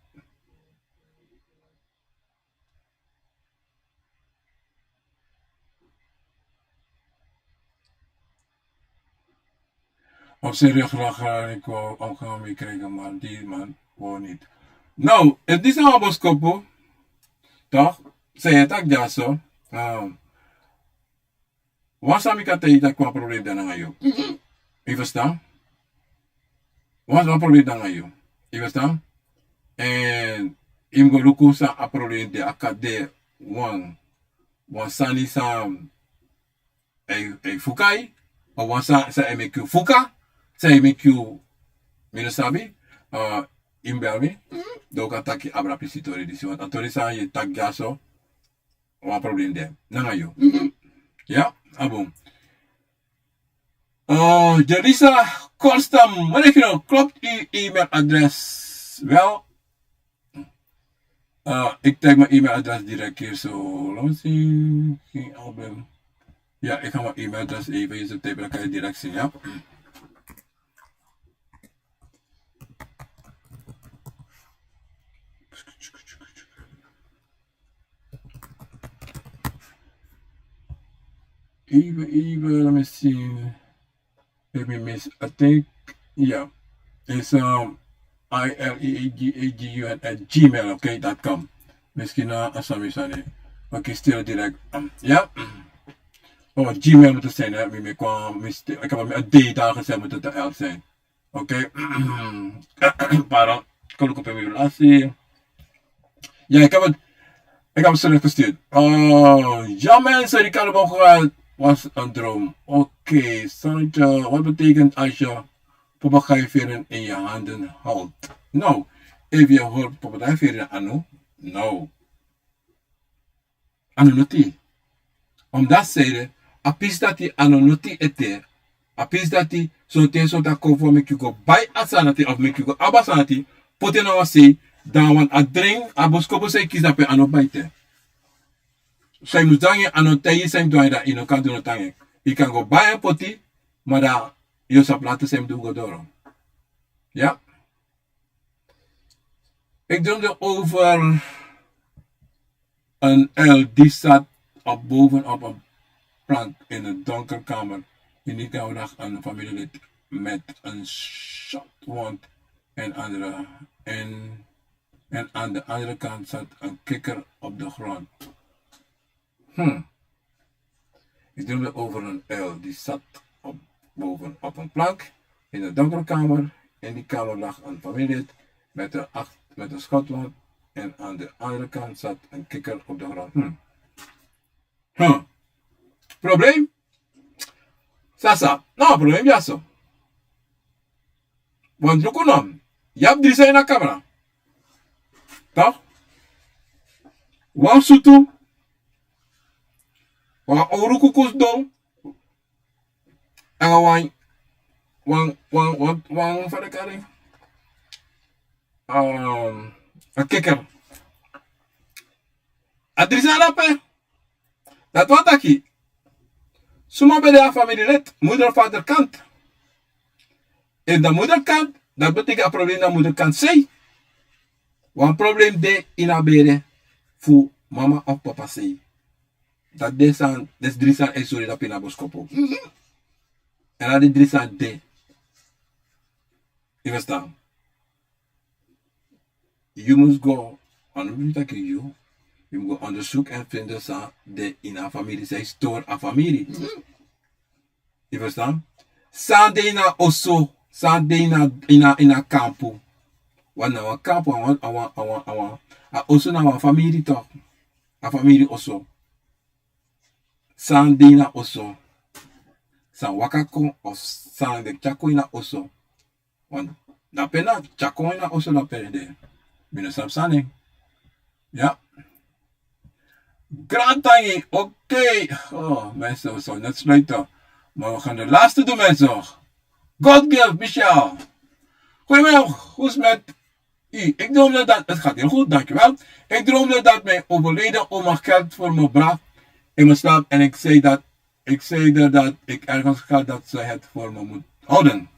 Op zijn rug lag en ik wou omgaan mee krijgen, maar die man wou niet. Nou, het is nou een boskopu. Toch? Zij het ook ja zo. Um, Wan sani mi kan taigi yu, taki wan problem de nanga yu. Yu ferstan? Wan wan problem de nanga yu. Yu ferstan? Èn yu mus go luku san a problem de, a kan de wan wan sani san e e fuka yu, of wan sani san e meki yu fuka, san e meki yu, mi no sabi. Yu mus bel mi, dan wi kan taki abra pisi tori disi, want a tori san yu e taki dyaso, wan problem de nanga yu. Ya, a bun. Jelisa Korstam, wanneer je nog klopt uw e-mailadres wel. Ik type mijn e-mailadres direct hier zo. Laat me zien. Geen album. Ja, ik ga mijn e-mailadres even hier zo typen, dan kan je direct zien, ja. Even, even, let me see. If you miss, I think, yeah. It's um, I L E A G A G U N at gmail, okay, dot com. Misschien uh, a sani mi sani. Okay, still direct. Um, yeah. Oh, Gmail moet het zijn, hè. Mi meki wan mistake. Ik heb hem een D daar gezet, moet het de L zijn. Oké. Pardon. Kon ik op hem even laten zien. Ja, ik heb het. Ik heb het zo net gestuurd. Oh, ja mensen, Ricardo Bochel was een droom. Oké, Santje, wat betekent als je papegaaiveren in je handen houdt? Nou, even je hoort papegaaiveren anu. Nou. A no noti. Omdat sede, a pisi dati a no noti ete. A pisi dati sonten sonten a kon fu meki yu go bai a sani dati of meki yu go abi a sani dati, poti en na wan sei, dan wan a dring, a boskopu san yu kisi dape a no bai ete. San yu mus dangi, a no taigi san yu mus dangi, dan yu no kan du no tangi. Yu kan go bai en poti, ma dan yu o sabi lati san yu mus du go doro. Ya. Ik droomde over een uil die zat op bovenop een plank in een donker kamer. In die kamer lag een familielid met een schotwond en, andere, en, en aan de andere kant zat een kikker op de grond. Hmm. Ik droomde over een uil die zat op, boven op een plank in de donkere kamer. In die kamer lag een familielid met een, acht, met een schotwond en aan de andere kant zat een kikker op de grond. Hmm. Huh. Probleem? Sasa, no, probleem ya so. Want luku no, yu abi dri sani na kamera. Toch? Wan sutu, wan owru kuku sidon, nanga wan, wan, wan, wan, wan, fa den kari, um, a kikker. A dri sani dape. Dati wani taki, suma ben de a famiri leti, moeder, vader kant. Efu na moeder kant, dati betekent a problem na moeder kant sei. Wan problem de ini a bere fu mama of papa sei. Dati den sani, den dri sani e sori dape ini a boskopu. En a den dri sani de. Yu ferstan? Yu mus go, a no mus taki yu, yu mus go onderzoek en vinden san de ini a famiri, san e stori a famiri. Yu ferstan? San de ini a oso, san de ini a, ini a, ini a kampu. Want na wan kampu, a wan, a wan, a wan, a wan, a oso na wan famiri toch. A famiri oso. San de ini a oso. San waka kon of san den tyari kon ini a oso. Want dape na tyari kon ini a oso dape de. Mi no sabi san nen. Ya. Grantangi, oké. Oh, mensen, we zouden net sluiten. Maar we gaan de laatste doen, mensen. God give, Michel. Goedemiddag, hoe is het met u? Ik droomde dat, het gaat heel goed, dankjewel. Ik droomde dat mijn overleden oma geld voor me bracht in mijn slaap en ik zei dat, ik zei er dat ik ergens ga dat ze het voor me moet houden.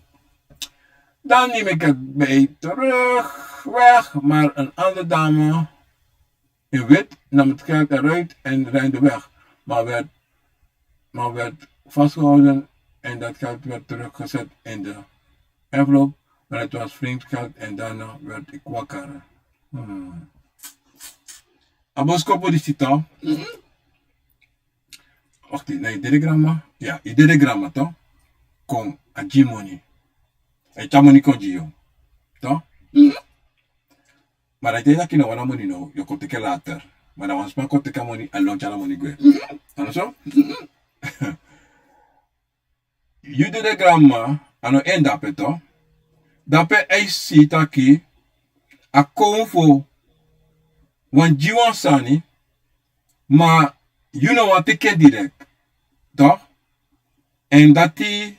Dan neem ik het bij terug weg, maar een andere dame in wit nam het geld eruit en rende weg, maar werd, maar werd vastgehouden en dat geld werd teruggezet in de envelop, maar het was vriendgeld en daarna werd ik wakker. Hmm. A boskopu disi to. Wakti, na yu dede granma? Ya, yu dede granma to. Kon a gi moni. A e tyari moni kon gi yu. To? Ma dan yu taki na wan a moni no, yu o kon teki later. Ma dan wan sma kon teki a moni, a lon tyari a moni gwe. A no so? Yu dede granma, a no en dape to. Dape a e si taki a konfo wani gi wan sani, ma yu no wani teki en direkt. To? Èn dati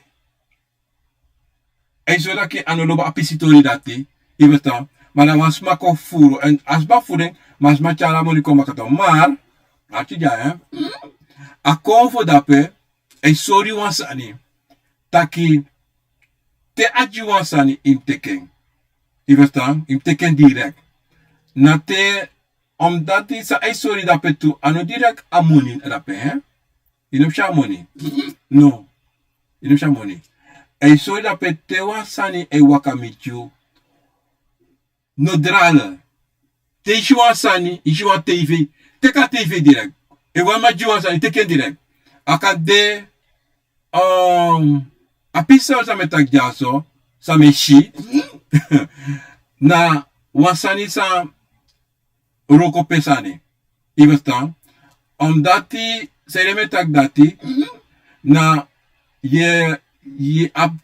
a e sori taki a no lobi a pisitori dati. Yu ferstan? Ma dan wan sma kon furu en, a sma furu en, ma a sma tyari a moni kon baka to. Mar, arki dya, hè. A konfo dape a e sori wan sani taki te a gi wan sani, yu mus teki en. Yu ferstan? Yu mus teki en direkt. Na te, omdati san a e sori dape tu, a no direkt a moni dape, hè. Yu no mus si a moni. No. Yu no mus si a moni. A e sori dape te wan sani e waka miti yu. No drale. Te yu si wan sani, yu si wan tv, teki a tv direkt. Efu wan man gi wan sani, teki en direkt. A kan de, um, a pisi san mi e taki dya so, san mi e si, na wan sani san wroko pe sani. Yu ferstan? Omdati, san ede mi e taki dati, na yu, yu abi,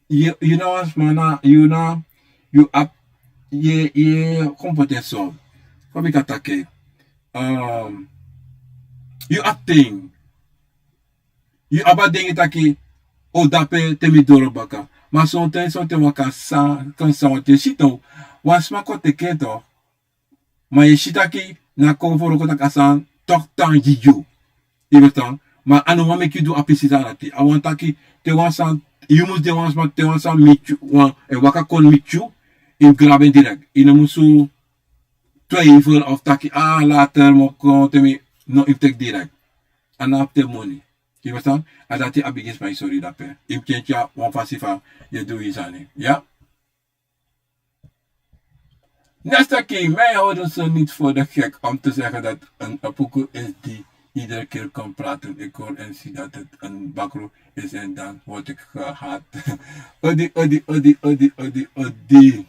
yu, yu na wan sma na, yu na, yu abi, yu, yu, kon poti en so. Fa mi kan taki en? Um, yu abi ten. Yu abi a denki taki, o dape te mi doro baka. Ma sonten, sonten wan kan san, kan san wan ten si to. Wan sma kon teki en to. Ma yu e si taki na konfo wroko taki a sani tok tan gi yu. Yu ferstan? Ma a no wani meki yu du a pisi sani dati. A wani taki te wan sani, yu mus de wan sma, te wan sani miti yu, wan, e waka kon miti yu, yu mus grabu en direkt. Yu no musu twijfel of taki, ah, later mi o kon, te mi, no, yu mus teki direkt. A no abi ten moni. Yu ferstan? A dati a bigi sma e sori dape. Yu mus tyari wan fasi fa yu e du yu sani. Ya? Nesta keer, mij houden ze niet voor de gek om te zeggen dat een pokoe is die iedere keer kan praten. Ik hoor en zie dat het een bakru is en dan word ik gehaat. Odi, odi, odi, odi, odi, odi.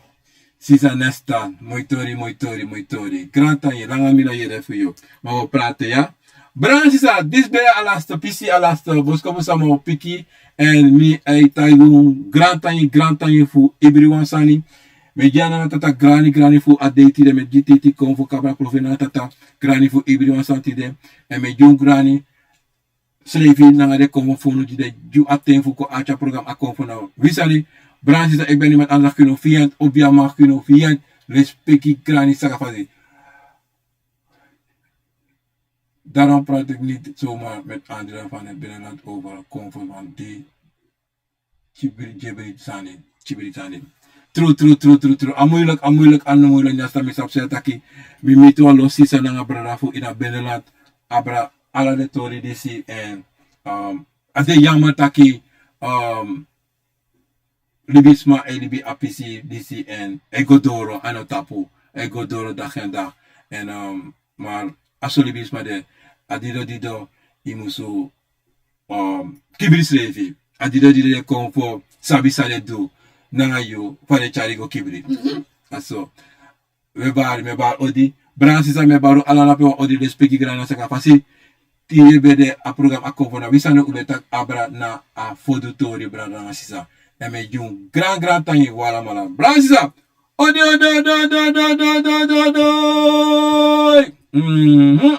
Sisa Nesta, moi tori, moi tori, moi tori. Grantangi, langa mi no yere fu yu. Ma wi o prate, ya? Brada sisa, disi ben a laste pisi, a laste boskopu san mi o piki. Èn mi e taigi unu grantangi, grantangi fu ibri wan sani. Mi e gi a Nana Tata grani, grani fu a dei tide, mi e gi Titi Konfo Kabra Profe Nana Tata grani fu ibri wan sani tide. Èn mi e gi unu grani srefi nanga den Konfo fu unu di den gi unu a ten fu kon arki a program A Konfo Na Wi Sani. Brada sisa, ik ben niemand anders dan Kino Fiend, Obiama Kino Fiend. Respeki grani saka fasi. Daarom praat ik niet zomaar met anderen van het binnenland over Konfo, want die kibri, kibri sani, kibri sani. Tru, tru, tru, tru, tru. A moeilijk, a moeilijk, a no moeilijk. Nesta mi sabi taki mi miti wan lo sisa nanga brada fu ini a binnenland. Abra ala den tori disi èn, um, a de jammer taki, um, libisma e libi a pisi disi èn e go doro, a no tapu, e go doro dag en dag. Èn, um, maar a so libisma de, a dido dido, yu musu, um, kibri srefi. A dido dido den Konfo sabi san den du nanga yu, fa den tyari go kibri. A so. Mi e bari, mi e bari odi. Brada sisa, mi e bari ala na pe wan odi, respeki grani saka fasi. Tide ben de a program A Konfo Na Wi Sani, un ben taki abra na a fodu tori, brada nanga sisa. Èn mi e gi unu gran, grantangi, wi alamala. Brada sisa, odi, odi, odi. Mhm.